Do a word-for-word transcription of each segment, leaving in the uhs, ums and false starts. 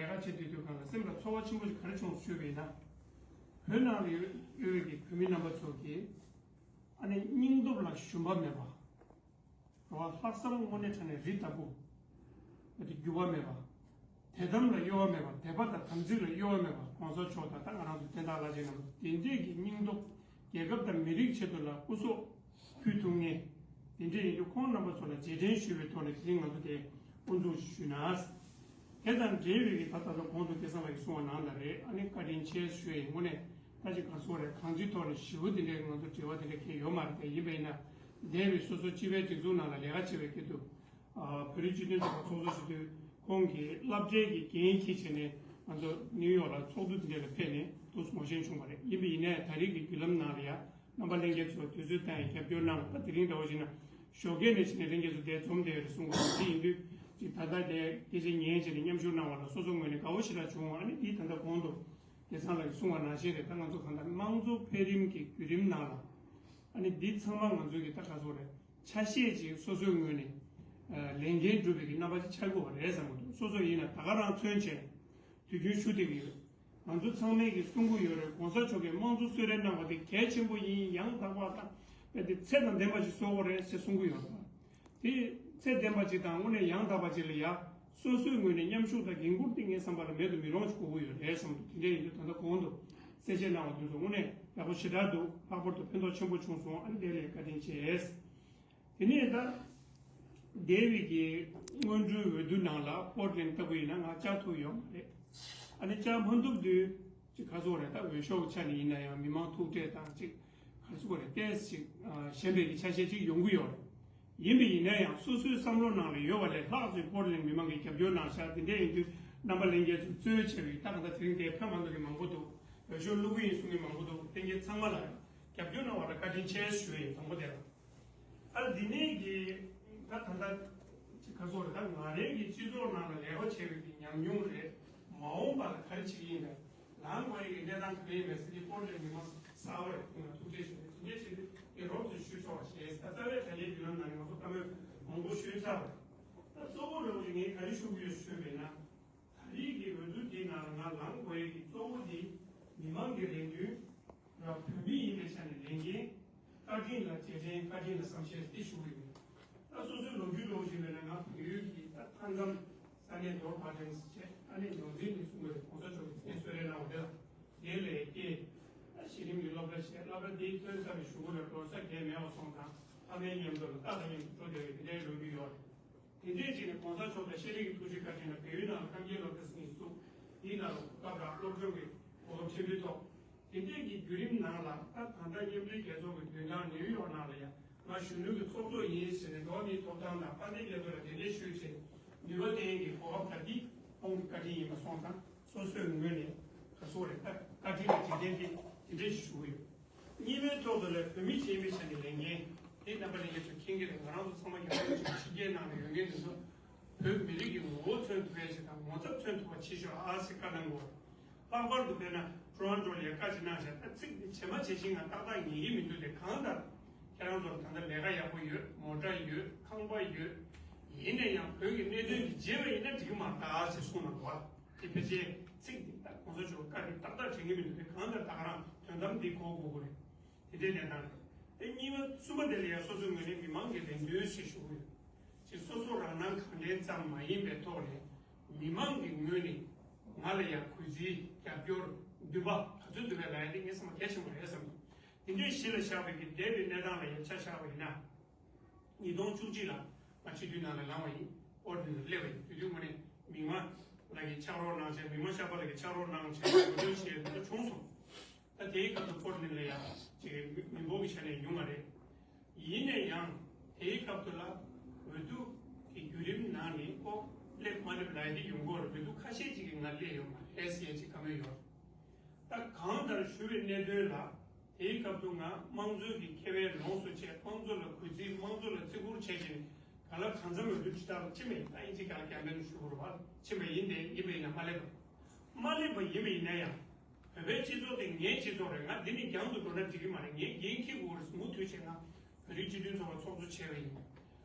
ལས་ཀ་བྱེད་དུས་དུས་གང་ལ་སེམས་ལ་ཚོར་བ་ཆེན་པོ་ཞིག་ག་རེ་བྱུང་ཞུས་པ་ཡིན་ན། བོད་ནང་ལ་ཡོད་ཡོད་པའི་གི་བོད་མི་རྣམ་པ་ཚོ་གིས་ཨ་ནི་སྙིང་སྟོབས་ལ་ཞུམ་པ་མེད་པ། རེད་བ། ལྷག་བསམ་དངོས་གནས་དྲང་གནས་རི་ལྟ་བུ། ཨ་ནི་འགྱུར་བ་མེད་པ། དད་དམ་ལ་གཡོ་བ་མེད་པ། དད་པ་དང་དམ་ཚིག་ལ་གཡོ་བ་མེད་པ། གོང་ས་མཆོག་དང་ད་ང་རང་ཚོ་བསྟན་བདག་བླ་ཆེན་རྣམས་དེ་འདྲས་ཀྱི་སྙིང་སྟོབས། རྒྱལ་ཁབ་དང་མི་རིགས་ཆེད་དུ་ལ་སྐུ་སྲོག་ཕུལ་ཐུབ་མཁན། དེ་འདྲས་ཡིན་དུས་ཁོང་རྣམ་པ་ཚོ་ལ་རྗེས་དྲན་ཞུ་བའི་ཐོག་ནས་དེ་རིང་ང་ཚོ་དེ་དབུ་འཛུགས་ཞུས་ན། དེ་དང་འབྲེལ་བའི་གི་ད་ལྟ་ཚོ་གོང་དུ་སྐལ་བཟང་ལགས་ཀྱིས་གསུངས་པ་ནང་ལ་རེད། ཨ་ནི་བཀའ་དྲིན་ཆེ་ཞུ་ཡ་ཡིན། དངོས་གནས་ད་ཅིག་ག་སོགས་རེད། གང་ཅིའི་ཐོག་ནས་ཞེ་པོ་དེ་འདྲའི་ང་ཚོ་འབྲེལ་བ་དེ་འདྲ་གང་ཡོད་མ་རེད། དེ་ཡིན་པ་ཡིན་ན་འདས་པའི་སོ་སོ་སྤྱི་པའི་སྒྲིག་འཛུགས་ནང་ལ་ལས་ཀ་བྱེད་པའི་སྐབས་དུ། ཨ། བོད་རིགས་སྤྱི་མཐུན་ཚོགས་པ་ཚོགས་གཙོ་ཞུ་དུས་ཁོང་གིས་སློབ་གྲྭའི་གི་འགན་འཁྱེར་བྱས་ནས་ང་ཚོ་ནིའུ་ཡོག་ལ་ཚོགས་འདུ་དེ་འདྲ་ལ་ཕེབས་ནས་དུ་ངོ་ཤེས་བྱུང་བ་རེད། ཡིན་པ་ཡིན་ནའི་ད་རེས་ཀྱི་བརྒྱུད་ལམ་ནང་ལ་ཡ་རྣམ་པ་ལྷན་རྒྱས་ཚོ་དུས་ཚོད་བཏང་ཡ་རྒྱབ་སྐྱོར་གནང་བ། ད་དེ་རིང་འདྲ་བོ་ཞིག་ན་ཞོགས་ཀས་ནས་བྱས་ནས་ལྷན་རྒྱས་ཚོ་དེ་འཛོམས་བསྡད་ཡོད་རེད་གསུང་གི་འདུག་དེ་ཡིན་དུས་ཅིག་ད་ལྟ་དེ་སྐད་ཆ་ཉན་བྱས་ནས་མཉམ་ཞུགས་གནང་བ་ལ་སོ་སོ་ངོས་ནས་དགའ་བོ་ཞེ་དྲག་བྱུང་བ། ཨ་ནི་འདི་ད་ལྟ་གོང་དུ་སྐལ་བཟང་ལགས་ཀྱིས་གསུངས་པ་ནང་བཞིན་རེད། ད་ང་ཚོ་གང་ལྟར་དམངས་གཙོ་འཕེལ་རིམ་གྱི་བརྒྱུད་རིམ་ནང་ལ་ཨ་ནི་འདི་ཚང་མ་ང་ཚོའི་གི་ད་ག་ཚོད་རེད། ཆ་ཤས་ཅིག་སོ་སོའི་ངོས་ནས་ཨ་ལས་འགན་སྒྲུབ་པའི་གི་རྣམ་པ་ཅིག་ཆགས་དགོས་པ་རེད་བསམ་གྱི་འདུག་སོ་སོ་ཡིན་ན་ད་ག་རང་མཚོན་བྱས་དུས་རྒྱུན་ཞུ་བསྡད་ཀྱི་ཡོད། ང་ཚོ་ཚང་མས་གི་གསུང་གི་ཡོད་རེད། གོང་ས་མཆོག་གིས་དམངས་གཙོ་གསོལ་རས་གནང་བ་དེ་གལ་ཆེན་པོ་ཡིན། ཡང་དག་པ་དང་དཔེ་དེ་ཚད་དང་ལྡན་པ་ཞིག་བཟོ་དགོས་རེད་ཅེས་གསུང་གི་ཡོད་རེད། དེ་ཚད་ལྡན་པ་ཅིག་དང་དངོས་གནས་ཡང་དག་པ་ཅིག་ལ་ཡ་སོ་སོའི་ངོས་ནས་མཉམ་ཞུགས་དང་འགན་འཁུར་དེ་ངའི་བསམ་པ་ལ་མེད་དུ་མི་རུང་ཞིག་དགོས་ཀྱི་ཡོད་རེད་བསམ་འདུག་དེ་འདྲ་ཡིན་དུས་ད་ལྟ་གོང་དུ་གསལ་བཤད་གནང་བ་དེ་ཚོ་དངོས་གནས་ཡག་པོ་ཞེ་དྲག་འདུག་ལྷག་པར་དུ་ཕན་ཐོགས་ཆེན་པོ་བྱུང་སོང་། ཨ་ནི་དེ་ལ་བཀའ་དྲིན་ཆེ། དེ་ནས་ད་འདས་པའི་གི་སྔོན་འགྲོའི་འོས་བསྡུ་ནང་ལ་པོར་ཊ་ལེན་ལྟ་བུ་ཡིན་ན་ང་བཅར་ཐུབ་ཡོད་མ་རེད། ཨ་ནི་བཅར་མ་ཐུབ་དུས་ཅིག་ག་ཚོད་རེད། ད་འོས་ཤོག་ཆ་ནས་ཡིན་ན་ཡང་མི་མང་ཐུག་འཕྲད་དང་ཅིག་ག་ཚོད་རེད། ཏོག་ཙམ་ཅིག་ཨ་ཞན་པའི་གི་ཆ་ཤས་ཅིག་ཡོང་གི་ཡོད་རེད། ཡིན་པ་ཡིན་ན་ཡང་སོ་སོའི་བསམ་བློ་ནང་ལ་ཡོད་པ་ལས་ལྷག་ཅིག་པོར་ཊ་ལེན་མི་མང་གིས་རྒྱབ་སྐྱོར་གནང་ཤག་དེ་འདྲ་ཡིན་དུས་རྣམ་པ་ལྷན་རྒྱས་ཚོས་གཙོས་བྱས་པའི་ད་ག་ད་དེ་རིང་དེ་ཕན་མ་ཐོགས་མཁན་མང་པོ་འདུག་འོས་ཤོག་བླུག་གི་ཡིན་གསུང་མཁན་མང་པོ་འདུག་ལྷན་རྒྱས་ཚང་མ་ལ་རྒྱབ་སྐྱོར་གནང་བ་ལ་བཀའ་དྲིན་ཆེ་ཞུ་ཡ་ཡིན། དང་པོ་དེ་ལ། ཨ་འདི་ནས་ཀྱི་ད་ད་ལྟ་ཅིག་ག་ཚོད་རེད། ད་ང་རང་གི་སྤྱི་ཚོགས་ནང་ལ་ལས་ཀ་བྱས་པའི་གི་ཉམས་མྱོང་རེད། མ་འོངས་པ་ལ་ག་རེ་བྱེད་ཀྱི་ཡིན་པས་ལངས་དགོས་ཡ་གི་གནས་སྟངས་ག་རེ་ཡིན་པས་ཟེར་གྱི་པོར་ཊ་ལེན་མི་མང་གསར་པ་རེད། ཁོང་ལ་ཐུགས་རྗེ་ཆེ། ཐུགས་རྗེ་ཆེ་ནི་ངས་རོབ་ཙམ་ཞུས་ཆོག་པ་བྱས། ད་རྩ་བའི་དྲ་རྒྱའི་བརྒྱུད་ལམ་ནང་ནས་ང་ཚོ་བཀའ་མོལ་མང་པོ་ཞུས་ཚར་བ་རེད། ད་གཙོ་བོ་རེད་བ་ཞིག་ངས་ག་རེ་ཞུ་གི་ཡོད་ཞུས་པས་ན། ད་རེས་ཀྱི་འོས་བསྡུ་འདིའི་ནང་ལ་ང་ལངས་དགོས་ཡས་ཀྱི་གཙོ་བོ་འདི་མི་མང་གི་རེ་འདུན་ར། བོད་མི་ཡིན་པའི་ཆ་ནས་ལས་འགན། བཀའ་དྲིན་ལ་རྗེས་དྲན། བཀའ་དྲིན་ལ་བསམ་ཤེས་དེ་ཞུ་གི་ཡོད། ད་སོ་སོའི་ལོ་རྒྱུས་ལོ་ཞིག་མེད་ན་ང་བལ་ཡུལ་གྱི་ད་ཐང་སྐམ་ས་གནས་རྡོར་བ་ཏན་བྱས། ཨ་ནེ་ནོར་འཛིན་ནས་གསུངས་པའི་གོང་ས་མཆོག་གི་མཚན་གསོལ་རས་གནང་བ་དེ་ལ་དེ་ལས་སྐྱེས། ད་གཞི་རིམ་གྱི་སློབ་གྲྭ་བྱས། སློབ་གྲྭ་དེའི་ཐོན་ཚར་བའི་གཞུག་གུ་ལ་ལོ་གསར་རྒྱས་མེད་པ་སོང་ཙང་ཕ་མའི་མཉམ་དུ་ལ་རྟ་དང་མཉམ་དུ་འགྲོ་བསྡད་པའི་དེ་འདྲའི་ལོ་རྒྱུས་ཡོད་རེད། དེ་འདྲའི་ཅིག་ནས་གོང་ས་མཆོག་དང་ཤེས་རིག་གི་ཐུགས་རྗེ་བཀའ་དྲིན་ལ་བལ་ཡུལ་ནང་ལ་སྐབས་འགན་སློབ་གྲྭ་ཟིན་བཙུགས། དེའི་ནང་ལ་གོ་སྐབས་རག་སློབ་སྦྱོང་གི་གོ་སྐབས་ཆེན་པོའི་ཐོག་དེ་འདྲའི་གི་བརྒྱུད་རིམ་ནང་ལ་ད་ད་ལྟ་མཉམ་འབྲེལ་རྒྱལ་ཚོགས་ཀྱི་མདུན་ཐང་ནིའུ་ཡོག་ནང་ལ་ཡང་ང་གཞོན་ནུ་གི་ཚོགས་གཙོ་ཡིན་ཟེར་ནས་འགྲོ་བ་མིའི་ཐོབ་ཐང་དང་དཔལ་ལྡན་རྒྱལ་ཚོགས་ལ་གདན་འདྲེན་ཞུས་བྱས་ནུས་པ་བསྟན་གྱི་གོ་སྐབས་ད་འདི་ཁོང་གི་བཀའ་དྲིན་ཡིན་པ་སོང་ཙང་སོ་སོའི་ངོས་ནས་ག་སོ་རེ་ད་བཀའ་དྲིན་གྱི་རྗེས་དྲན་དེ་དེ་འདྲའི་ཞིག་ཞུ་གི་ཡོད། གཉིས་པའི་ཐོག་ཏུ་ལས་བོད་མི་ཆེན་པོའི་ཆ་ནས་ལས་འགན་དེ་རྣམ་པ་ལྷན་རྒྱས་ཚོས་མཁྱེན་གྱི་རེད། ང་རང་ཚོ་ཚང་མ་རྒྱ་ནག་གཞིས་བྱེས་ཕྱི་རྒྱལ་ནང་ལ་ཡོད་མཁན་དེ་ཚོ་བོད་མི་རིགས་ཀྱི་ངོ་བོ་མཚོན་ཐུབ་པ་ཞིག་དང་ངོ་ཚབ་མཚོན་ཐུབ་པ་བྱེད་ཤོག་ཨ་ཞེས་བཀའ་གནང་དགོས། ལྷག་པར་དུ་དཔེར་ན་ཊོ་རོན་ཊོ་ལ་ཡ་བཀའ་ཅིག་གནང་བཞག་ད་ཚིག་འདི་ཇི་མ་ཇི་བཞིན་ང་ཏག་ཏག་ཉན་གྱི་མི་འདུག་དེ་གང་ལྟར་ཁྱེད་རང་ཚོར་ད་ལྟ་ལས་ཀ་ཡག་པོ་ཡོད། མོ་ཊ་ཡོད། ཁང་པ་ཡོད། ཡིན་ན་ཡང་བོད་ཀྱི་གནད་དོན་འདི་བརྗེད་པ་ཡིན་ན་འགྲིག་གི་མ་རེད་ད་ཞེས་གསུངས་གནང་འདུག་བ། དེ་ཕལ་ཆེར་ཚིག་འདི་ད་གོང་ས་མཆོག་བཀའ་འདི་ཏག་ཏག་དྲན་གྱི་མི་འདུག་དེ་གང་ལྟར་ད་ག་རང་དོན་དམ་འདི་གོ་དགོས་ཀྱི་རེད། དེ་འདྲའི་གནས་སྟངས་རེད། དེ་གཉིས་པ་གསུམ་པ་དེ་ལ་ཡང་སོ་སོའི་ངོས་ནས་མི་མང་གི་རེ་འདུན་ཞེས་ཞུ་གི་ཡོད། ཅེས་སོ་སོ་རང་སྣང་གང་དྲན་ཙམ་མ་ཡིན་པའི་ཐོག་ནས་མི་མང་གི་ངོས་ནས་ང་ལ་ཡང་གུས་བརྩི་རྒྱབ་སྐྱོར་འདུན་པ་ག་ཚོད་འདུག་པའི་ལ་ཡ་དེ་ངས་བསམ་པ་གལ་ཆེན་པོ་རེད་བསམ་འདུག་དེ་འདྲའི་གཞི་ལ་བཞག་པའི་གི་འདས་པའི་གནས་སྟངས་ལ་ཡང་ཆ་བཞག་པ་ཡིན་ན། ཉིས་སྟོང་བཅུ་གཅིག་ལ་ང་སྤྱི་འཐུས་ནང་ལ་ལངས་པ་ཡིན། ཨོ་ཌི་ནང་ལ་སླེབས་པ་ཡིན། དེ་དུས་དངོས་གནས་མིག་དམར་ལགས་ཀྱིས་ཕྱག་རོགས་གནང་བྱས། མིག་དམར་ཤར་པ་ལགས་ཀྱིས་ཕྱག་རོགས་གནང་བྱས་འོས་སྦྱོར་བྱས་དེ་འདྲ་བྱུང་སོང་། ད་དེའི་སྐབས་སུ་ཨོ་ཌི་ནང་ལ་ཡང་ཅིག་མི་མི་འབོར་གྱི་ཆ་ནས་ཉུང་བ་རེད། ཡིན་ན་ཡང་དེའི་སྐབས་དུ་ལ་འོས་བསྡུ་གི་བརྒྱུད་རིམ་ནང་ནས་ཨོ་སླེབས་མ་སླེབས་ལ་ཡ་དེ་ཡོང་གི་ཡོད་རེད། འོས་བསྡུ་ཁ་ཤས་ཅིག་གིས་ང་སླེབས་ཡོད་མ་རེད་ཟེར་ཡ་ཅིག་བཀའ་མོལ་ཡོད་རེད། ད་གང་ལྟར་ཞུ་བའི་གནད་དོན་ལ། དེའི་སྐབས་དུ་ང་དམངས་གཙོའི་གི་ཁེ་ཕན་ལོངས་སུ་སྤྱད། དམངས་གཙོ་ལ་གུས་བརྩི། དམངས་གཙོ་ལ་བརྩི་བཀུར་བྱས་ཀྱིན་ག་ལ་གང་འཚམ་འོས་བསྡུ་ཁྲི་ཕྲག་ལ་ཕྱིན་པ་ཡིན། ད་ཨིན་ཇི་སྒང་ལ་ཀེམ་པེན་ཞུ་དགོས་རེད་བ། ཕྱིན་པ་ཡིན། དེ་ཡིན་པ་ཡིན་ན་མ་སླེབས་པ། མ་སླེབས་པ་ཡིན་པ་ཡིན་ན་ཡང་བོད་པའི་སྤྱི་ཚོགས་དེ་ངའི་སྤྱི་ཚོགས་རེད། ང་འདི་ནས་རྒྱང་དུ་འགྲོ་ན་འགྲིག་གི་མ་རེད། ངས་འགན་འཁྱེར་དགོས་རེད། མུ་མཐུད་བྱས་ན་བོད་རིགས་སྤྱི་མཐུན་ཚོགས་པ་ཚོགས་གཙོ་བྱས་པ་ཡིན།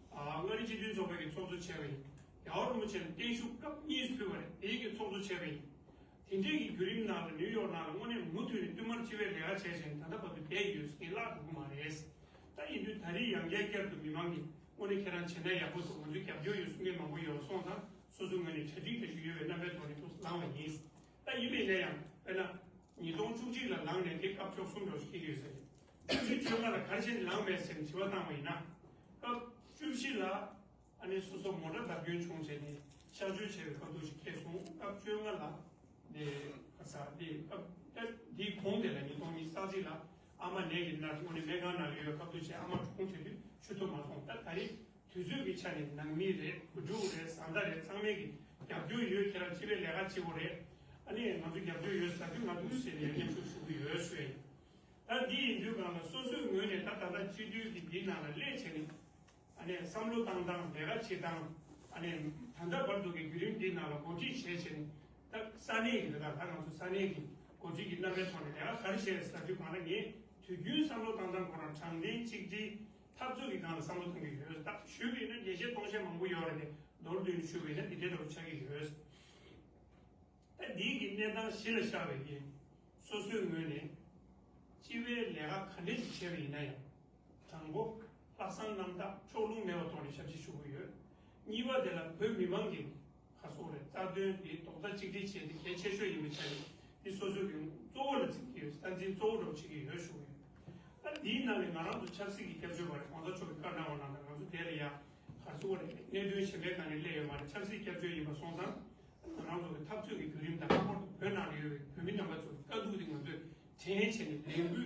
ཨ། མངའ་རིས་སྤྱི་མཐུན་ཚོགས་པའི་གི་ཚོགས་གཙོ་བྱས་པ་ཡིན། རྒྱལ་བ་རིན་པོ་ཆེ་ལ་བརྟན་བཞུགས་སྐབས་གཉིས་ཕུལ་བ་རེད། དེའི་གི་ཚོགས་གཙོ་ བྱས་པ་ཡིན། དེ་འདྲའི་གི་བརྒྱུད་རིམ་ནང་ལ་ནིའུ་ཡོག་ནང་ལ་དངོས་གནས་མུ་མཐུད་ནས་བསྟུད་མར་སྤྱི་པའི་ལས་ཀ་བྱས་བྱས་ནས་ད་ལྟ་བར་དུ་བསྡད་ཡོད་ཟེར་མཁན་བརླག་འགྲོ་གི་མ་རེད། ད་ཡིན་དུས་ད་རེས་ཡང་བསྐྱར་བསྐྱར་དུ་མི་མང་གིས་དངོས་གནས་ཁྱེད་རང་བྱས་ན་ཡག་པོ་འདུག་ང་ཚོས་རྒྱབ་སྐྱོར་ཡོད་གསུང་མཁན་མང་པོ་ཡོད་པ་སོང་ཙང་སོ་སོའི་ངོས་ནས་གྲ་སྒྲིག་བྱེད་རྒྱུ་ཡོད་པའི་རྣམ་པའི་ཐོག་ནས་ཐུགས་སུ་བླངས་པ་ཡིན། ད་ཡིན་པ་ཡིན་ན་ཡང་དཔེར་ན་ཉིས་སྟོང་བཅུ་གཅིག་ལ་ལངས་ནས་དེ་སྐབས་བཅུ་གསུམ་འགྲོ་ཞིག་སྐྱེས་ཡོད་ས་རེད། བཅུ་བཞི་བཅོ་ལྔ་ལ་ག་རེ་བྱས་ནས་ལངས་མེད་ཟེར་ནས་དྲི་བ་བཏང་བ་ཡིན་ན། སྐབས་བཅུ་བཞི་ལ་ཨ་ནི་སོ་སོ་མོ་ཊ་བརྡབ་སྐྱོན་བྱུང་བྱས་ནས་གཤག་བཅོས་བྱས་པའི་སྐབས་དུས་ཤིག་འཁེལ་སོང་། སྐབས་བཅོ་ལྔ་ལ་དེ་ག་ས་དེ་སྐབས་དེ་དེའི་གོང་དེ་ལ་ཉིས་སྟོང་ཉི་ཤུ་རྩ་གཅིག་ལ་ཨ་མ་ནད་ཀྱིས་མནར་དངོས་གནས་སྨན་ཁང་ནང་ལ་ཡོད་པའི་སྐབས་དུས་བྱས་ཨ་མ་གྲོངས་བྱས་དུས་ཤི་ཐུབ་མ་སོང་། ད་ད་རེས་དུས་ཚོད་ཀྱི་ཆ་ནས་ནང་མི་རེད། བུ་ཕྲུག་རེད། བཟའ་ཟླ་རེད། ཚང་མས་ཀྱི་རྒྱབ་སྐྱོར་ཡོད། ཁྱེད་རང་སྤྱི་པའི་ལས་ཀ་བྱེད་དགོས་རེད། ཨ་ནི་ང་ཚོ་རྒྱབ་སྐྱོར་ཡོད་ཟེར་དུས་ང་ཐུགས་སུ་ཆེ་ནས་མཉམ་ཞུགས་ཞུ་གི་ཡོད་ཞུ་ཡ་ཡིན། ད་འདི་ཡིན་དུས་གང་ལ་སོ་སོའི་ངོས་ནས་ད་ད་ལྟ་སྤྱི་འཐུས་ཀྱི་འདིའི་ནང་ལ་སླེབས་བྱས་ནས་ཨ་ནི་བསམ་བློ་བཏང་སྟངས། ལས་ཀ་བྱེད་སྟངས། ཨ་ནི་ད་ལྟ་བར་དུ་གི་བརྒྱུད་རིམ་འདིའི་ནང་ལ་གོ་སྒྲིག་བྱས་བྱས་ནས་ད་ས་གནས་ཀྱི་ད་ད་ང་ཚོ་ས་གནས་ཀྱི་གོ་སྒྲིག་གི་རྣམ་པའི་ཐོག་ནས་ལས་ཀ་ག་རེ་བྱས་ཟེར་དུས་གང་ལ་ངས་དུས་རྒྱུན་བསམ་བློ་བཏང་སྟངས་ཁོ་རང་དྲང་བདེན་གཅིག་སྒྲིལ་འཐབ་རྩོད་ཀྱི་སྒང་ལ་བསམ་བློ་གཏོང་གི་ཡོད། ད་ཞུས་པ་ཡིན་ན་འགྲེལ་བཤད་གཏོང་བཤད་མང་པོ་ཡོད་རེད་དེ་མདོར་བསྡུས་ནས་ཞུས་པ་ཡིན་ན་འདི་འདྲའི་འདྲ་པོ་ཆགས་ཀྱི་ཡོད། ད་འདིའི་གི་གནས་སྟངས་གཞི་ལ་བཞག་པའི་གི་སོ་སོའི་ངོས་ནས་སྤྱི་པའི་ལས་ཀ་ག་འདྲ་ཞིག་བྱས་པ་ཡིན་ན་ཡང་། དང་པོ། ལྷག་བསམ་རྣམ་དག་ཕྱོགས་ལྷུང་མེད་པའི་ཐོག་ནས་ཞབས་ཕྱི་ཞུ་གི་ཡོད། གཉིས་པ་དེ་ལ་བོད་མི་མང་གི་ཁ་སོག་རེད། རྩ་དོན་དེ་རྡོག་རྩ་གཅིག་སྒྲིལ་བྱས་ཏེ་གལ་ཆེ་ཤོས་ཡིན་པའི་ཆ་ནས་འདི་སོ་སོའི་གི་གཙོ་བོ་ལ་བརྩི་གི་ཡོད། སྟངས་འཛིན་གཙོ་བོ་འདྲ་བོ་བྱེད་ཀྱི་ཡོད་ཞུ་གི་ཡོད། ད་འདིའི་ནང་ནས་ང་རང་ཚོ་ཆབ་སྲིད་ཀྱི་སྐྱབས་བཅོལ་བ་རེད། གོང་ས་མཆོག་གི་བཀའ་གནང་བ་ནང་ལ་ང་ཚོ་དེ་ལ་ཡ་ག་རེ་ཟེར་དགོས་རེད། གནད་དོན་གཞན་པའི་སྒང་ནས་སླེབས་ཡོད་མ་རེད། ཆབ་སྲིད་སྐྱབས་བཅོལ་ཡིན་པ་སོང་ཙང་ང་རང་ཚོ་གི་འཐབ་རྩོད་ཀྱི་བརྒྱུད་རིམ་དང་ལྷག་པར་དུ་བོད་ནང་ལ་ཡོད་པའི་བོད་མི་རྣམ་པ་ཚོ་གི་དཀའ་སྡུག་དེ་ང་ཚོས་དྲན་བྱས་ནས་ལས་འགུལ་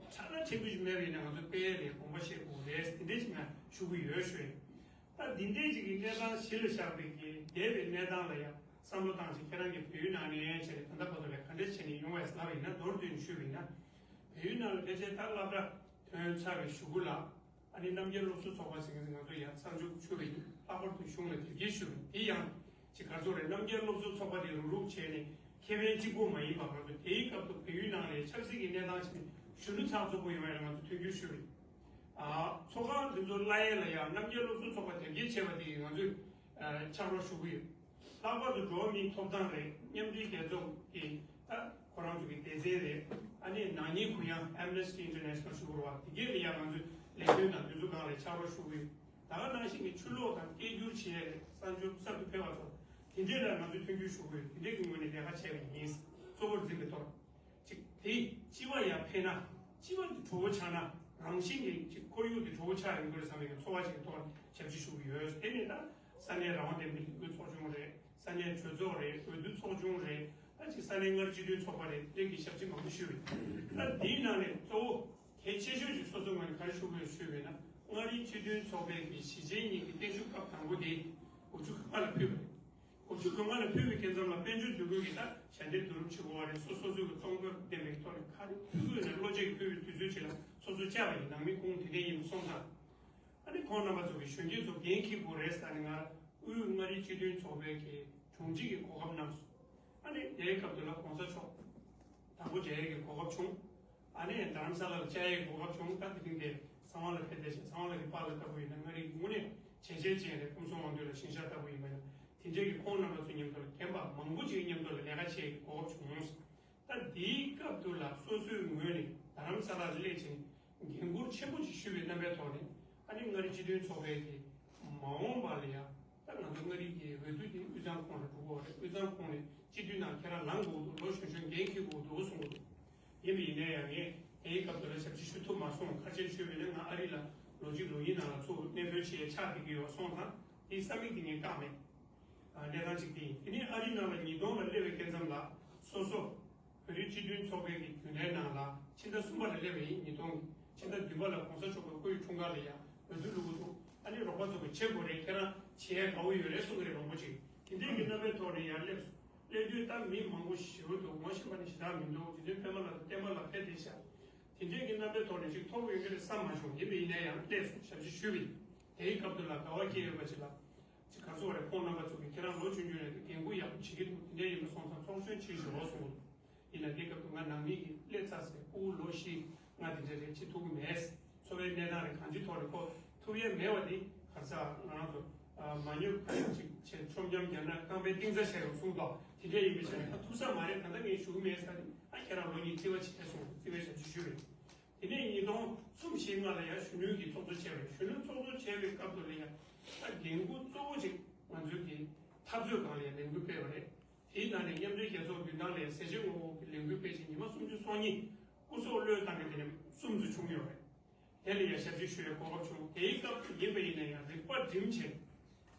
ཕྲ་རགས་ཕྲན་བུ་ཞིག་མེད་པ་ཡིན་ན་ང་ཚོ་སྤེལ་ཡས་རེད། དགོངས་པ་བཞེས་དགོས་རེད། དེ་འདྲས་ཅིག་ང་ཞུ་གི་ཡོད་ཞུ་ཡིན། ད་འདི་འདྲས་ཅིག་གི་གནས་སྟངས་གཞི་ལ་བཞག་པའི་གི་འདས་པའི་གནས་སྟངས་ལ་ཡང་བསམ་བློ་བཏང་ཞིག་ཁྱེད་རང་གི་བལ་ཡུལ་ནང་ནས་བྱས་ནས་ད་ལྟ་བར་དུ་ལ་ག་འདྲས་བྱས་ནས་ཡོང་བས་ལབ་ཡིན་ན། མདོར་བསྡུས་ནས་ཞུས་པ་ཡིན་ན། བལ་ཡུལ་ནང་ལ་ཕལ་ཆེར་ད་སློབ་གྲྭ་ཐོན་ཚར་བའི་གཞུག་གུ་ལ་ཨ་ནི་རྣམ་རྒྱལ་སློབ་གསོ་ཚོགས་པ་ཟེར་མཁན་ང་ཚོ་ཡར་གསར་འཇུག་ཞུ་བ་ཡིན། ལྷག་པར་དུ་གཞུང་ལ་དེབ་སྐྱེལ་ཞུ་བ་ཡིན། དེ་ཡང་ཅིག་ག་ཚོད་རེད། རྣམ་རྒྱལ་སློབ་གསོ་ཚོགས་པ་དེ་རུག་རུག་བྱས་ནས་ཁེ་ཕན་གཅིག་པོ་མ་ཡིན་པ་ང་ཚོ་དེའི་སྐབས་དུ་བལ་ཡུལ་ནང་ལ་ཆབ་སྲིད་ཀྱི་གནས་སྟངས་བྱས་ནས་གཞོན་ནུ་ཚགས་ཚུད་པོ་ཡོང་ཡ་ལ་ང་ཚོ་མཐུན་འགྱུར་ཞུ་བ་ཡིན། ཨ། ཚོགས་ཁང་འདི་ཚོ་གླ་ཡས་ལ་ཡང་རྣམ་རྒྱལ་སློབ་གསོ་ཚོགས་པ་དེབ་སྐྱེལ་བྱས་པ་དེ་ཡིས་ང་ཚོས་ཨ་ཕྱག་རོགས་ཞུ་གི་ཡོད། ལྷག་པར་དུ་འགྲོ་བ་མིའི་ཐོབ་ཐང་རེད། མཉམ་འབྲེལ་རྒྱལ་ཚོགས་ཀྱི་ད་ཁོ་རང་ཚོ་གི་སྡེ་ཚན་རེད། ཨ་ནི་ནག་ཉེས་གུ་ཡངས་Amnesty International ཞུ་དགོས་རེད་བ། དེ་གས་ལ་ཡང་ང་ཚོས་ལས་དོན་དང་དུས་ཚོད་སྒང་ལ་ཕྱག་རོགས་ཞུ་གི་ཡོད། ད་ག་ནང་བཞིན་གྱི་ཆུ་ལོག་དང་སྐད་སྒྱུར་བྱེད་ཡས་རེད། གསར་འབྱོར་གསར་དུ་ཕེབས་པ་ཚོ་དེ་འདྲས་ལ་ང་ཚོས་མཐུན་འགྱུར་ཞུ་དགོས་ཡོད། དེ་འདྲས་ཀྱི་ངོས་ནས་ལས་ཀ་བྱས་པ་ཡིན། གཙོ་བོར་འཛིན་པའི་ཐོག་ཅིག་དེ་སྤྱི་པ་ཡར་འཕེལ་ན། སྤྱི་པ་འདི་གྲོགས་པོ་ཆགས་ན། རང་བཞིན་གྱི་ཅིག་ཁོར་ཡུག་འདི་གྲོགས་པོ་ཆགས་ཡོང་གི་རེད་བསམ་པའི་ཚོར་བ་ཅིག་གི་ཐོག་ནས་ཞབས་ཕྱི་ཞུ་གི་ཡོད། དེ་ནས་ད་ས་གནས་རང་དབང་ལྡན་པའི་ལས་འགུལ་ཚོགས་ཆུང་རེད། ས་གནས་གྲོས་ཚོགས་རེད། འོས་བསྡུ་ཚོགས་ཆུང་རེད། ད་ཅིག་ས་གནས་མངའ་རིས་སྤྱི་མཐུན་ཚོགས་པ་རེད། དེ་གི་ཞབས་ཕྱི་མང་པོ་ཞུས་ཡོད། ད་འདིའི་ནང་ནས་གཙོ་བོ་གལ་ཆེ་ཤོས་ཅིག་སོ་སོའི་ངོས་ནས་ག་རེ་ཞུ་དགོས་ཞུས་པ་ཡིན་ན། མངའ་རིས་སྤྱི་མཐུན་ཚོགས་པའི་གི་གཞིས་བྱེས་གཉིས་ཀྱི་བརྟན་བཞུགས་སྐབས་དང་པོ་དེ་དགུ་བཅུ་གོ་ལྔ་ལ་ཕུལ་བ་རེད། དགུ་བཅུ་གོ་ལྔ་ལ་ཕུལ་བའི་སྐབས་ཙམ་ལ་དཔལ་འབྱོར་འདུ་འགོད་ཀྱི་ད་ཞལ་འདེབས་བསྡུ་རུབ་བྱེད་དགོས་པ་རེད། སོ་སོ་སོའི་གི་གཏོང་ཕོད་ལྡན་པའི་ཐོག་ནས་ག་རེ་ཕུལ་དགོས་ན་བློ་འབྱེད་ཀྱིས་ཕུལ་བའི་དུས་ཚོད་ཅིག་ལ་སོ་སོ་བཅར་བ་ཡིན། ནང་མི་ཁོང་དེ་འདྲ་ཡིན་པ་སོང་ཙང་། ཨ་ནི་ཁོང་རྣམ་པ་ཚོ་གི་གཞོན་སྐྱེས་ཚོ་འགན་འཁྱེར་དགོས་རེད་ཟེར་ནས་ང་དབུས་མངའ་རིས་སྤྱི་མཐུན་ཚོགས་པའི་གི་དྲུང་ཆེ་གི་གོ་སྐབས་གནང་སོང་། ཨ་ནི་དེའི་སྐབས་དུ་ལ་གོང་ས་མཆོག་དང་པོ་མཇལ་ཡས་ཀྱི་གོ་སྐབས་བྱུང་། ཨ་ནི་རྡ་རམ་ས་ལ་ལ་བཅར་ཡས་གོ་སྐབས་བྱུང་། ད་དེ་རིང་དེ་གསང་བ་ལ་ཕེབས་བསྡད་ཤག་གསང་བ་ལ་གི་པཱ་ལགས་ལྟ་བུ་ཡིན་ན་མངའ་རིས་ཀྱི་དངོས་གནས་བྱས་རྗེས་ཅན་རེད། ཕུན་སུམ་དབང་འདུས་ལ་ཞིང་གཤེགས་ལྟ་བུ་ཡིན་པ་ཡང་དེ་འདྲའི་གི་ཁོང་རྣམ་པ་ཚོ་མཉམ་དུ་ལ་རྒན་པ་མང་པོ་ཅིག་མཉམ་དུ་ལ་ལས་ཀ་བྱེད་ཀྱི་གོ་སྐབས་བྱུང་། ད་དེའི་སྐབས་དུ་ལ་སོ་སོའི་ངོས་ནས་རྡ་རམ་ས་ལར་སླེབས་ཅིང་འགན་འཁུར་ཆེན་པོ་ཅིག་ཞུས་པའི་རྣམ་པའི་ཐོག་ནས། ཨ་ནི་མངའ་རིས་སྤྱི་མཐུན་ཚོགས་པའི་གི་མ་འོངས་པ་ལ་ཡང་། ད་ང་ཚོ་མངའ་རིས་ཀྱི་འོས་བསྡུ་དེ་དབུས་གཙང་ཁོངས་ལ་འགྲོ་གི་ཡོད་རེད། དབུས་གཙང་ཁོངས་ནས་སྤྱི་འཐུས་ནང་ཁྱེད་རང་ལངས་དགོས་འདུག་ལོ་གཞོན་གཞོན་འགན་འཁྱེར་དགོས་འདུག་གསུངས་འདུག་ཡིན་པ་ཡིན་ན་ཡང་ངས་དེའི་སྐབས་དུ་ལ་ཞབས་ཕྱི་ཞུ་ཐུབ་མ་སོང་། ཁ་ཆེར་ཞུས་པ་ཡིན་ན་ང་ཨ་རི་ལ་ལོ་གཅིག་ལོ་གཉིས་ནང་ལ་ཚུར་གནས་སྤོས་བྱེད་ཡས་ཆགས་བསྡད་ཀྱི་ཡོད་སོང་ཙང་དེའི་ས་མིག་དེ་ངས་བཀག་མེད། ཨ། གནས་སྟངས་གཅིག་དེ་ཡིན། དེ་ནས་ཨ་རི་ནང་ལ་ཉིས་སྟོང་ལ་སླེབས་པའི་སྐབས་ཙམ་ལ་སོ་སོ་བོད་རིགས་སྤྱི་མཐུན་ཚོགས་པའི་གི་རྒྱུན་ལས་ནང་ལ་ཕྱི་ཟླ་གསུམ་པ་ལ་སླེབས་པ་ཡིན། ཉིས་སྟོང་གི་ཕྱི་ཟླ་བདུན་པ་ལ་གོང་ས་མཆོག་གི་སྐུའི་འཁྲུངས་སྐར་ལ་ཡང་འོས་བསྡུ་བླུག་གི་འདུག་ཨ་ནི་རོགས་པ་ཚོ་གིས་བྱེད་དགོས་རེད། ཁྱེད་རང་བྱེད་ཡས་དགའ་བོ་ཡོད་རེད་གསུང་གི་རེད། མང་པོ་ཅིག་དེ་འདྲའི་གི་རྣམ་པའི་ཐོག་ནས་ཡར་སླེབས་སོང་། སླེབས་དུས་ད་མི་མང་པོ་ཞེ་པོ་འདུག་ངོ་ཤེས་པ་ནི་ཞེ་དྲག་མི་འདུག་རྗེ་བཙུན་པད་མ་ལགས་དང་བསྟན་པ་ལགས་ཕེབས་བསྡད་ཤག་དེ་འདྲའི་གི་རྣམ་པའི་ཐོག་ནས་ཅིག་ཐོབ་ཡོང་གི་རེད་བསམ་མ་བྱུང་། ཡིན་པ་ཡིན་ན་ཡང་སླེབས་སོང་། ཞབས་ཕྱི་ཞུས་པ་ཡིན། དེའི་སྐབས་དུ་ལ་དགའ་བ་སྐྱེས་ཡོད་པ་ཅིག་ལ། ཅིག་ག་ཚོད་རེད། ཁོང་རྣམ་པ་ཚོ་གིས་ཁྱེད་རང་ལོ་ཆུང་ཆུང་རེད་འདུག་འགན་ཁུར་ཡག་པོ་བྱེད་ཀྱི་འདུག་དེ་འདྲ་ཡིན་པ་སོང་ཙང་ཚོགས་གཞོན་ཅིག་ཞུ་རོགས་གསུངས་འདུག་ཡིན་ན་དེ་སྐབས་དུ་ང་ནང་མི་གིས་སླེབས་ཚར་ཟེར། ཕྲུ་གུ་ལོ་བཞི་ལྔ་དེ་འདྲ་རེད། བྱེད་ཐུབ་ཀྱི་མེད། འཚོ་བའི་གནས་སྟངས་རེད། གང་ཅིའི་ཐོག་ནས་ཁོ་ཐུབ་ཡས་མེད་པ་དེ་ག་ས་ང་རང་ཚོ་མ་ཉོབ་ག་ཅིག་བྱས་ཆོམ་རྐྱམ་རྒྱབ་ན་རྐང་པའི་གཏིང་རྩ་ཤར་ཡོང་གསུངས་འདུག་དེ་འདྲ་ཡིན་པའི་ཆ་ནས་ད་ཐུག་ས་མ་རེད། ད་ལྟ་ངས་ཞུ་གི་མེད་ཟེར་ནས། ཨ་ཁྱེད་རང་ལོ་གཉིས་རྩིས་པ་བྱས་སོང་། རྩིས་པའི་ཞབས་ཕྱི་ཞུས་པས། དེ་ནས་ཉིས་སྟོང་གསུམ་བཞི་ལྔ་ལ་ཡང་གཞོན་ནུའི་གི་ཚོགས་གཙོ་བྱས་པས། གཞོན་ནུ་ཚོགས་གཙོ་བྱས་པའི་སྐབས་དུ་ལ་ཡང་ད་འགན་འཁུར་གཙོ་བོ་ཅིག་ང་ཚོའི་གི་འཐབ་རྩོད་སྒང་ལ་ཡང་ལས་འགུལ་སྤེལ་བ་རེད། དེའི་ནང་ནས་མཉམ་འབྲེལ་རྒྱལ་ཚོགས་བདུན་ཐང་ལ་ཡང་ཟས་བཅད་ངོ་རྒོལ་གྱི་ལས་འགུལ་སྤེལ་ཞིང་། ཉི་མ་སུམ་ཅུ་སོ་གཉིས་སྐུ་སྲོག་བློས་བཏང་མཁན་དེ་ནས་གསུམ་ཙམ་བྱུང་ཡོད་རེད། དེ་ལ་ཡང་ཞབས་ཕྱི་ཞུ་བའི་གོ་སྐབས་བྱུང་། དེའི་སྐབས་སུ་ཡིན་པ་ཡིན་ན་ཡང་རིག་པ་བསྒྲིམས་བྱས།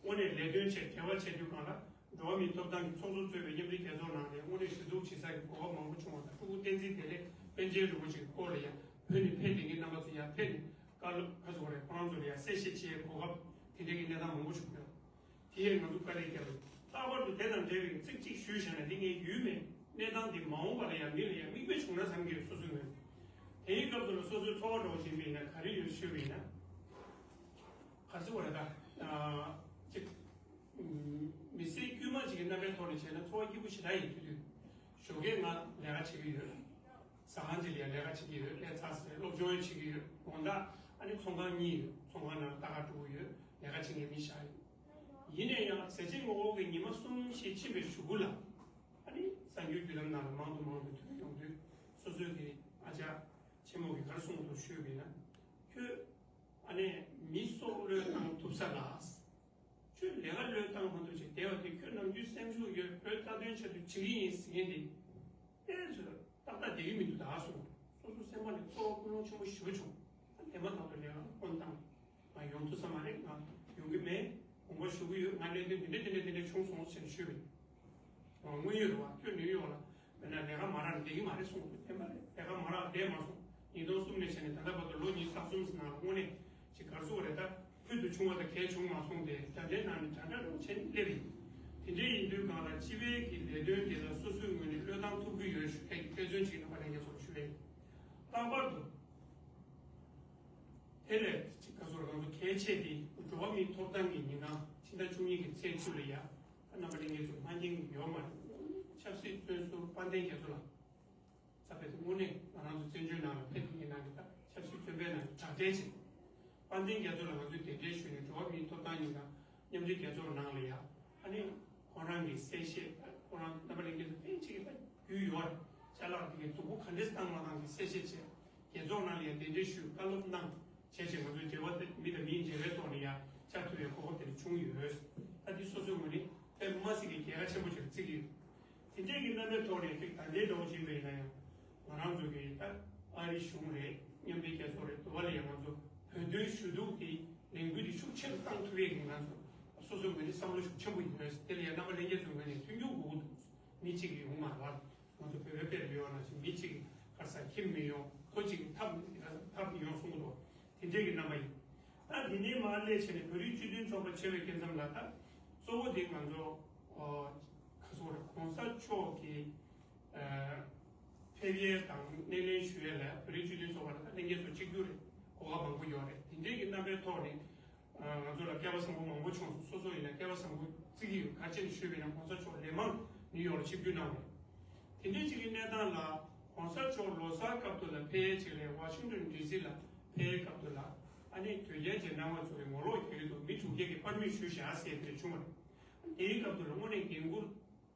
དངོས་གནས་ལས་དོན་ཆེད་འབྲེལ་བ་བྱེད་དུས་སྒང་ལ། འགྲོ་བ་མིའི་ཐོབ་ཐང་གི་ཚོགས་གཙོ་གཙོས་པའི་མཉམ་འབྲེལ་རྒྱལ་ཚོགས་ནང་ནས་དངོས་གནས་ཞུ་གཏུག་བྱེད་ས་ཀྱི་གོ་སྐབས་མང་པོ་བྱུང་བ་དང་། ཕྲུ་གུ་བསྟན་འཛིན་བདེ་ལེགས་པཎ་ཆེན་རིན་པོ་ཆེའི་སྐོར་ལ་ཡང་བོད་ནས་ཕེབས་བསྡད་མཁན་རྣམ་པ་ཚོ་ཡར་ཕེབས་ནས། བཀའ་སློབ་ཁ་སོ་རེ་ཁོ་རང་ཚོ་ལ་ཡང་གསལ་བཤད་བྱེད་གོ་སྐབས། དེ་འདྲའི་གི་གནས་སྟངས་མང་པོ་བྱུང་ཡོད། དེ་ཡང་ང་ཚོ་དཀའ་ལས་བརྒྱབ་པ་རེད། ལྷག་པར་དུ་དེ་དང་འབྲེལ་བའི་ཚིག་གཅིག་ཞུས་བཞག་ན། འདི་ངས་ཡུལ་མེད། གནས་སྟངས་འདི་མ་འོངས་པ་ལ་ཡང་མི་ལ་ཡང་མིག་དཔེ་བྱུང་ན་བསམ་གྱི་ཡོད། སོ་སོའི་ངོས་ནས། དེའི་སྐབས་སུ་ལ་སོ་སོའི་འཚོ་བ་འགྲོ་བཞིན་པ་ཡིན་ན་ག་རེ་ཡོད་ཞུས་པ་ཡིན་ན། ག་རེ་ཟེར་བ་རེད་ད། ཨ། ཅིག་མི་སེར་དཀྱུས་མ་ཅིག་གི་རྣམ་པའི་ཐོག་ནས་བྱས་ན་འཚོ་བ་སྐྱིད་པོ་ཞེ་དྲག་ཡིན། དུས་དུས་ཞོགས་ཀས་ང་ལས་ཀ་བྱེད་ཀྱི་ཡོད། ཟ་ཁང་ཅིག་ལ་ཡང་ལས་ཀ་བྱེད་ཀྱི་ཡོད། ལས་ཚར་ཚར་སློབ་སྦྱོང་ཡང་བྱེད་ཀྱི་ཡོད། དགོང་དག་ཨ་ནི་ཚོང་ཁང་གཉིས་ཡོད། ཚོང་ཁང་ནང་ལྟ་ག་འགྲོ་གི་ཡོད། ལས་ཀ་བྱེད་མཁན་མི་ཞིག་ཡིན། ཡིན་ན་ཡང་ཟས་བཅད་ངོ་རྒོལ་གྱི་ཉི་མ་གསུམ་བཞི་ཕྱིན་པའི་གཞུག་གུ་ལ། ཨ་ནི་གསར་འགྱུར་བརྒྱུད་ལམ་ནང་ལ་མང་དུ་མང་དུ་ཐོན་ཡོང་དུས། སོ་སོའི་གི་ཨ་ཅག་ཆེན་མོ་གིས་ག་རེ་གསུངས་འདུག་ཞུས་པ་ཡིན་ན། ཁྱོད་ཨ་ནི་མི་སྲོག་བློས་བཏང་ཐུབ་ས་ལ། ཁྱོད་ལས་ཀ་བློས་བཏང་མ་ཐུབ་བྱས་བསྡད་པ་དེ། ཁྱོད་ནམ་རྒྱུན་སེམས་ཤུགས་ཡོད། བོད་རྩ་དོན་ཆེད་དུ་བྱེད་ཀྱི་ཡིན་ཟེར་མཁན་དེ། ཨེ་ཚོད་ཏག་ཏག་བསྡད་ཀྱི་མི་འདུག་ད་གསུངས། སོ་སོ་སེམས་པ་ནས་ཚོར་བ་ཀུན་སློང་ཆེན་པོ་ཞེ་པོ་བྱུང་། ད་དེ་མ་ཐག་ཏུ་ལས་ཀ་འཁོར་བཏང་། ང་ཡོང་ཐུབ་ས་མ་རེད། ང་ཡོང་གི་མེད། དགོངས་པ་ཞུ་གི་ཡོད། ང་གནད་དོན་དེ་འདྲ་དེ་འདྲ་དེ་འདྲ་བྱུང་སོང་ཟེར་ནས་ཞུས་པས། དངོས་ཡོད་རེད་བ། ཁྱོད་ནིའུ་ཡོག་ལ་མེད་ན་ལས་ཀ་མ་རག་བསྡད་ཀྱི་མ་རེད་གསུངས་འདུག། བདེན་པ་རེད། ལས་ཀ་མ་རག་བསྡད་མ་སོང་། ཉིས་སྟོང་གསུམ་ནས་བྱས་ནས་ད་ལྟ་བར་དུ་ལོ་ཉི་ཤུ་རྩ་གསུམ་ནང་ལ་དངོས་གནས་ཅིག་ག་རེ་ཟེར་དགོས་རེད་ད། ཕུལ་དུ་བྱུང་བ་དང་གལ་བྱུང་མ་སོང་སྟེ། དྲ་འབྲེལ་ནང་ནས་དྲ་འབྲེལ་རོགས་བྱས་ནས་སླེབས་ཡིན། དེ་འདྲ་ཡིན་དུས་སྒང་ལ་སྤྱི་པའི་གི་ལས་དོན་དེ་ལ་སོ་སོའི་ངོས་ནས་བློས་བཏང་ཐུབ་ཀྱི་ཡོད་ཞུ་ཡས་ཀྱི་དཔེ་མཚོན་ཅིག་རྣམ་པ་ལྷན་རྒྱས་ཚོར་ཞུ་ཡས་ཡིན། ལྷག་པར་དུ་དེ་ལས་ཅིག་ག་རེ་ཟེར་དགོས་རེད། ང་ཚོ་གལ་ཆེ་དེ་འགྲོ་བ་མིའི་ཐོབ་ཐང་གི་ཉིན་གྲངས་ཕྱི་ཟླ་བཅུ་གཉིས་ཀྱི་ཚེས་བཅུ་ལ་ཡ། རྣམ་པ་ལྷན་རྒྱས་ཚོ་མ་མཁྱེན་གྱི་ཡོད་མ་རེད། ཆབ་སྲིད་བཙོན་ཟུར་དཔལ་ལྡན་རྒྱ་མཚོ་ལགས། ད་དཔེ་དེ་དངོས་གནས་ང་རང་ཚོ་བཙན་བྱོལ་ནང་ལ་ཕེབས་པའི་ཉིན་ནང་གི་ད་ཆབ་སྲིད་བཙོན་པའི་ནང་གི་དྲག་གྲས་ཅིག། དཔལ་ལྡན་རྒྱ་མཚོ་ལ་ང་ཚོས་གདན་འདྲེན་ཞུས་ནས་འགྲོ་བ་མིའི་ཐོབ་ཐང་ཉིན་གྲངས་མཉམ་འབྲེལ་རྒྱལ་ཚོགས་ནང་ལ་ཡ། ཨ་ནི་ཁོང་རང་གི་གསལ་བཤད། ཁོང་རང་རྣམ་པ་ལྷན་རྒྱས་ཚོ་ཕལ་ཆེར་གྱི་ད་རྒྱུས་ཡོད་རེད། ཅ་ལག་དེ་གའི་སྡུག་པོ་ག་འདྲས་བཏང་མ་བཏང་གི་གསལ་བཤད་བྱས། རྒྱལ་ཚོགས་ནང་ལ་ཡང་གདན་འདྲེན་ཞུས། བཀའ་སློབ་གནང་། བྱས་བྱས་ང་ཚོའི་འབྲེལ་བ་དེ་མི་དང་མིའི་འབྲེལ་བའི་ཐོག་ནས་ཡང་བཅར་ཐུབ་པའི་གོ་སྐབས་དེ་འདྲ་བྱུང་ཡོད། ད་འདི་སོ་སོའི་ངོས་ནས་དཔེ་མ་སྲིད་ཀྱི་རྒྱལ་ཁ་ཆེན་པོ་ཅིག་བརྩི་གི་ཡོད། དེ་འདྲའི་གི་རྣམ་པའི་ཐོག་ནས་ཅིག་ད་ལྟའི་འདྲ་བོ་ཅིག་ཡིན་པ་ཡིན་ན་ཡང་། ང་རང་ཚོ་གི་ད་ཨ་རི་གཞུང་རེད། མཉམ་འབྲེལ་རྒྱལ་ཚོགས་རེད། འདི་པ་ལ་ཡང་ང་ཚོ་བོད་དོན་ཞུ་གཏུག་གི་ལས་འགུལ་འདི་ཤུགས་ཆེ་རུ་བཏང་ཐུབ་ཡས་ཀྱི་ང་ཚོ་སོ་སོའི་ངོས་ནས་བསམ་བློ་ཤུགས་ཆེན་པོ་ཡོད། དེ་ལ་ཡང་རྣམ་པ་ལྷན་རྒྱས་ཚོའི་ངོས་ནས་མཐུན་འགྱུར་དགོས་ཀྱི་འདུག། མི་གཅིག་གིས་ཡོང་མ་རེད། ང་ཚོ་བོད་པའི་དཔེ་ལ་ཡོད་ན་ཞིག་མི་གཅིག་གིས་ག་རེ་ཟེར་ཁྱིམ་མི་ཡོང་། ཁོ་གཅིག་གིས་ཐབས་ཐབས་མི་ཡོང་གསུང་གི་འདུག། དེ་འདྲའི་གི་རྣམ་པ་ཡིན། ད་དེ་ནས་མར་སླེབས་བྱས་ནས་བོད་རིགས་སྤྱི་མཐུན་ཚོགས་པ་བྱས་པའི་སྐབས་ཙམ་ལ། ད་གཙོ་བོ་དེ་ང་ཚོ་ཨ་ག་རེ་ཟེར་དགོས་རེད། གོང་ས་མཆོག་གི་ཨ་ཕེབས་ཡས་དང་སྣེ་ལེན་ཞུ་ཡས་ལ་བོད་རིགས་སྤྱི་མཐུན་ཚོགས་པ་ལ་ད་ལྷན་རྒྱས་ཚོ་གཅིག་གྱུར་རེད། གོ་སྐབས་མང་པོ་ཡོད་རེད། དེ་འདྲའི་གི་རྣམ་པའི་ཐོག་ནས། ང་ཚོ་ལ་སྐལ་བ་བཟང་པོ་མང་པོ་བྱུང་སོང་། སོ་སོ་ཡིན་ན་སྐལ་བ་བཟང་པོ་བརྩི་གི་ཡོད། ག་རེ་བྱས་ནས་ཞུས་པ་ཡིན་ན། གོང་ས་མཆོག་ལན་མང་ནིའུ་ཡོག་ལ་ཆིབས་བསྒྱུར་གནང་བ་རེད། དེ་འདྲའི་ཅིག་གི་གནས་སྟངས་ལ། གོང་ས་མཆོག་ལོ་གསར་སྐབས་དུ་ལ་ཕེབས་ཡས་ཅིག་ལ་ཝ་ཤིང་ཏོན་ཌི་སི་ལ་ཕེབས་ཡས་སྐབས་དུ་ལ། ཨ་ནི་དོལ་རྒྱལ་གྱི་སྣང་བ་ཚོ་གི་ངོ་ལོག་རྒྱག་གི་འདུག། མི་དྲུག་བརྒྱ་གིས་པར་མིག་ཞུས་བཞག་ཟེར་དེ་འདྲ་བྱུང་བ་རེད། དེའི་སྐབས་དུ་ལ་དངོས་གནས་འགན་འཁུར་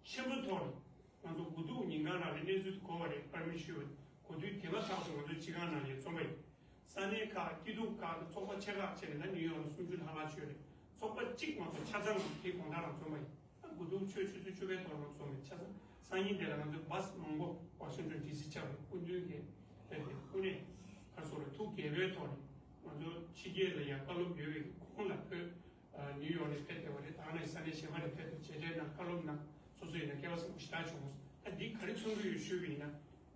ཆེན་པོའི་ཐོག་ནས། ང་ཚོ་དགུ་ཐུག་ཉིན་གང་རང་ལ་གནས་ཚུལ་དེ་གོ་བ་རེད། པར་མིག་ཞུས་པ་གོ་དུས། དེ་མ་ཐག་ཏུ་ང་ཚོ་སྤྱི་ཁང་ནང་ལ་ཡང་འཛོམས་པ་ཡིན། ས་གནས་ཁག་སྐྱིད་སྡུག་ཁག་དང་ཚོགས་པ་ཆེ་ཁག་བྱས་ནས་ད་ནིའུ་ཡོག་ལ་སུམ་ཅུ་ལྷག་ལྷག་ཡོད་རེད། ཚོགས་པ་གཅིག་མ་གཏོགས་ཆ་ཚང་དེའི་དགོང་དག་རང་འཛོམས་པ་ཡིན། ད་དགུ་ཐུག་ཆོས་ཆུ་ཚོད་བཅུ་པའི་ཐོག་རང་འཛོམས་པ་ཡིན། ཆ་ཚང་སང་ཉིན་དེ་ལ་ང་ཚོའི་བྷ་སི་མང་པོ་ཝ་ཤིང་ཏོན་ཌི་སི་ཆགས་པའི་སྐུ་མདུན་གྱི་ཕེབས་ཏེ། དངོས་གནས་ག་རེ་ཟེར་དགོས་རེད། ཐུགས་དགྱེས་པའི་ཐོག་ནས་ང་ཚོ་ཕྱི་རྒྱལ་ལ་ཡང་བཀའ་སློབ་ཡོད་པའི་གོང་ལ་བོད་ཨ་ནིའུ་ཡོག་ནས་ཕེབས་བསྡད་པ་རེད། ད་ནི་ས་གནས་གཞན་པ་ནས་ཕེབས་ཏེ་མཇལ་འཕྲད་གནང་། བཀའ་སློབ་གནང་། སོ་སོ་ཡིན་ན་སྐལ་བ་བཟང་པོ་ཞེ་དྲག་བྱུང་སོང་། ད་འདི་ག་རེ་མཚོན་གྱི་ཡོད་ཞུས་པ་ཡིན་ན།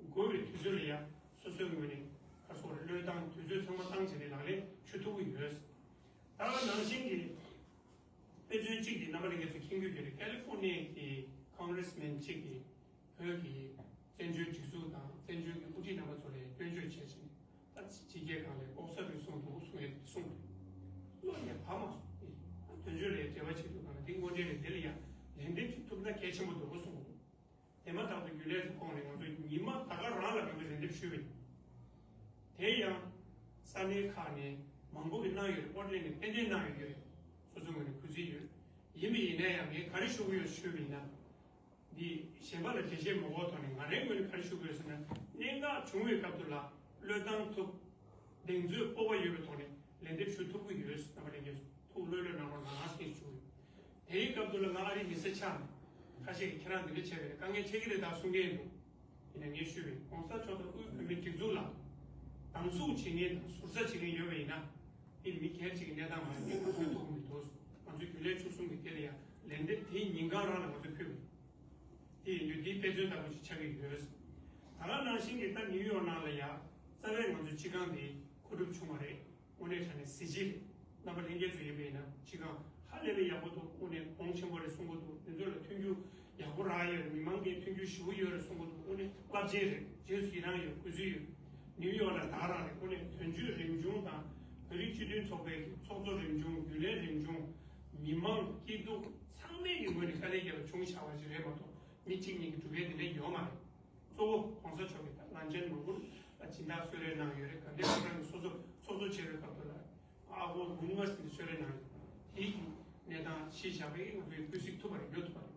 དགོས་པའི་དུས་ཚོད་ལ་ཡང་སོ་སོའི་ངོས་ནས་ག་རེ་ཟེར་དགོས་རེད། བློས་བཏང་། དུས་ཚོད་ཚང་མ་བཏང་བྱས་ནས་ལག་ལེན་ཞུ་ཐུབ་ཀྱི་ཡོད། ད་ནང་བཞིན་གྱི་དཔེ་མཚོན་གཅིག་འདི་རྣམ་པ་ལྷན་རྒྱས་ཚོས་མཁྱེན་གྱི་ཡོད་རེད། ཀ་ལི་ཧྥོར་ནི་ཡའི་གི་ཁོང་གྷི་རེ་སི་མེན་གཅིག་གིས་བོད་ཀྱི་བཙན་བྱོལ་སྒྲིག་འཛུགས་དང་བཙན་བྱོལ་གྱི་དབུ་ཁྲིད་རྣམ་པ་ཚོ་ལ་སྐྱོན་བརྗོད་བྱས་བྱས་ནས། ད་ཕྱི་རྒྱལ་སྒང་ལ་ལྐོག་ཟ་རུལ་སུངས་འདུག་གསུངས་ཡས་གསུངས་རེད། བློ་ཡང་བབས་མ་སོང་། ཨེ། ད་དོན་གཅོད་ལ་ཡང་འབྲེལ་བ་བྱེད་དུས་སྒང་ལ་འདི་དངོས་འབྲེལ་རེད། འདི་ལ་ཡང་ལན་འདེབས་ཅིག་ཐུབ་ན་གལ་ཆེན་པོ་འདུག་གསུངས་འདུག། དེ་མ་ཐག་ཏུ་རྒྱུན་ལས་ཚོ་ཁོངས་ནས་ང་ཚོ་ཉི་མ་ད་ག་རང་ལ་ང་ཚོས་ལན་འདེབས་ཞུས་པ་ཡིན། དེ་ཡང་ས་གནས་ཁག་ནས་མང་པོ་གིས་གནང་ཡོད་རེད། ཨོ་ཊི་ལན་ནས་ཏན་ཏན་གནང་ཡོད་ཀྱི་རེད། སོ་སོའི་ངོས་ནས་གུས་བརྩི་ཡོད། ཡིན་པ་ཡིན་ན་ཡང་ངས་ག་རེ་ཞུ་གི་ཡོད་ཞུས་པ་ཡིན་ན། འདི་གཞན་པ་ལ་འགྲེལ་བཤད་མ་དགོས་ཐོག་ནས་ང་རའི་ངོས་ནས་ག་རེ་ཞུ་དགོས་ཟེར་ན། གནད་འགག་བྱུང་བའི་སྐབས་དུ་ལ་བློས་བཏང་ཐུབ། གདེང་ཚོད་སྤོབས་པ་ཡོད་པའི་ཐོག་ནས་ལན་འདེབས་ཞུ་ཐུབ་ཀྱི་ཡོད་ཟེར། རྣམ་པ་ལྷན་རྒྱས་ཚོ་ཐུགས་ལྷོད་ལྷོད་གནང་རོགས་གནང་ཟེར་ཞུ་གི་ཡོད། དེའི་སྐབས་དུ་ལ་ང་ཨ་རིའི་མི་སེར་ཆགས་ནས་ཁ་ཤས་ཀྱིས་ཁྱེད་རང་འདི་འདྲ་བྱས་པས་དཀའ་ངལ་འཕྲད་ཀྱི་རེད་ད་གསུང་མཁན་འདུག་ཡིན་ན་ངས་ཞུས་པས་༸གོང་ས་མཆོག་དང་དབུས་བོད་མིའི་སྒྲིག་འཛུགས་ལ་སྡང་ཟུག་བྱེད་མཁན་དང་ཟུར་ཟ་བྱེད་མཁན་ཡོད་པ་ཡིན་ན། དེ་མི་སྒེར་གཅིག་གི་གནས་སྟངས་མ་རེད། དེ་ང་ཚོའི་ཐུགས་མི་འདུག་ང་ཚོའི་རྒྱུན་ལས་བཅུ་གསུམ་གྱི་དེ་ལ་ཡང་ལན་འདེབས་དེའི་ཉིན་གང་རང་ལ་ང་ཚོས་ཕུལ་བ་ཡིན། དེ་ཡིན་དུས་དེའི་དཔེ་མཚོན་ལྟ་བུ་ཞིག་ཆགས་ཀྱི་ཡོད། ད་ག་ནང་བཞིན་གྱི་ད་ནིའུ་ཡོག་ནང་ལ་ཡང་རྩ་བའི་ང་ཚོའི་སྤྱི་ཁང་དེ་མཁོ་སྒྲུབ་བྱུང་བ་རེད། དངོས་གནས་དྲང་གནས་གཟི་བརྗིད་རེད། རྣམ་པ་ལྷན་རྒྱས་ཚོ་ཡིན་པ་ཡིན་ན་སྤྱི་ཁང་ཧ་ལས་པའི་ཡག་པོ་འདུག་དངོས་གནས་གོང་ཆེན་པོ་རེད་གསུང་གི་འདུག་དེ་ཚོ་ལ་མཐུན་འགྱུར་ཡག་པོ་རག་ཡོད་རེད། མི་མང་གིས་མཐུན་འགྱུར་ཞེ་པོ་ཡོད་རེད་གསུང་གི་འདུག་དངོས་གནས་རླབས་ཆེན་རེད། རྗེས་སུ་ཡི་རང་ཡོད། གུས་བརྩི་ཡོད། ནིའུ་ཡོག་ལ་ད་རང་རེད། དངོས་གནས་དོན་གཅོད་རིམ་བྱུང་དང་བོད་རིགས་སྤྱི་མཐུན་ཚོགས་པའི་གི་ཚོགས་གཙོ་རིམ་བྱུང་། རྒྱུན་ལས་རིམ་བྱུང་། མི་མང་སྐྱིད་སྡུག་ཚང་མའི་གི་ངོས་ནས་དཀའ་ལས་བརྒྱབ་པ་བྱུང་བཞག་པ་ཞིག་རེད་མ་གཏོགས་མི་གཅིག་གཉིས་ཀྱིས་གྲུབ་པའི་དེ་འདྲ་ཡོད་མ་རེད། གཙོ་བོ་༸གོང་ས་མཆོག་གིས་ད་ལམ་སེང་མང་པོ་ལ་སྦྱིན་བདག་གསོལ་རས་གནང་ཡོད་རེད། དགའ་ལྡན་ཕོ་བྲང་གི་སོ་སོ་ཚོགས་གཙོ་བྱས་པའི་སྐབས་དུ་ལ་ཨ་ཧོ་ལུང་མ་ཟིན་གྱི་གསོལ་རས་གནང་ཡོད། དེའི་གི་གནས་སྟངས་ཤེས་བཞག་པའི་ང་ཚོས་སྐུལ་གཟིགས་ཐུབ་པ་རེད། ཡོད་ཐུབ་པ་རེད།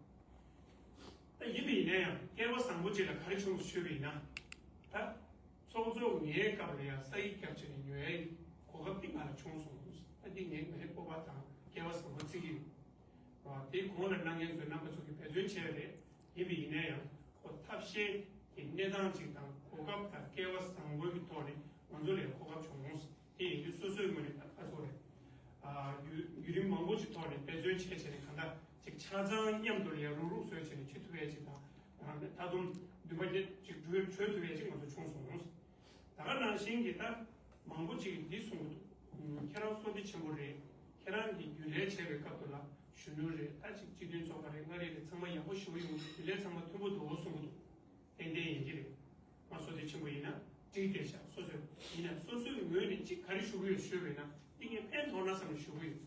ད་ཡིན་པ་ཡིན་ན་ཡང་སྐལ་བ་བཟང་པོ་ཅིག་ལ་ག་རེ་བྱུང་ཞུས་པ་ཡིན་ན། ད་ཚོགས་གཙོ་ངའི་སྐབས་ལ་ཡང་ས་ཡིག་བརྒྱབ་བྱས་ནས་ཉོ་ཡའི་གོ་སྐབས་འདི་ང་ལ་བྱུང་སོང་། ད་འདི་ངའི་ངའི་སྤོབས་པ་དང་སྐལ་བ་བཟང་པོ་བརྩི་གི་ཡོད། རེད་བ། དེའི་གོང་ལ་གནང་མཁན་ཚོས་རྣམ་པ་ཚོ་གིས་འབད་བརྩོན་བྱས་པ་རེད། ཡིན་པ་ཡིན་ན་ཡང་ཁོ་ཐབས་ཤེས་ཀྱི་གནས་སྟངས་ཅིག་དང་གོ་སྐབས་དང་སྐལ་བ་བཟང་པོའི་གི་ཐོག་ནས་ང་ཚོ་ལ་གོ་སྐབས་བྱུང་སོང་། དེ་ཡིན་དུས་སོ་སོའི་ངོས་ནས་ད་ཁ་ཚོ་རེད། ཨ་བརྒྱུད་བརྒྱུད་རིམ་མང་པོ་ཅིག་ཐོག་ནས་འབད་བརྩོན་བྱས་བྱས་ནས་གང་ལྟར་ཅིག་ཆ་ཚང་མཉམ་དུ་ལ་ཡང་རུག་རུག་བཟོས་བྱས་ནས་ཁྲིད་ཐུབ་ཡས་ཅིག་དང་། ད་དུང་འདུན་པ་བརྒྱད་ཅིག་གྲོས་གྲོས་ཐུབ་ཡས་ཅིག་ང་ཚོ་བྱུང་སོང་། ད་ག་ནང་བཞིན་གྱི་ད་མང་པོ་ཅིག་གིས་འདི་གསུང་གི་འདུག་ཁྱེད་རང་བསོད་བདེ་ཆེན་པོ་རེད། ཁྱེད་རང་གིས་རྒྱུན་ལས་བྱས་པའི་སྐབས་དུ་ལ་གཞོན་ནུ་རེད། ད་ཅིག་སྤྱི་མཐུན་ཚོགས་པ་རེད། མངའ་རིས་རེད། ཚང་མ་ཡག་པོ་ཞེ་པོ་ཡོང་གི་འདུག་རྒྱུན་ལས་ཚང་མ་མཐུན་པོ་འདུག་གསུང་གི་འདུག་ཏན་ཏན་ཡིན་གྱི་རེད། ང་བསོད་བདེ་ཆེན་པོ་ཡིན་ན་འགྲིག་བསྡད་ཤག་སོ་སོས་ཡིན་ན་སོ་སོའི་ངོས་ནས་ཅིག་ག་རེ་ཞུ་གི་ཡོད་ཞུས་པ་ཡིན་ན་འདི་ངས་ཕན་ཐོགས་ན་བསམ་ནས་ཞུ་གི་ཡོད།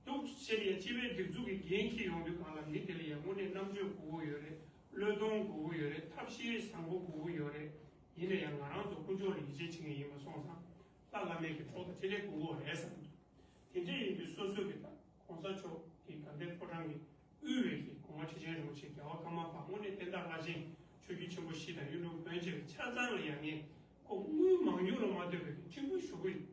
འདུག་བྱས་ནས་སྤྱི་པའི་སྒྲིག་འཛུགས་ཀྱི་འགན་འཁྱེར་ཡོང་དུས་གང་ལ་མི་དེ་ལ་ཡང་དངོས་གནས་རྣམ་དཔྱོད་དགོས་ཀྱི་ཡོད་རེད། བློས་གཏོང་དགོས་ཀྱི་ཡོད་རེད། ཐབས་ཤེས་བཟང་པོ་དགོས་ཀྱི་ཡོད་རེད། ཡིན་ན་ཡང་ང་རང་ཚོ་དཀོན་མཆོག་ལ་ཡིད་ཆེས་བྱེད་མཁན་ཡིན་པ་སོང་ཙང་ལྷ་བླ་མེད་ཀྱི་གྲོགས་དང་འཕྲིན་ལས་དགོས་ཀྱི་ཡོད་རེད་བསམ་འདུག་དེ་འདྲ་ཡིན་དུས་སོ་སོ་གི་ད་༸གོང་ས་མཆོག་གི་དགའ་ལྡན་ཕོ་བྲང་གི་དབུས་པའི་གི་གོང་མ་ཁྲི་ཆེན་རིན་པོ་ཆེ་རྒྱལ་བ་ཀརྨ་པ་དངོས་གནས་བསྟན་བདག་བླ་ཆེན་ཆོས་བརྒྱུད་ཆེན་པོ་བཞི་དང་གཡུང་དྲུང་བོན་བཅས་ཀྱི་ཆ་ཚང་ལ་ཡང་ངས་ཁོ་དངུལ་མང་ཉུང་ལ་མ་ལྟོས་པའི་གི་ཁྲིམས་ཁུར་ཞུ་གི་ཡོད།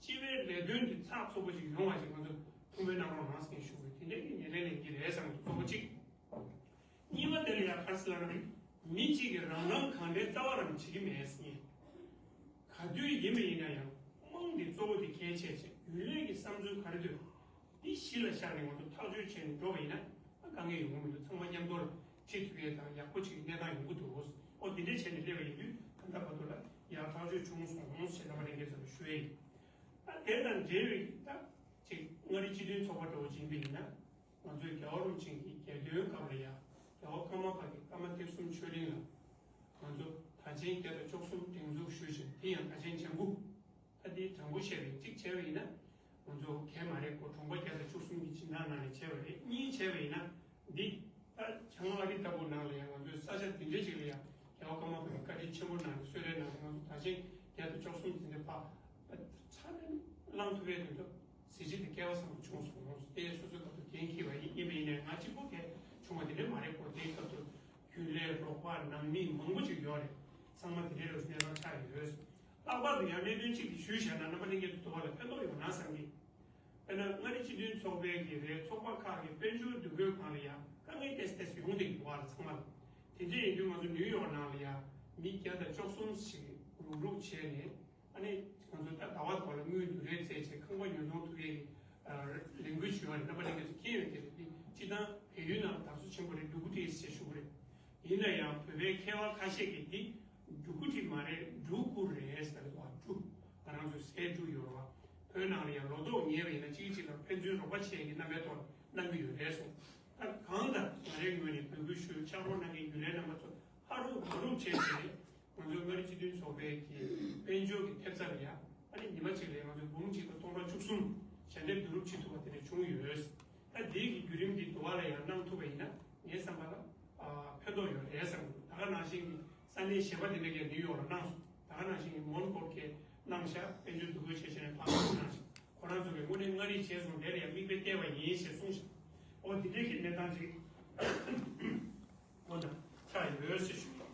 སྤྱི་པའི་ལས་དོན་དེ་ཚགས་ཚུད་པོ་ཞིག་ཡོང་བ་ཞིག་ང་ཚོ་ཐུགས་སྨོན་གནང་རོགས་གནང་ཟེར་ཞུ་གི་ཡོད། དེ་འདྲའི་གི་ངེས་ལེན་ལེན་གྱི་རེད་བསམ་གི་འདུག་གཙོ་བོ་གཅིག་གཉིས་པ་དེ་ལ་ཡང་ག་རེ་ཟེར་ལབ་ན། མི་གཅིག་གིས་རང་རང་གང་དྲན་རྩ་བ་རང་བྱེད་ཀྱི་མེད་ཟེར་ངས། ག་དུས་ཡིན་པ་ཡིན་ན་ཡང་དམངས་ཀྱི་གཙོ་བོ་དེ་གལ་ཆེ་ཆེ་རྒྱུན་ལས་ཀྱི་བསམ་ཚུལ་ག་རེ་འདུག་འདི་གཞི་ལ་བཞག་ནས་ང་ཚོ་ཐག་གཅོད་བྱས་ནས་འགྲོ་བ་ཡིན་ན་ཨ་དཀའ་ངལ་ཡོང་གི་མི་འདུག་ཚང་མ་མཉམ་དུ་ལ་ཁྲིད་ཐུབ་ཡས་དང་ཡག་པོ་ཅིག་གི་གནས་སྟངས་ཡོང་གི་འདུག་ཨོ་དེ་འདྲས་བྱས་ནས་སླེབས་པ་ཡིན་དུས་ད་ལྟ་བར་དུ་ལ་ཡག་ཐག་གཅོད་བྱུང་སོང་ཞེས་རྣམ་པ་ལྷན་རྒྱས་ཚོ་ལ་ཞུ་ཡས་ཡིན། ཨ་དེ་དང་འབྲེལ་བའི་ད་ཅིག་མངའ་རིས་སྤྱི་མཐུན་ཚོགས་པ་འདྲ་བོ་ཅིག་ཡིན་པ་ཡིན་ན། ང་ཚོའི་རྒྱལ་བ་རིན་པོ་ཆེ་གི་རྒྱལ་སྟོན་སྐབས་ལ་ཡང་རྒྱལ་བ་ཀརྨ་པ་གི་ཀརྨ་ཐེག་གསུམ་ཆོས་གླིང་ལ་ང་ཚོ་དར་ཆེན་བརྒྱ་དང་བཅུ་གསུམ་སྒྲེང་འཛུགས་ཞུས་ཤིང་དེ་ཡང་དར་ཆེན་ལྗང་གུ། ད་དེ་དྲང་པོ་བཤད་པའི་གཅིག་བྱས་པ་ཡིན་ན་ང་ཚོ་གས་མ་རེད་ཁོ་གྲོང་པ་བརྒྱ་དང་བཅུ་གསུམ་གྱི་སྦྱིན་བདག་ནང་ནས་བྱས་པ་རེད། གཉིས་བྱས་པ་ཡིན་ན་འདི་ད་བྱང་ཨ་རི་ལྟ་བུ་ནང་ལ་ཡང་ང་ཚོའི་ས་ཆ་འདི་འདྲས་ཅིག་ལ་ཡང་རྒྱལ་བ་ཀརྨ་པའི་བཀའ་དྲིན་ཆེན་པོ་གནང་ནས་གསོལ་རས་གནང་ནས་ང་ཚོ་དར་ཆེན་བརྒྱ་དང་བཅུ་གསུམ་འཛིན་གྲྭ་ཕ་ཚ་ནས་བླངས་ཐུབ་པའི་དོན་དུ་གཟི་བརྗིད་དང་སྐལ་བ་བཟང་པོ་བྱུང་སོང་། དེ་སོ་སོའི་སྐབས་དུ་འགན་འཁྱེར་བ་ཡིན། ཡིན་པ་ཡིན་ནའི་ང་གཅིག་པོ་གས་བྱུང་བ་དེ་འདྲ་མ་རེད་ཁོ། དེའི་སྐབས་དུ་རྒྱུན་ལས་རོགས་པ་ནང་མི་མང་པོ་ཅིག་ཡོད་རེད། ཚང་མ་དེ་འདྲའི་རུ་གནས་སྟངས་ཆགས་ཡོད། ལྷག་པར་དུ་ཡང་གནད་དོན་གཅིག་དེ་ཞུས་བཞག་ན་རྣམ་པ་ལྷན་རྒྱས་ཚོ་དུ་བ་ལ་ཕན་ཐོགས་ཡོང་ན་བསམ་གི། དཔེར་ན་མངའ་རིས་སྤྱི་མཐུན་ཚོགས་པའི་གི་རེད། ཚོགས་པ་ཁག་གི་དཔལ་འབྱོར་འདུ་འགོད་སྒང་ལ་ཡང་དཀའ་ངལ་ཏོག་ཙམ་ཡོང་བསྡད་ཀྱི་འདུག་བ་ལ་ཚང་མ་ལ། དེ་འདྲ་ཡིན་དུས་ང་ཚོ་ནིའུ་ཡོག་ནང་ལ་ཡང་མི་བརྒྱ་དང་བཅུ་གསུམ་ཞིག་རུག་རུག་བྱས་ནས་ཨ་ནི་ང་ཚོ་ད་ཟླ་བ་ཟླ་བ་ལ་དངུལ་བསྡུ་རེས་བྱས་བྱས་ཁང་པ་ཉོ་ཚོང་ཐུབ་ཡས་ཀྱི་ལས་འགུལ་ཞུ་བ་རེད། རྣམ་པ་ལྷན་རྒྱས་ཚོ་མཁྱེན་ཡོད་ཀྱི་རེད། འདི་སྤྱི་བཏང་བལ་ཡུལ་ནང་ལ་དར་སོ་ཆེན་པོ་རེད། འབྲུ་གུ་ཊི་ཞེས་ཞུ་གི་རེད། ཡིན་ན་ཡང་བོད་པའི་མཁས་པ་ཁ་ཤས་ཀྱིས་འདི་འབྲུ་གུ་ཊི་མ་རེད། འབྲུ་གུ་རེད་ཟེར་བ་འབྲུ། ང་རང་ཚོའི་ཟས་འབྲུ་ཡོད་རེད་བ། བོད་ནང་ལ་ཡང་ལོ་ཏོག་ཉེ་བ་ཡིན་ན་གཅིག་གིས་གཅིག་ལ་ཕན་ཚུན་རོགས་པ་བྱེད་ཀྱི་རྣམ་པའི་ཐོག་གནང་གི་ཡོད་རེད་གསུངས། ད་གང་ལྟར་ང་རའི་ངོས་ནས་འབོད་སྐུལ་ཞུ། ཕྱག་རོགས་གནང་མཁན་རྒྱུན་ལས་རྣམ་པ་ཚོ་ཧ་རུ་ཧ་རུ་བྱས་བྱས་ང་ཚོའི་མངའ་རིས་སྤྱི་མཐུན་ཚོགས་པའི་གི་དཔལ་འབྱོར་གྱི་ཐེབས་རྩ་ལ་ཡང་ཨ་ནི་ཉི་མ་གཅིག་ལ་ང་ཚོས་འབུམ་གཅིག་དང་སྟོང་ཕྲག་བཅུ་གསུམ་ཞལ་འདེབས་བསྡུ་རུབ་བྱེད་ཐུབ་པ་དེ་འདྲ་བྱུང་ཡོད། ད་དེའི་གི་བརྒྱུད་རིམ་འདི་དུ་བ་ལ་ཡང་གནང་ཐུབ་པ་ཡིན་ན་ངའི་བསམ་པ་ལ་ཨ་ཕན་ཐོགས་ཡོད་རེད་བསམ་གི་འདུག་ད་ག་ནང་བཞིན་གྱི་ས་གནས་གཞན་པ་དེ་འདྲ་གས་ནིའུ་ཡོག་ལ་གནང་སོང་། ད་ག་ནང་བཞིན་གྱི་མོན་གྷོ་གས་གནང་ཤག་དཔལ་འབྱོར་འདུ་འགོད་བྱས་བྱས་ནས་ཕར་གནང་ཤག་ཁོ་རང་ཚོ་གིས་དངོས་གནས་མངའ་རིས་བྱས་སོང་དེ་ལ་ཡང་མིག་དཔེ་བལྟས་པ་ཡིན་ཞེས་གསུངས་ཤག་ཨོ་དེ་འདྲ་གི་གནས་སྟངས་ཅིག་ཆགས་ཡོད་ཟེར་ཞུ།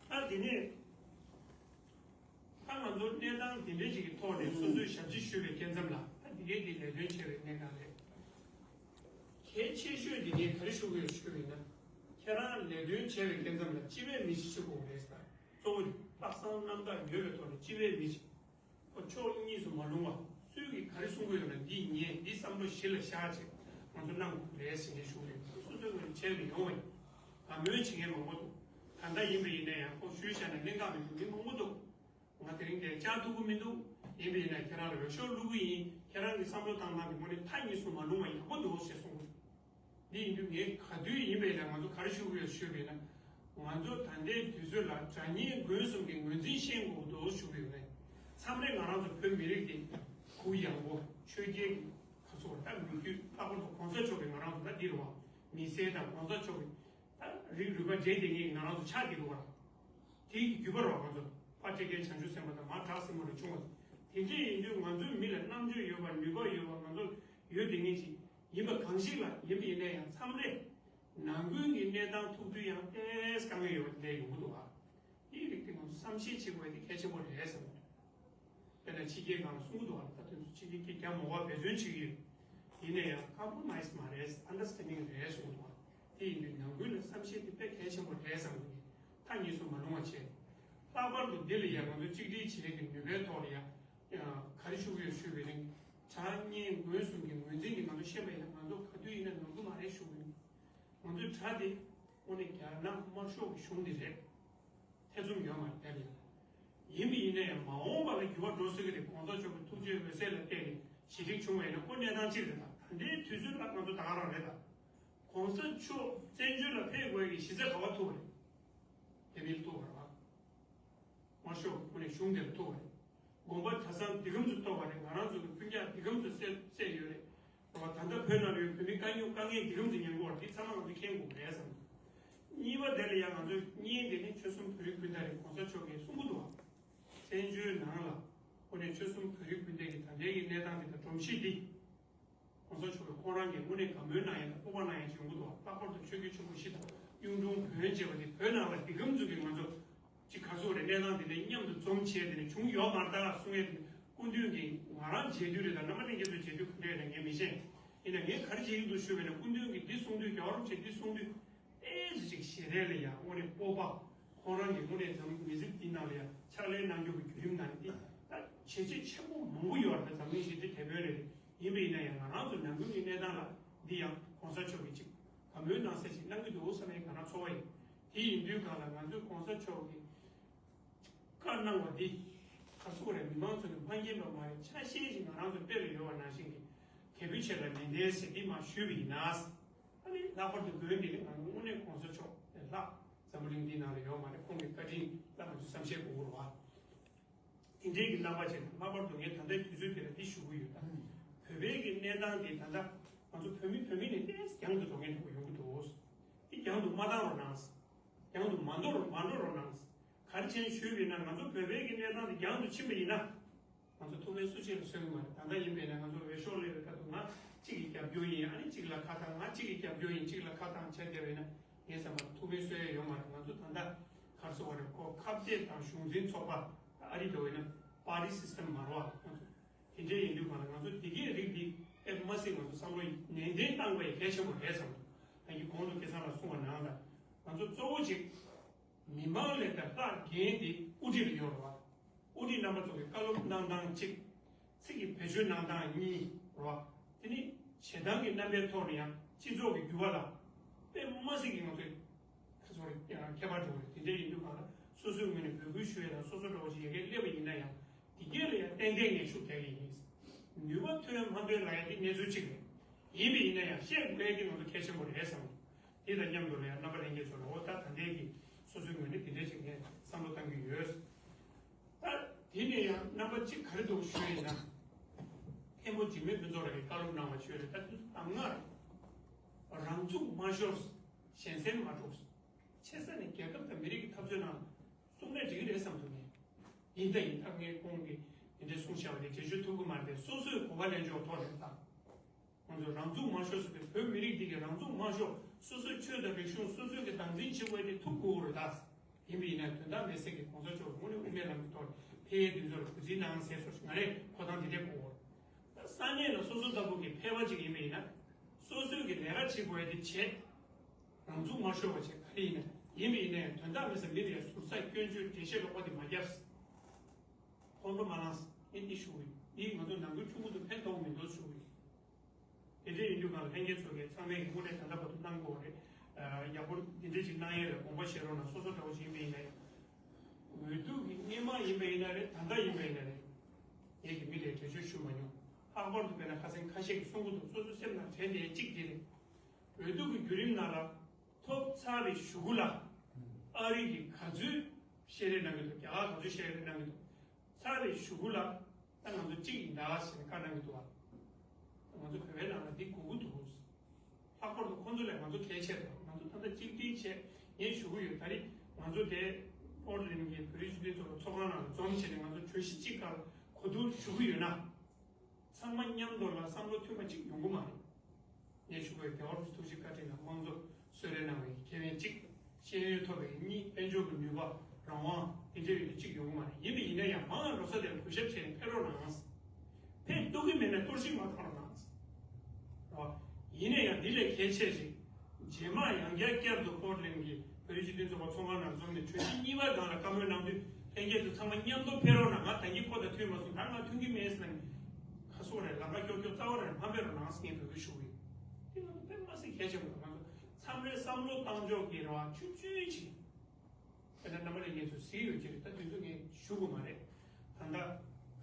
ད་དེ་ནས་ད་ང་ཚོ་གནས་སྟངས་དེ་འདྲ་ཞིག་གི་ཐོག་ནས་སོ་སོས་ཞབས་ཕྱི་ཞུས་པའི་སྐབས་ཙམ་ལ། ད་དེ་གའི་དེ་ལས་དོན་ཆེ་བའི་གནད་འགག་རེད། གལ་ཆེ་ཤོས་དེ་ངས་ག་རེ་ཞུ་དགོས་ཞུས་པ་ཡིན་ན། ཁྱེད་རང་ལས་དོན་བྱས་པའི་སྐབས་ཙམ་ལ་སྤྱི་པའི་མི་ཞིག་བྱེད་དགོས་རེད་ཟེར། གཙོ་བོ་ནི་ལྷག་བསམ་རྣམ་དག་ཡོད་པའི་ཐོག་ནས་སྤྱི་པའི་མི་ཞིག་ཕྱོགས་གཉིས་སུ་མ་ལྷུང་བ། སུས་ཀྱིས་ག་རེ་གསུང་གི་ཡོད་ན་འདི་ཉན། འདི་བསམ་བློ་གཞི་ལ་བཞག་བྱས་ང་ཚོ་གནང་དགོས་རེད་ཟེར་ནས་ཞུ་གི་ཡོད། སོ་སོའི་ངོས་ནས་བྱས་ནས་ཡོང་བ་ཡིན། དགའ་མོས་བྱེད་མཁན་མང་པོ་འདུག་ད་ལྟ་ཡིན་པ་ཡིན་ན་ཡང་ཁོ་ཞུས་བཞག་ན་གླེང་ག་མི་འདུག་མི་མང་པོ་འདུག་ང་དེ་རིང་འདིར་བཅར་ཐུབ་ཀྱི་མི་འདུག་ཡིན་པ་ཡིན་ན་ཁྱེད་རང་ལ་འོས་ཤོག་བླུག་གི་ཡིན། ཁྱེད་རང་གི་བསམ་བློ་བཏང་སྟངས་དེ་དངོས་གནས་མཐའ་གཉིས་སུ་མ་ལྷུང་བ་ཡག་པོ་འདུག་ཞེས་གསུངས། འདི་ཡིན་དུས་ངས་ག་དུས་ཡིན་པ་ཡིན་ན་ང་ཚོ་ག་རེ་ཞུ་གི་ཡོད་ཞུས་པ་ཡིན་ན། ང་ཚོ་ད་ལྟའི་དུས་ཚོད་ལ་དགྲ་གཉེན་མགོན་གསུམ་གྱི་ངོས་འཛིན་ཤེས་དགོས་འདུག་ཞུ་གི་ཡོད་ནས། མཚམས་རེ་ང་རང་ཚོ་བོད་མི་རིགས་དེ་གུ་ཡངས་པོ་ཆོས་རྒྱལ་གྱི་ག་ཚོད་ད་མི་རྒྱུད་ལྷག་པར་དུ་གོང་ས་མཆོག་གིས་ང་རང་ཚོ་ད་འདི་རུ་བ་མི་སེར་དང་གོང་ས་མཆོག་གིས་ད་རིགས་རུས་པ་འདྲེས་བསྡད་མཁན་གྱི་ང་རང་ཚོ་ཆགས་བསྡད་འདུག་བ། དེའི་རྒྱུད་པ་རུ་བ་ང་ཚོ་ཕ་སྤྲེལ་རྒན་བྱང་ཆུབ་སེམས་དཔའ་དང་མ་བྲག་སྲིན་མོ་ལས་བྱུང་བ། དེ་འདྲ་ཡིན་དུས་ང་ཚོའི་མི་ལ་རྣམ་དཔྱོད་ཡོད་པ་ནུས་པ་ཡོད་པ་ང་ཚོ་ཡོད་བསྡད་མཁན་ཅིག་ཡིན་པ་གང་ཞིག་ལ་ཡིན་པ་ཡིན་ན་ཡང་མཚམས་རེ་ནང་ཁུལ་གྱི་གནས་སྟངས་ཐུག་དུས་ཡང་ཏོག་ཙམ་དཀའ་ངལ་ཡོད་པ་དེ་འདྲ་ཡོང་གི་འདུག་བ། དེའི་རིགས་དེ་ང་ཚོ་བསམ་ཤེས་བྱེད་དགོས་དེ་གལ་ཆེན་པོ་རེད་བསམ་གྱི་འདུག་དཔེར་ན་ཕྱི་རྒྱལ་སྒང་ལ་གསུང་གི་འདུག་བ། ད་དུང་ཕྱི་རྒྱལ་གྱི་རྒྱ་མོ་བ་འབད་བརྩོན་བྱེད་ཀྱི་ཡོད། ཡིན་ན་ཡང་ཀོམ་པོ་མའི་སི་མ་རེད། ཨན་ཌར་སི་ཊེན་ཌིང་རེད་གསུང་གི་འདུག་བ། དེ་ཡིན་དུས་ནང་ཁུལ་ལ་བསམ་ཤེས་དེ་དཔེ་གལ་ཆེན་པོ་རེད་བསམ་གྱི་འདུག་མཐའ་གཉིས་སུ་མ་ལྷུང་བ་བྱས། ལྷག་པར་དུ་འདི་ལ་ཡང་ང་ཚོ་གཅིག་སྒྲིལ་བྱེད་ཀྱི་ནུས་པའི་ཐོག་ལ་ཡང་ག་རེ་ཞུ་གི་ཡོད་ཞུས་པའི་རིང་། དགྲ་གཉེན་མགོན་གསུམ་གྱི་ངོས་འཛིན་གྱི་ང་ཚོ་ཤེས་པ་ཡིན་ན་ང་ཚོ་ག་དུས་ཡིན་ན་ནོར་གྱི་མ་རེད་ཞུ་གི་ཡོད། ང་ཚོའི་དགྲ་དེ་དངོས་གནས་རྒྱ་ནག་དམར་ཤོག་གི་གཞུང་དེ་རེད། ཐེ་ཚོམ་ཡོད་མ་རེད་དེ་ལ། ཡིན་པ་ཡིན་ན་ཡང་མ་འོངས་པ་ལ་འགྱུར་བ་འགྲོ་སྲིད་ཀྱི་རེད། གོང་ས་མཆོག་གི་ཐུགས་རྗེ་འོད་ཟེར་ལ་བརྟེན་ནས་ཞི་འགྲིག་བྱུང་བ་ཡིན་ན་ཁོ་གནས་སྟངས་གཅིག་རེད། ད་ད་ལྟའི་དུས་ཚོད་ལ་ང་ཚོ་ད་ག་རང་རེད་ད། གོང་ས་མཆོག་བཙན་བྱོལ་ལ་ཕེབས་དགོས་ཀྱི་གཞི་རྩ་ག་པར་ཐུག་པ་རེད། དེ་མིན་ཐུག་པ་རེད་བ། དམར་ཤོག་ཁོ་ནས་གཞུང་དེར་ཐུག་པ་རེད། དགོངས་པ་གྲྭ་ཚང་འདི་གམ་དུ་གཏོགས་པ་རེད། ང་རང་ཚོ་གི་སྤུན་ཀྱག་འདི་གམ་དུ་བསད་བསད་ཡོད་རེད། རེད་བ། ད་ལྟ་བོད་ནང་ལ་ཡོད་བོད་མི་དཀའ་རྙོག་དཀའ་ངལ་འདི་གམ་དུ་ཉན་དགོས་པ་འདི་ཚང་མ་ང་ཚོ་མཁྱེན་དགོས་རེད་བསམ། གཉིས་པ་དེ་ལ་ཡང་ང་ཚོས་གཉིས་དེ་ནི་ཆོལ་གསུམ་བོད་རིགས་སྤུན་ཟླ་རེད། གོང་ས་མཆོག་གིས་གསུང་གི་འདུག་བ། བཙན་བྱོལ་ནང་ལ་ཁོ་ནས་ཆོལ་གསུམ་བོད་རིགས་སྤུན་ཟླ་གི་ད་ལྟའི་གི་གནས་སྟངས་འདི་དང་སྒྲོམ་གཞི་འདི། གོང་ས་མཆོག་གིས་ཁོང་རང་གིས་དངོས་གནས་དགའ་མོས་གནང་ཡ་དང་སྤོབས་པ་གནང་ཡ་ཅིག་ཡོང་གི་འདུག་བ། ལྷག་པར་དུ་ཆོས་རྒྱལ་ཆེན་པོ་བཞི་དང་གཡུང་དྲུང་བོན་བཅས་པ་དེ་བོད་ནང་ལ་འདི་གམ་ཚུགས་ཀྱི་ང་ཚོ་ཅིག་ག་ཚོད་རེ་གནས་སྟངས་དེ་འདྲ་མཉམ་དུ་འཛོམས་བྱས་དེ་ནས་བྱུང་ཡོད་མ་རེད་ད་གསུང་ཡས་དེ་སྐུ་མདུན་གྱིས་ང་རང་མཇལ་དུས་རེད་ད་རྣམ་པ་ལྷན་རྒྱས་ཚོ་མཇལ་དུས་ག་འདྲ་རེད་ངས་མི་ཤེས། ཡིན་ན་ངས་ག་རེ་བྱེད་ཀྱི་འདུག་ཞུས་པ་ཡིན་ན་སྐུ་མདུན་གྱིས་འདི་གསུང་དུས་རྒྱལ་བ་རིན་པོ་ཆེས་འདི་གསུང་དུས། ཏོག་ཙམ་ཅིག་ཞལ་རས་ལ་ཡང་དངོས་གནས་སྤོབས་པ། ཁོང་རང་གིས་དངོས་གནས་འཛམ་མི་ཟིག་འདི་ནང་ལ་ཡང་ཕྱག་ལས་གནང་རྒྱུ་གི་བརྒྱུད་རིམ་ནང་འདི་ད་བྱས་རྗེས་ཆེན་པོ་མང་པོ་ཡོད་རེད། འཛམ་གླིང་ཞི་བདེ་དེད་དཔོན་རེད། ཡིན་པ་ཡིན་ན་ཡང་ང་རང་ཚོ་ནང་ཁུལ་གྱི་གནས་སྟངས་ལ་འདི་ཡང་གོང་ས་མཆོག་གིས་ཅིག་དགའ་མོས་གནང་ས་ཅིག་གནང་གི་འདུག་བསམ་ཡས་ང་རང་ཚོར་བ་ཡིན། དེ་ཡིན་དུས་གང་ལ་ང་ཚོས་གོང་ས་མཆོག་གིས་བཀའ་གནང་བ་འདི་ག་ཚོད་རེད། མི་མང་ཚོ་ནས་མ་མཁྱེན་པ་མ་རེད། ཆ་ཤས་ཤིག་ང་རང་ཚོ་དཔེ་ལ་ཡོད་པ་ནང་བཞིན་གྱི་དེ་བུ་ཆེ་ལ་ནན་ཏན་ཟེར་འདི་མ་ཞུས་པ་ཡིན་ན། ཨ་ནི་ལྷག་པར་དུ་དགོན་འདི་ནི་ང་ཚོ་དངོས་གནས་གོང་ས་མཆོག་ལས་ལྷག་འཛམ་བུ་གླིང་འདིའི་ནང་ལ་ཡོད་མ་རེད། ཁོང་གི་བཀའ་དྲིན་ལ་ང་ཚོ་བསམ་ཤེས་དགོས་ཀྱི་རེད་བ། དེ་འདྲའི་གི་རྣམ་པ་ཅིག་ལྷག་པར་དུ་ངས་ད་ལྟའི་དུས་ཚོད་འདི་ལ་འདི་ཞུ་གི་ཡོད་ད། བོད་པའི་གི་གནས་སྟངས་འདི་ད་ལྟ་ང་ཚོ་བོད་མི་བོད་མི་ནས་ཏོག་ཙམ་རྒྱང་དུ་འགྲོ་མཁན་འདྲ་པོ་ཡོང་གི་འདུག་འདི་རྒྱང་དུ་མ་བཏང་རོགས་གནང་། རྒྱང་དུ་མ་འགྲོ་རོགས་མ་འགྲོ་རོགས་གནང་། ག་རེ་བྱས་ནས་ཞུས་པ་ཡིན་ན་ང་ཚོ་བོད་པའི་གི་གནས་སྟངས་འདི་རྒྱང་དུ་ཕྱིན་པ་ཡིན་ན། ང་ཚོ་ཐུགས་ཕན་སུ་གཅིག་ལ་གསོས་ཀྱི་མ་རེད། ད་ལྟ་ཡིན་པས་ན་ང་ཚོ་འོས་ཤོག་སླེབས་པའི་སྐབས་དུ་ང་གཅིག་གི་རྒྱབ་སྐྱོར་ཡིན། ཨ་ནི་གཅིག་ལ་ཁ་བཏང་། ང་གཅིག་གི་རྒྱབ་སྐྱོར་ཡིན། གཅིག་ལ་ཁ་བཏང་བྱས་བསྡད་པས་ན་ངའི་བསམ་པར་ཐུགས་ཕན་གསོས་ཡ་ཡོད་མ་རེད། ང་ཚོ་ད་ལྟ་ག་རེ་ཟེར་བ་རེད། ཁོ་ཁ་གཏད་དང་གཞུང་འཛིན་ཚོགས་པ་ཨ་རི་འགྲོ་བས་ན་པར་ཊི་སི་སི་ཊེམ་མ་རེད་བ། ང་ཚོ་དེ་འདྲའི་ཡིན་དུས་གང་ལ་ང་ཚོ་དེ་གའི་རིགས་འདི་ཨེ་མ་སྲིད་ང་ཚོ་བསམ་བློ་ནན་ཏན་བཏང་དགོས་ཡ་གལ་ཆེན་པོ་རེད་བསམ་འདུག་ད་གིན་གོང་དུ་སྐལ་བཟང་ལགས་གསུངས་པ་ནང་ལ་ང་ཚོ་གཙོ་བོ་གཅིག་མི་མང་ལས་ཀ་ལྷག་འགན་དེ་དབུ་ཁྲིད་ལ་ཡོད་རེད་བ། དབུ་ཁྲིད་རྣམ་པ་ཚོ་གི་བཀའ་སློབ་གནང་སྟངས་གཅིག་ཚིག་གི་བེད་སྤྱོད་གནང་སྟངས་གཉིས་རེད་བ། དེ་ནི་བྱེད་སྟངས་ཀྱི་རྣམ་པའི་ཐོག་ནས་ཡང་སྤྱི་ཚོགས་ཀྱི་འགྱུར་བ་ལ་དཔེ་མ་སྲིད་ཀྱི་ང་ཚོས་ཁ་ཚོར་ཡང་ཁྱད་པར་འགྲོ་གི་རེད། དེ་འདྲ་ཡིན་དུས་གང་ལ་སོ་སོའི་ངོས་ནས་འབོད་སྐུལ་ཞུ་ཡ་དང་སོ་སོ་འདྲ་བོ་ཞིག་ཡ་གི་སླེབས་པ་ཡིན་ན་ཡང་དེ་གས་ལ་ཡང་ཏན་ཏན་ངས་ཤུགས་རྒྱག་གི་ཡིན། ནུས་པ་ཐོན་མ་ཐོན་ལ་ཡང་དེ་གནས་ཚུལ་གཅིག་རེད། ཡིན་པ་ཡིན་ན་ཡང་བཤད་དགོས་ཡ་དེ་ང་ཚོ་གལ་ཆེན་པོ་རེད་བསམ། དེ་དང་མཉམ་དུ་ལ་ཡང་རྣམ་པ་ལྷན་རྒྱས་ཚོ་ལ་འོ་ད་ད་ལྟའི་གི་སོ་སོའི་ངོས་ནས་དེ་འདྲ་ཞིག་ངས་བསམ་བློ་བཏང་གི་ཡོད། ད་དེ་ནས་ཡང་རྣམ་པ་གཅིག་ག་རེ་འདུག་ཞུས་ཡིན་ན། མཁན་པོ་འཇིགས་མེད་ཕུན་ཚོགས་ལགས་ཀྱིས་བཀའ་སློབ་གནང་བ་ཞུས་རེད། ད་དུས་གདམས་ངག་རེད། རང་ཚུགས་མ་ཤོར། གཞན་སེམས་མ་འཕྲོག་ཆེ་ས་ནས་རྒྱལ་ཁབ་དང་མི་རིགས་ཀྱི་འཐབ་རྩོད་ནང་གསུང་ནས་འགྲིག་གི་རེད་བསམ་འདུག་ངས། ཡིན་ད་ཡིན་ད་ངས་ཁོང་གིས་དེ་འདྲ་གསུངས་བཞག་པ་དེ་འགྲེལ་བརྗོད་ཐུབ་ཀྱི་མ་རེད་དེ་སོ་སོས་གོ་བ་ལེན་ཕྱོགས་ཐོག་ནས་ད། ང་ཚོ་རང་ཚུགས་མ་ཤོར་ཟེར་ཏེ་བོད་མི་རིགས་འདི་གི་རང་ཚུགས་མ་ཤོར། སོ་སོའི་ཆོས་དང་རིག་གཞུང་སོ་སོའི་གི་སྟངས་འཛིན་བྱེད་དགོས་དེ་ཐུགས་དགོས་རེད་ད། ཡིན་པ་ཡིན་ན་དོན་དག་མེད་ཟེར་གི་གོང་ས་མཆོག་དངོས་གནས་དབུ་མའི་ལམ་གྱི་ཐོག་ཕེབས་ཡས་དུས་ཚོད་ལ་གུས་བརྩི་གནང་ཟེར་སོགས་ང་རས་ཁོ་ཐང་དེ་འདྲས་གོ་བོར། ས་གནས་ལ་སོ་སོ་ལྟ་བུ་གི་ཕལ་པ་ཅིག་ཡིན་པ་ཡིན་ན། སོ་སོའི་གི་ལས་ཀ་བྱེད་དགོས་དེ་བྱེད། རང་ཚུགས་མ་ཤོར་བ་བྱེད་ག་རེ་ཡིན་ན་ཡིན་པ་ཡིན་ན་ཡང་དོན་དག་མེད་ས་མི་ལ་ཡང་ཟུར་ཟ་སྐྱོན་བརྗོད་འགྲེལ་བཤད་ལོག་པ་དེ་མ་རྒྱབ། ཁོང་ཁྲོ་མ་ལངས་ངས་འདི་ཞུ་གི་ཡིན། འདི་ང་ཚོ་ནང་ཁུལ་ཆུང་ཀུ་དུ་ཕན་ཐོགས་མི་འདུག་ཞུ་གི་ཡིན། དེ་འདྲ་ཡིན་དུས་གང་ལ་ལྷན་རྒྱས་ཚོ་གིས་ཚང་མས་དངོས་གནས་ད་ལྟ་བར་དུ་གནང་དགོས་རེད། ཡག་པོ་འདི་འདྲ་ཞིག་གནང་ཡས་ལ་དགོངས་པ་བཞེས་རོགས་གནང་། སོ་སོ་འདྲ་བོ་ཞིག་ཡིན་པ་ཡིན་ན་ཡང་། འོས་བསྡུ་གི་སྔོན་མ་ཡིན་པ་ཡིན་ན་རེད། ད་ལྟ་ཡིན་པ་ཡིན་ན་རེད། ངེད་ཀྱི་མི་ལས་འགྲེལ་བརྗོད་ཞུ་མ་མྱོང་། ལྷག་པར་དུ་དཔེར་ན་ཁ་སང་ཁ་ཤས་ཀྱིས་གསུང་གི་འདུག་སོ་སོ་སེམས་ནང་དྲན་བསྡད་གཅིག་དེ་རེད། འོས་བསྡུ་གི་བརྒྱུད་རིམ་ནང་ལ་ཐོབ་ཚར་བའི་གཞུག་གུ་ལ་ཨ་རི་གི་ག་ཚོད་བཤད་རེས་གནང་གི་འདུག་རྒྱ་གར་ག་ཚོད་བཤད་རེས་གནང་གི་འདུག་ཚར་བའི་གཞུག་གུ་ལ་ད་ང་ཚོ་གཅིག་ཡིན་ད་ཟེར་ནས་བཀའ་གནང་གི་འདུག་བ། ང་ཚོ་བོད་པའི་ནང་ལ་འདི་དགོས་ཀྱི་འདུག་ལྷག་པར་དུ་ཁོང་ཚོ་ལས་ང་ཚོ་གལ་ཆེ་དང་ང་ཚོ་ད་ལྟ་གཅིག་སྒྲིལ་བྱས་ངས་ཞུ་གི་ཡོད། ད་རེས་ང་ཚོ་དེ་པོར་ཊ་ལེན་གྱི་བོད་རིགས་སྤྱི་མཐུན་ཚོགས་པ་ཚོགས་ཁང་ནང་ལ་འཛོམས་བྱས་ནས་ང་ཚོ་གྲོས་གཞི་གཅིག་སྒང་གོ་བསྡུར་ཞུ་གི་ཡོད་ན། ཚང་མ་མཉམ་དུ་ལ་བསམ་བློ་མཐུན་པ་གཅིག་ཡོང་གི་མ་རེད། ངས་ཞུ་བའི་རྒྱལ་བ་རིན་པོ་ཆེ་ཐུགས་རྗེ་བཀའ་དྲིན་ལ་དམངས་གཙོ་གསོལ་རས་གནང་བའི་ཁེ་ཕན་གཅིག་ཤེས་ཡོན་ཐོབ་པའི་གཉིས། དཔལ་འབྱོར་གྱི་ནུས་པ། རང་དབང་དེ་འདྲ་ཡོད་དུས་གཅིག་ཡོང་གི་མ་རེད། ཡིན་པ་ཡིན་ན་ཡང་མ་འོངས་ལོ་གསར་དེར་གུས་ཞབས་བྱས་ནས་ཕེབས་རོགས་གནང་། ཕེབས་ཐུབ་ཀྱི་མེད་ན་གཏོར་བཤིག་མ་གཏོང་རོགས་གནང་། རོ། ཡིན་ན་ཡང་འདི་ལས་གལ་ཆེ་ཞིག་རྗེས་མ་ཡང་བསྐྱར་བསྐྱར་དུ་པོར་ཊ་ལེན་གྱི་བོད་རིགས་སྤྱི་མཐུན་ཚོགས་པ་ཚོགས་ཁང་ནང་འཛོམས་ནས་གྲོས་གཞི་གཉིས་པ་སྒང་ལ་བཀའ་མོལ་གནང་དུས་ལྷན་རྒྱས་ཚོ་ཚང་མ་མཉམ་དུ་ཕེབས་རོགས་གནང་། ང་ད་གིན་ཁོ་དང་མཐུན་མ་སོང་། ད་ང་མཐུན་གྱི་མེད་ཟེར་ནས་ཁ་སོ་རེ་ལམ་ཁ་ཀྱོག་ཀྱོག་རྩ་བ་རེ་མ་ཕེབས་རོགས་གནང་ཟེར་ངས་འབོད་སྐུལ་ཞུ་གི་ཡོད། དེ་ང་ཚོ་དཔེ་མ་སྲིད་གལ་ཆེན་པོ་རེད། ང་ཚོ་མཚམས་རེ་བསམ་བློ་བཏང་ཕྱོགས་ཀྱི་རེ་བ་ཆུང་ཆུང་ཅིག་དཔེར་ན་རྣམ་པ་ལྷན་རྒྱས་ཚོས་གཟིགས་ཡོད་ཀྱི་རེད། ད་དུས་ཚོད་ངས་ཞུ་དགོས་མ་རེད། ད་ལྟ་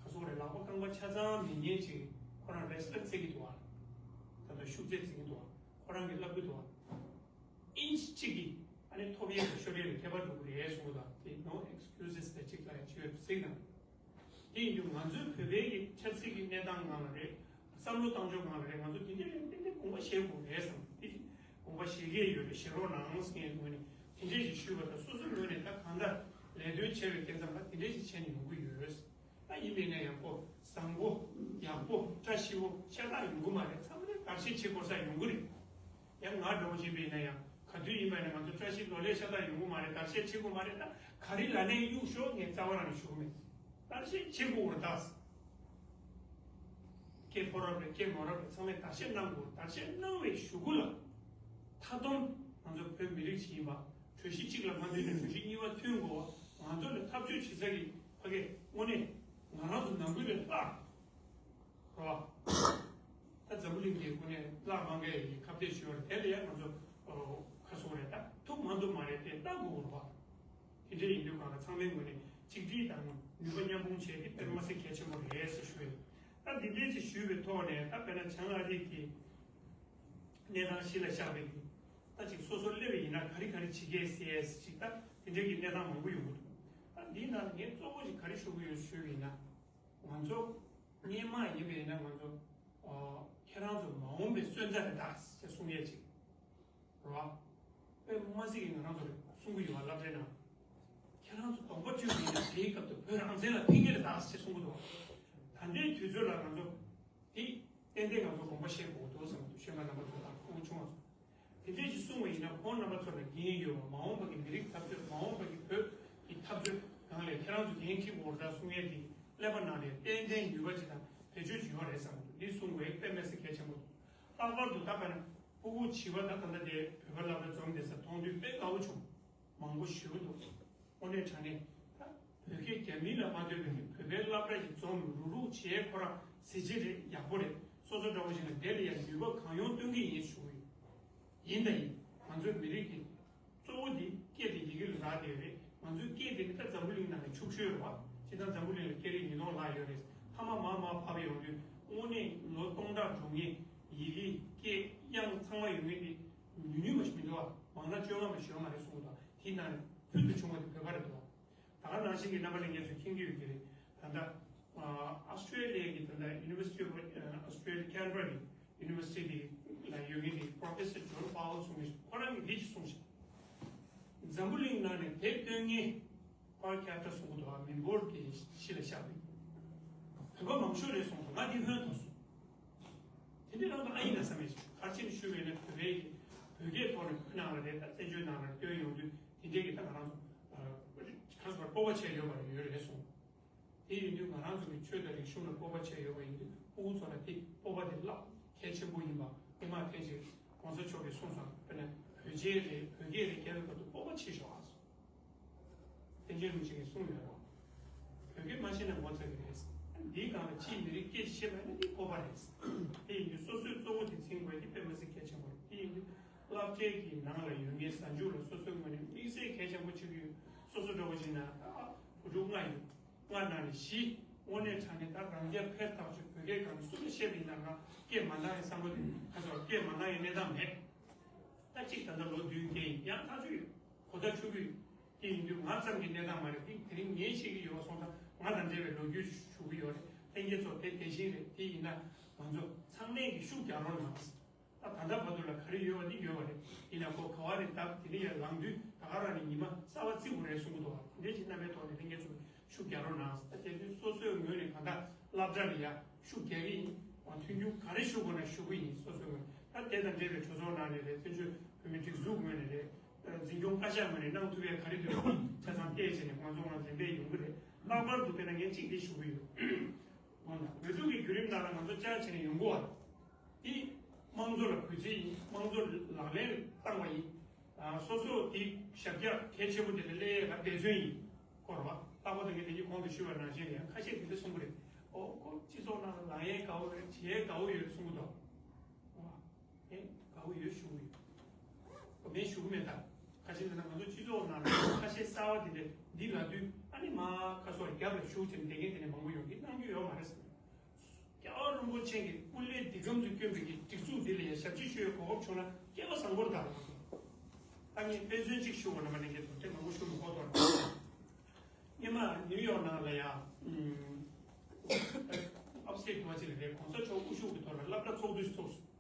ཁ་སོ་རེ་ལག་པ་རྐང་པ་ཆ་ཚང་མེད་མཁན་ཅིག་ཁོ་རང་རེ་སི་ལར་རྩེ་གི་འདུག་བ། ད་ལྟ་ཤུགས་རྩེད་རྩེ་གི་འདུག་བ། ཁོ་རང་གིས་ལབ་གི་འདུག་བ། ཨིན་ཅི་གཅིག་གིས་ཨ་ནི་ཐོབ་ཡས་དང་ཤོར་ཡས་ལ་ཁྱད་པར་འགྲོ་གི་རེད་གསུངས་གི་འདུག་དེ་no excuses དེ་གཅིག་ལ་ཡང་བྱེད་ཡོད་གཟིགས་དང་། དེ་ཡིན་དུས་ང་ཚོའི་བོད་པའི་གི་ཆབ་སྲིད་ཀྱི་གནས་སྟངས་སྒང་ལ་རེད། བསམ་བློ་བཏང་ཕྱོགས་སྒང་ལ་རེད། ང་ཚོ་དེ་འདྲའི་རེད། ཏན་ཏན་དགོངས་པ་བཞེས་དགོས་རེད་བསམ། དེ་དགོངས་པ་བཞེས་ཀྱི་ཡོད་རེད། བཞེས་རོགས་གནང་ཟེར་མཁན་ངོས་ནས་དེ་འདྲས་ཞིག་ཞུས་པ་དང་། སོ་སོའི་ངོས་ནས་ད་གང་ལྟར་ལས་དོན་བྱས་པའི་སྐབས་ཙམ་ལ་དེ་འདྲས་ཞིག་བྱས་ནས་ཡོང་གི་ཡོད། ད་ཡིན་པས་ན་ཡག་པོ་བཟང་པོ་ཡག་པོ་བཀྲ་ཤིས་པོ་ཤ་སྟག་ཡོང་གི་མ་རེད། མཚམས་རེ་བར་ཆད་བྱེད་དགོས་ས་ཡོང་གི་རེད། ཡང་ང་འདྲ་བོ་ཞིག་ཡིན་པ་ཡིན་ན་ཡང་ག་དུས་ཡིན་པ་ཡིན་ན་ང་ཚོ་བཀྲ་ཤིས་ལོ་ལེགས་ཤ་སྟག་ཡོང་གི་མ་རེད། བར་ཆད་བྱེད་དགོས་མ་རེད། ད་ག་རེ་ལ་ནས་གཡུག་ཞོག་ངས་རྩ་བ་རང་ནས་ཞུ་གི་མེད། བར་ཆད་བྱེད་དགོས་རེད་ད། སྐད་ཕོ་རབ་རེད། སྐད་མོ་རབ་རེད། ཚང་མས་བརྡ་ཆད་གནང་དགོས། བརྡ་ཆད་གནང་བའི་གཞུག་གུ་ལ་མཐའ་སྡོམ་ང་ཚོ་བོད་མི་རིགས་ཤིག་ཡིན་པ། གྲོས་གཞི་གཅིག་ལ་མ་མཐུན་ན་གྲོས་གཞི་གཉིས་པ་མཐུན་དགོས་པ། ང་ཚོ་ལ་འཐབ་རྩོད་བྱེད་ས་ཀྱི་ཕ་གི་དངོས་གནས་ང་རང་ཚོ་ནང་ཁུལ་ལས་ལྷག་རེད་བ། ད་འཛམ་བུ་གླིང་གི་སྒོ་ནས་བརླག་མང་གས་ཡིན་ཁ་གཏད་ཞུ་བར་དེ་ལ་ཡང་ང་ཚོ་ཁ་སོ་རེད། ད་ཐུག་མ་འདུག་མ་རེད། དེ་ལྟ་དགོས་རེད་བ། དེ་འདྲ་ཡིན་དུས་གང་ལ་ཚང་མའི་ངོས་ནས་གཅིག་སྒྲིལ་དང་ནུས་པ་མཉམ་སྤུངས་བྱས་ཏེ་དཔེ་མ་སྲིད་གལ་ཆེན་པོ་རེད་ཟེར་ཞུ་ཡ་ཡིན། ད་འདི་འདྲའི་ཅིག་ཞུས་པའི་ཐོག་ནས་ད་དཔེར་ན་བྱང་ཨ་རི་གི་གནས་སྟངས་གཞི་ལ་བཞག་པའི་གི་ད་ཅིག་སོ་སོ་སླེབས་པ་ཡིན་ན་ག་རེ་ག་རེ་བྱེད་ཀྱི་ཟེར་ཅིག་ད་དེ་འདྲའི་གི་གནས་སྟངས་མང་པོ་ཡོང་གི་འདུག་ད་འདིའི་ནང་ངས་གཙོ་བོ་ཞིག་ག་རེ་ཞུ་གི་ཡོད་ཞུས་པ་ཡིན་ན། ང་ཚོ་སྔོན་མ་ཡིན་པ་ཡིན་ན་ང་ཚོ་ཨ་ཁྱེད་རང་ཚོ་མ་འོངས་པའི་སོན་རྩ་རེད་ད་ཅེས་གསུང་ཡས་ཅིག་རེད་བ། དཔེ་མ་སྲིད་ཀྱི་ང་རང་ཚོ་རེད་གསུང་གི་ཡོད་བ། སློབ་གྲྭའི་ནང་ཁྱེད་རང་ཚོ་གདོང་པ་བཅོས་པ་ཡིན་ན་དེའི་སྐབས་དུ་བོད་རང་བཙན་ལ་ཕན་གྱི་རེད་ད་ཅེས་གསུང་གི་འདུག་བ། ད་ལྟའི་དུས་ཚོད་ལ་ང་ཚོ་དེ་ཏན་ཏན་ང་ཚོ་དགོངས་པ་བཞེས་དགོས་འདུག་བསམ་གྱི་འདུག་གཞོན་པ་རྣམ་པ་ཚོ་དང་ཕྲུ་གུ་ཆུང་བ་ཚོ། དེ་འདྲས་ཞིག་གསུངས་པ་ཡིན་ན་ཁོང་རྣམ་པ་ཚོ་ལ་འགན་ཡོད་པ། མ་འོངས་པ་གི་མི་རིགས་འཐབ་རྩོད། མ་འོངས་པ་གི་བོད་ཀྱི་འཐབ་རྩོད་ནང་ལ་ཁྱེད་རང་ཚོ་འགན་འཁྱེར་དགོས་རེད་གསུང་ཡས་དེ་ཀླད་པ་ནང་ལ་ཏན་ཏན་ནུས་པ་ཅིག་དང་བེད་སྤྱོད་ཅིག་ཡོད་རེད་བསམ་གྱི་འདུག་འདི་གསུངས་པ་དཔེ་མི་སྲིད་གལ་ཆེན་པོ་འདུག་ལྷག་པར་དུ་ད་ལྟ་ཕྲུ་གུ་བྱིས་པ་ད་ད་ལྟ་དེ་བོད་པ་སློབ་གྲྭ་འཛོམས་བསྡད་ས་མཐོང་དུས་དཔེ་དགའ་བོ་བྱུང་། མང་པོ་ཞེ་པོ་འདུག་དངོས་གནས་དྲང་གནས་ད་བོད་སྐད་རྒྱ་མི་ལ་མ་ལྟོས་པའི་བོད་པའི་སློབ་གྲྭ་ཞིག་འཛོམས་རུག་རུག་བྱས་ཁོ་རང་གཟི་བརྗིད་རེད། ཡག་པོ་རེད། སོ་སོ་འདྲ་བོ་ཞིག་ལ་དེ་ལ་ཡང་ནུས་པ་གང་ཡོང་སྟོན་གྱི་ཡིན་ཞུ་གི་ཡོད། ཡིན་དང་ཡིན། ང་ཚོའི་མི་རིགས་ཀྱི་གཙོ་བོ་འདི་སྐད་དེ་ཡི་གེ་ལ་རག་བསྡད་ཡོད་རེད། ང་ཚོའི་སྐད་དེ་ནི་ད་འཛམ་བུ་གླིང་ནང་ནས་ཕྱུག་ཤོས་རེད་བ། སྤྱིར་བཏང་འཛམ་བུ་གླིང་ལ་སྐད་རིགས་ཉིས་སྟོང་ལྷག་ཡོད་རེད། ཐ་མ་མར་མར་ཕབ་ཡོང་དུས་དངོས་གནས་ལོ་སྟོང་ཕྲག་འགྲོ་མཁན་ཡི་གེ་སྐད་དབྱངས་ཚང་མ་ཡོད་མཁན་དེ་ཉུང་ཉུང་མ་ཞིག་མི་འདུག་བ། མང་ན་བཅོ་ལྔ་མ་ཞིག་ཡོད་མ་རེད་གསུངས་འདུག་དེའི་ནང་ནས་ཕུལ་དུ་བྱུང་བ་དེ་བོད་པ་རེད་འདུག་ད་ག་ནང་བཞིན་གྱི་རྣམ་པ་ལྷན་རྒྱས་ཚོས་མཁྱེན་གྱི་ཡོད་ཀྱི་རེད། ད་ལྟ་ཨ་སི་ཊེ་ལི་ཡ་གི་ད་ལྟ་University of Australia Canberra གི་University དེ་ལ་ཡོད་མཁན་དེ་Professor John Powell གསུངས་ནས་ཁོ་རང་གིས་འདི་ཅིག་གསུངས་ཤག་འཛམ་བུ་གླིང་ནང་ནས་དེབ་སྟོན་མཁན་per capita གསུང་གི་འདུག་མི་འབོར་གྱི་གཞི་ལ་བཞག་པའི་བོད་པ་མང་ཤོས་རེད་གསུངས་འདུག་ང་འདི་ཧོན་ཐོག་སོང་། དེ་འདྲའི་རང་དང་ཨ་ཡིན་ན་བསམ་ཡས་ཤིག་ག་རེ་བྱས་ནས་ཞུས་པས་ན་བོད་པའི་བོད་ བོད་སྐད་ཐོག་ནས་བོད་ནང་ལ་རེད། ད་བཙན་བྱོལ་ནང་ལ་བཏོན་ཡོང་དུས་དེ་འདྲའི་གི་ད་ང་རང་ཚོ་ག་རེ་ཟེར་དགོས་རེད། སྤོབས་པ་བྱས་ཡོད་པ་རེད། ཡོད་རེད་གསུངས། དེ་ཡིན་དུས་ང་རང་ཚོ་གི་ཆོས་དང་རིག་གཞུང་ལ་སྤོབས་པ་བྱས་ཡོད་པ་ཡིན་དུས་ཕྲུ་གུ་ཚོ་ལ་དེ་སྤོབས་པ་དེ་བསླབ་གལ་ཆེན་པོ་ཡིན་པ། སྔོན་མ་ཕལ་ཆེར་གོང་ས་མཆོག་གིས་གསུངས་སོང་། དཔེར་ན་བོད་ཆས་རེད། བོད་སྐད་རེད། རྒྱབ་ཡོད་པ་དུ་སྤོབས་པ་བྱེད་ཤོག་ཨ། བསྟན་ཆོས་རིན་པོ་ཆེ་གིས་གསུངས་ཡོད་རེད། བོད་སྐད་མ་ཤེས་ན་ངོ་ཚ་གི་རེད། འདིའི་སྒང་ལ་ཕྱིའི་མི་རིགས་སྐད་ཤེས་པ་ཡིན་ན་འདི་སྤོབས་པ་རེད། དེ་ཡིན་དུས་སོ་སོའི་གཙོ་བོ་དེ་འཛིན་དགོས། འདི་དཔེ་མི་སྲིད་གལ་ཆེན་པོ་རེད། དེ་ཡིན་དུས་སློབ་གྲྭའི་གི་ནང་ལ་ཡོད་མཁན་གཟའ་མཇུག་ལ་སོ་སོའི་ངོས་ནས་དམིགས་བསལ་གལ་ཆེན་པོ་ཆགས་ཀྱི་ཡོད། སོ་སོ་འདྲ་བོ་བྱས་ན་ད་བུ་ཕྲུག་ལྔ་ཡོད། ལྔ་ནང་ནས་བཞི་དངོས་གནས་དྲང་གནས་ད་རང་རྐྱ་འཕེར་ཐག་ཆོད། བོད་སྐད་གང་གི་སུ་ལ་བཤད་པ་ཡིན་ན་རང་སྐད་མ་འདང་ཡང་བསམ་བློ་དེ་ཁ་སོ་སྐད་མ་འདང་ཡང་གནས་སྟངས་མེད། ད་གཅིག་ད་ལྟ་ལོ་བདུན་བརྒྱད་ཡིན། ཡང་ཐག་ཆོད་ཡོད། གོ་བརྡ་འཕྲོད་ཀྱི་ཡོད། དེ་ཡིན་དུས་ང་ཙམ་གྱི་གནས་སྟངས་མ་རེད། དེ་དེ་རིང་ངས་བཤད་ཀྱི་ཡོད་པ་སོང་ཙང་ང་དང་འབྲེལ་བའི་ལོ་རྒྱུས་ཞུ་གི་ཡོད་རེད། ལྷན་རྒྱས་ཚོ་དེ་དེ་བཞིན་རེད། དེ་ཡིན་ན་ང་ཚོ་ཚང་མས་ཀྱི་ཤུགས་རྒྱག་རོགས་གནང་། ད་ད་ལྟ་བར་དུ་ལ་ག་རེ་ཡོད་པ་འདི་ཡོད་པ་རེད། ཡིན་ན་ཁོ་ག་བ་རེ་བཏབ་དེ་ནས་ཡར་ལངས་དུས་ད་ག་རང་ནས་ཉི་མ་གསར་པ་བརྩི་དགོས་རེད་གསུང་གི་འདུག་བ། དེ་འདྲའི་ཅིག་རྣམ་པའི་ཐོག་ནས་ལྷན་རྒྱས་ཚོས་ཤུགས་རྒྱག་རོགས་གནང་། ད་དེ་དུས་སོ་སོའི་ངོས་ནས་གང་ལྟར་སློབ་གྲྭ་ལ་ཡ་ཤུགས་རྒྱག་གི་ཡིན། མཐུན་འགྱུར་ག་རེ་ཞུ་དགོས་ན་ཞུ་གི་ཡིན། སོ་སོའི་ངོས་ད་དེ་དང་འབྲེལ་བའི་གྲོས་ཚོགས་ནང་ནས་རེད། བཙན་བྱོལ་བོད་མིའི་སྒྲིག་འཛུགས་ངོས་ནས་རེད། འཛིན་སྐྱོང་བཀའ་ཤག་ངོས་ནས་གནང་ཐུབ་ཡས་ག་རེ་འདུག་ཆ་ཚང་བལྟས་བྱས་ནས་ང་ཚོ་ངོས་ལེན་པས་ཡོང་གི་རེད། ལྷག་པར་དུ་དཔེར་ན་ངས་གཅིག་འདི་ཞུ་གི་ཡོད། འོ་ན་བོད་ཕྲུག་གི་བརྒྱུད་རིམ་ནང་ལ་ང་ཚོ་བཅར་བྱས་ནས་ཡོང་དགོས་པ་འདི་དམངས་གཙོ་ལ་གུས་བརྩི་ཡིན། དམངས་གཙོ་ལག་ལེན་བསྟར་བ་ཡིན། ཨ་སོ་སོ་དེ་ཞབས་འདེགས་གལ་ཆེན་པོ་དེ་ལ་སླེབས་ཡས་ལ་འབད་བརྩོན་ཡིན། སྐོར་བ་ལྟ་བུ་དང་ངས་དེ་གཉིས་གོང་དུ་ཞུས་པ་ནང་བཞིན་ཡང་ཁ་ཤས་དེ་འདྲ་གསུང་གི་རེད། ཨོ་ཁོ་སྤྱི་ཚོགས་ནང་ལ་ལངས་ཡས་དགའ་བོ་རེད། བྱེད་ཡས་དགའ་བོ་ཡོད་གསུང་གི་འདུག་ཨེ་དགའ་བོ་ཡོད་ཞུ་གི་ཡོད། མེད་ཞུ་གི་མེད། ད་ཁ་ཤས་འདི་ན་ང་ཚོ་སྤྱི་ཚོགས་ནང་ལ་ཁ་ཤས་གསར་བ་དེ་འདྲ་འདི་ལབ་དུས་ཨ་ནི་མ་ཁ་སོར་རྒྱབ་ལ་ཞུགས་བྱས་ནས་བསྡད་མཁན་དེ་འདྲ་མང་པོ་ཡོང་གི། གནང་རྒྱུ་ཡོད་མ་རེད་ཟེར། རྒྱལ་བ་རིན་པོ་ཆེ་གི་སྐུ་ལས་འདི་གམ་དུ་བསྐྱོན་པའི་གི་སྒྲིག་འཛུགས་འདི་ལ་ཡང་ཞབས་ཕྱི་ཞུ་ཡའི་གོ་སྐབས་བྱུང་ན་སྐལ་བ་བཟང་པོ་རེད། ད་ངས་དཔེ་མཚོན་གཅིག་ཞུ་བ་ན་མ་ནས་ངས་དོན་ཚན་མང་པོ་ཞུ་མི་དགོས་དོ། སྔོན་མ་ནིའུ་ཡོག་ནང་ལ་ཡང་ཨུམ་ཨབ་སི་ཊེཊ་དུ་བ་ཅིག་ལ་རེད། གོང་ས་མཆོག་དབུ་བཞུགས་ཀྱི་ཐོག་ལ་སློབ་གྲྭ་ཚོགས་འདུ་ཞིག་ཚོགས་སོང་།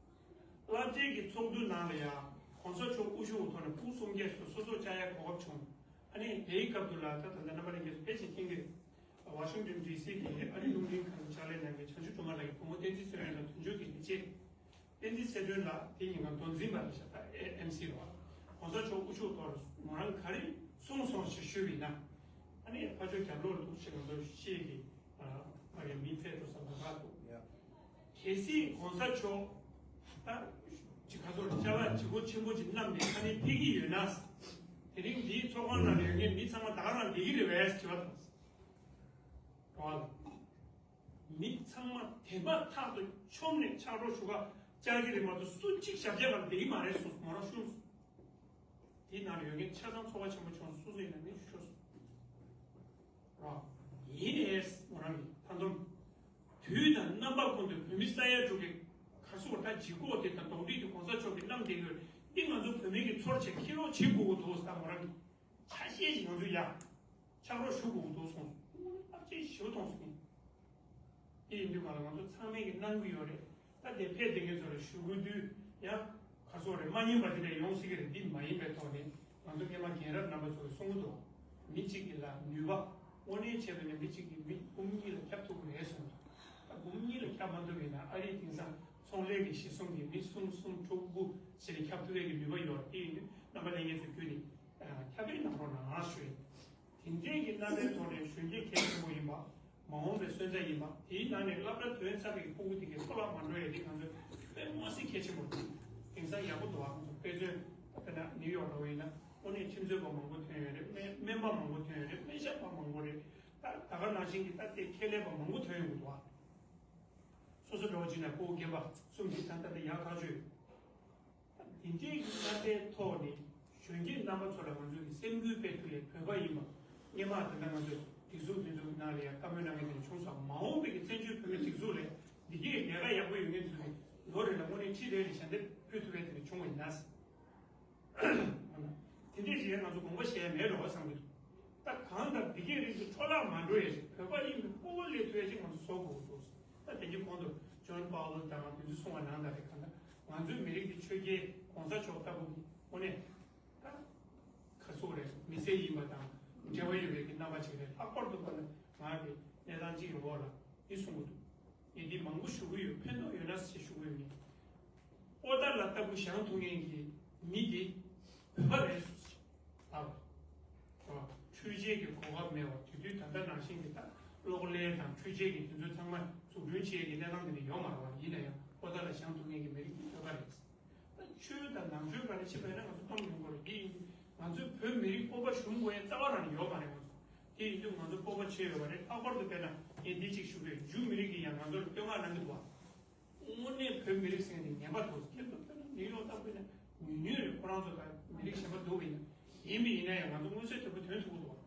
སློབ་གྲྭའི་གི་ཚོགས་འདུ་ནང་ལ་ཡང་གོང་ས་མཆོག་དབུ་བཞུགས་ཀྱི་ཐོག་ནས་ཕྲུ་གུ་སུམ་བརྒྱ་ཞིག་སོ་སོ་བཅར་ཡའི་གོ་སྐབས་བྱུང་། ཨ་ནི་དེའི་སྐབས་དུ་ལ་ད་ད་ལྟ་རྣམ་པ་ལྷན་རྒྱས་ཚོ་ཕལ་ཆེར་མཁྱེན་གྱི་རེད། ཝ་ཤིང་ཏོན་ཌི་སི་གི་ཨ་རི་རླུང་འཕྲིན་ཁང་གི་ཕྱག་ལས་གནང་མཁན་བྱང་ཆུབ་སྒྲོལ་མ་ལགས་ཀྱི་བུ་མོ་བསྟན་འཛིན་ཚེ་རིང་ལགས་དོན་གཅོད་ཀྱི་ལས་བྱེད། བསྟན་འཛིན་ཚེ་སྒྲོན་ལགས་དེ་ཉིན་གང་མདོ་འཛིན་པ་རེད་ཤག་ད་ཨེ་ཨེམ་སི་རེད་བ། གོང་ས་མཆོག་དབུ་བཞུགས་ཐོག་མོ་རང་ག་རེ་གསུངས་སོང་ཞེས་ཞུས་པ་ཡིན་ན། ཨ་ནི་ཕར་ཕྱོགས་རྒྱབ་ལོགས་ལ་འདུག་ཞེས་ང་ཚོ་ཤེས་ཀྱི། ཨ་ང་རའི་མི་ཕེབས་འགྲོ་ས་མ་ཁག་འདུག་ཡ། གལ་སྲིད་གོང་ས་མཆོག་ད་ཅི་ག་ཚོད་ཅ་ལག་ལྗིད་ཁོག་ཆེན་པོ་ཅིག་བསྣམས་ནས་ཨ་ནི་ཕེབས་ཀྱི་ཡོད་ན། དེ་རིང་འདིའི་ཚོགས་ཁང་ནང་ཡོད་མཁན་མི་ཚང་མ་ད་ག་རང་བསྡད་ཀྱི་རེད་པས་དྲི་བ་དང་། རེད་བ། མི་ཚང་མ་དེ་མ་ཐག་ཏུ་མཆོངས་ནས་ཕྱག་རོགས་ཞུ་ག་བཅར་གྱི་རེད་མ་གཏོགས་སུ་གཅིག་ཞབས་རྗེས་ལ་བསྡད་ཀྱི་མ་རེད་གསུངས་སོང་། མོ་རང་ཤོར་སོང་། དེའི་ནང་ལ་ཡོད་མཁན་ཆ་ཚང་ཚོགས་པ་ཆེན་པོ་ཆུང་སོ་སོ་ཡིན་ན་ནི་ཤོར་སོང་། རེད་བ། ཡིན་ནའི་མོ་རང་གི་ད་དུང་དུས་དང་རྣམ་པ་ཀུན་ཏུ་བོད་མི་ས་ཡ་དྲུག་གི་ག་ཚོད་ད་ལྗིད་ཁོག་དེ་དང་གདོང་འདྲེས་དེ་གོང་ས་མཆོག་གིས་གནང་བསྡད་ཡོད། འདི་ང་ཚོ་བོད་མི་གི་ཚོར་བྱེད་ཁྱེར་རོགས་བྱེད་དགོས་ཀྱི་འདུག་ད་མོ་རང་གི་ཆ་ཤས་ཤིག་ང་ཚོ་ཡ། ཕྱག་རོགས་ཞུ་དགོས་ཀྱི་འདུག་གསུངས་སོང་། དངོས་གནས་བརྟག་དཔྱད་ཞེ་པོ་གཏོང་སོང་། དེ་ཡིན་དུས་གང་ལ་ང་ཚོ་ཚང་མས་ཀྱི་གནང་གི་ཡོད་རེད། ད་དེ་ཕེབས་བསྡད་མཁན་ཚོ་ལ་ཞུ་དགོས་དུས་ཡང་ག་ཚོད་རེད། མ་ཉན་པ་དེ་འདྲ་ཡོང་སྲིད་ཀྱི་རེད། འདི་མ་ཡིན་པའི་ཐོག་ནས་ང་ཚོ་སྔོན་མ་རྒན་རབས་རྣམ་པ་ཚོ་གིས་གསུང་གི་འདུག་མི་གཅིག་གི་ལ་ནུས་པ་དངོས་གནས་བྱས་པ་ནས་མི་གཅིག་གིས་མི་འབུམ་གཉིས་ལ་ཁྱབ་ཐུབ་ཀྱི་རེད་གསུངས་འདུག་ད་འབུམ་གཉིས་ལ་ཁྱབ་མ་ཐུབ་པ་ཡིན་ན་ཨ་རིའི་དེང་སང་ཚོང་ལས་ཀྱི་གཞི་བཟུང་གིས་མི་གསུམ་གསུམ་དྲུག་དགུ་བྱས་ནས་ཁྱབ་ཐུབ་ཡས་ཀྱི་ནུས་པ་ཡོད་རེད། དེ་ཡིན་དུས་རྣམ་པ་ལྷན་རྒྱས་ཚོས་བརྒྱུད་ནས་ཁྱབ་སྤེལ་གནང་རོགས་གནང་ཞུ་ཡིན། དེ་འདྲའི་གི་རྣམ་པའི་ཐོག་ནས་གཞོན་སྐྱེས་གལ་ཆེན་པོ་ཡིན་པ། མ་འོངས་པའི་སོན་རྩ་ཡིན་པ། དེའི་ནང་ནས་སློབ་གྲྭ་ཐོན་ཚར་བའི་ཕྲུ་གུ་དེ་གའི་འཕྲོ་བརླག་མ་འགྲོ་ཡ་དེ་ང་ཚོས་དཔེ་མི་སྲིད་གལ་ཆེན་པོ་རེད། དེང་སང་ཡག་པོ་འདུག་ཨ། ང་ཚོ་དཔེ་མཚོན་དཔེར་ན་ནིའུ་ཡོག་འདྲ་བོ་ཡིན་ན་དངོས་གནས་ཁྱིམ་མཚེས་པ་མང་པོ་ཐོན་ཡོད་རེད། སྨན་སྨན་པ་མང་པོ་ཐོན་ཡོད་རེད། སྨན་ཞབས་པ་མང་པོ་རེད། ད་ད་ག་ནང་བཞིན་གྱི་ད་ལྟའི་ཁྱད་ལས་པ་མང་པོ་ཐོན་ཡོང་གི་འདུག་ཨ། སོ་སོ་འདྲ་བོ་བྱས་ན་ཕྲུ་གུ་རྒན་པ་གསུམ་གྱི་ད་ལྟ་ད་ཡག་ཐག་ཆོད་ཡོད། དེ་འདྲའི་རྣམ་པའི་ཐོག་ནས་གཞོན་སྐྱེས་རྣམ་པ་ཚོ་ལ་ང་ཚོ་གི་སེམས་འགུལ་སྤེལ་ཐུབ་ཡས་བོད་པ་ཡིན་པ། སྔོན་མ་ད་ལྟ་ང་ཚོས་སྒྲིག་འཛུགས་འདི་ཚོ་ནང་ལ་ཡང་བཀའ་མོལ་གནང་མཁན་དེ་འདྲ་བྱུང་སོང་། མ་འོངས་པའི་གི་བཙན་བྱོལ་བོད་མིའི་སྒྲིག་འཛུགས་ལ་འདི་གའི་ལས་ཀ་ཡག་པོ་ཡོད་མཁན་ཚོ་གིས་ལོ་རེ་ལ་དངོས་གནས་ཁྲི་རེ་རེ་ཞལ་འདེབས་ཕུལ་ཐུབ་པའི་དེ་འདྲ་བྱུང་བ་ཡིན་ན། དེ་འདྲས་ཞིག་ང་ཚོ་དགོངས་པ་བཞེས་ཡ་མེད་འགྲོ་བསམ་གྱི་འདུག་ད་གང་ལྟར་འདི་གའི་རིགས་ཀྱི་འཕྲོ་བརླག་མ་འགྲོ་ཡ་ཞིག་བོད་པ་ཡིན་པའི་སྤོབས་པ་སླེབས་ཐུབ་ཡ་ཞིག་ང་ཚོ་བཟོ་དགོས་འདུག་ད་དེ་གྱི་གོང་དུ་ཇོན་པའོ་ལོ་དང་དེ་ཚོས་གསུངས་པ་ནང་ལྟར་རེད། གང་ལྟར་ང་ཚོའི་མི་རིགས་ཀྱི་ཆོས་རྒྱལ་གོང་ས་མཆོག་ལྟ་བུ་གི་དངོས་གནས་ད་ག་ཚོད་རེད། མི་སེར་ཡིན་པ་དང་འབྲེལ་བ་ཡོད་པའི་གི་རྣམ་པ་ཅིག་རེད། ལྷག་པར་དུ་ང་ནི་ང་གི་གནས་སྟངས་ཅིག་གི་འོག་ལ་འདི་གསུང་གི་འདུག་ངས་འདི་མང་པོ་ཞུ་གི་ཡོད། ཕན་ཐོགས་ཡོད་ན་ཞེས་ཞུ་གི་ཡོད། ངས་པོ་ཏཱ་ལ་ལྟ་བུ་བཞེངས་ཐུབ་མཁན་གྱི་ མི་དེ་བོད་པ་རེད་ཟེར་ལབ་པ། འཕྲུལ་ཆས་ཀྱི་གོ་སྐབས་མེད་པ། དེ་དུས་ད་ལྟ་ནང་བཞིན་གྱི་ད་གློག་ཀླད་དང་འཕྲུལ་ཆས་ཀྱི་དེ་ཚོ་ཚང་མ་འཛུགས་སྐྲུན་བྱེད་ཀྱི་གནས་སྟངས་དེ་འདྲ་ཡོད་མ་རེད་བ། ཡིན་ན་ཡང་པོ་ཏཱ་ལ་བཞེངས་ཐུབ་མཁན་གྱི་མི་རིགས་དེ་བོད་པ་རེད། ད་ཆོས་དང་ནང་ཆོས་ག་རེ་བྱེད་པ་ཡིན་ན་ང་ཚོ་གཏོང་མྱོང་གི་རེད། དེ་ཡིན་དུས་ང་ཚོས་བོད་མི་རིགས་སྤོབས་པ་ཞུམ་དགོས་ཡ་རྩ་བ་རང་ཡོད་མ་རེད། ང་ཚོ་དེ་ཡིན་དུས་ང་ཚོ་སྤོབས་པ་ཆེ་ཡོད་པ་རེད། ལྷག་པར་དུ་དཔེར་ན་ངས་འདི་གཅིག་ཞུ་གི་ཡོད། འཇུ་མི་རིགས་ཀྱིས་ཡང་ང་ཚོར་བསྟོད་བསྔགས་གནང་གི་འདུག་བ། དངོས་གནས་བོད་མི་རིགས་ཟེར་ནས་ངན་པ་འདུག་སྐྱེ་སྟོབས་དཔེར་ན་ནིའུ་ཡོག་ལྟ་བུ་ཡིན་ན་ཉུང་ཉུང་རེད། ཁོ་རང་ཚོ་དང་མི་རིགས་གཞན་པ་འདུག་ཡིན་ཡིན་པ་ཡིན་ན་ཡང་ང་ཚོ་མངོན་གསལ་དོད་པོ་ཐོན་ཐུབ་ཀྱི་འདུག་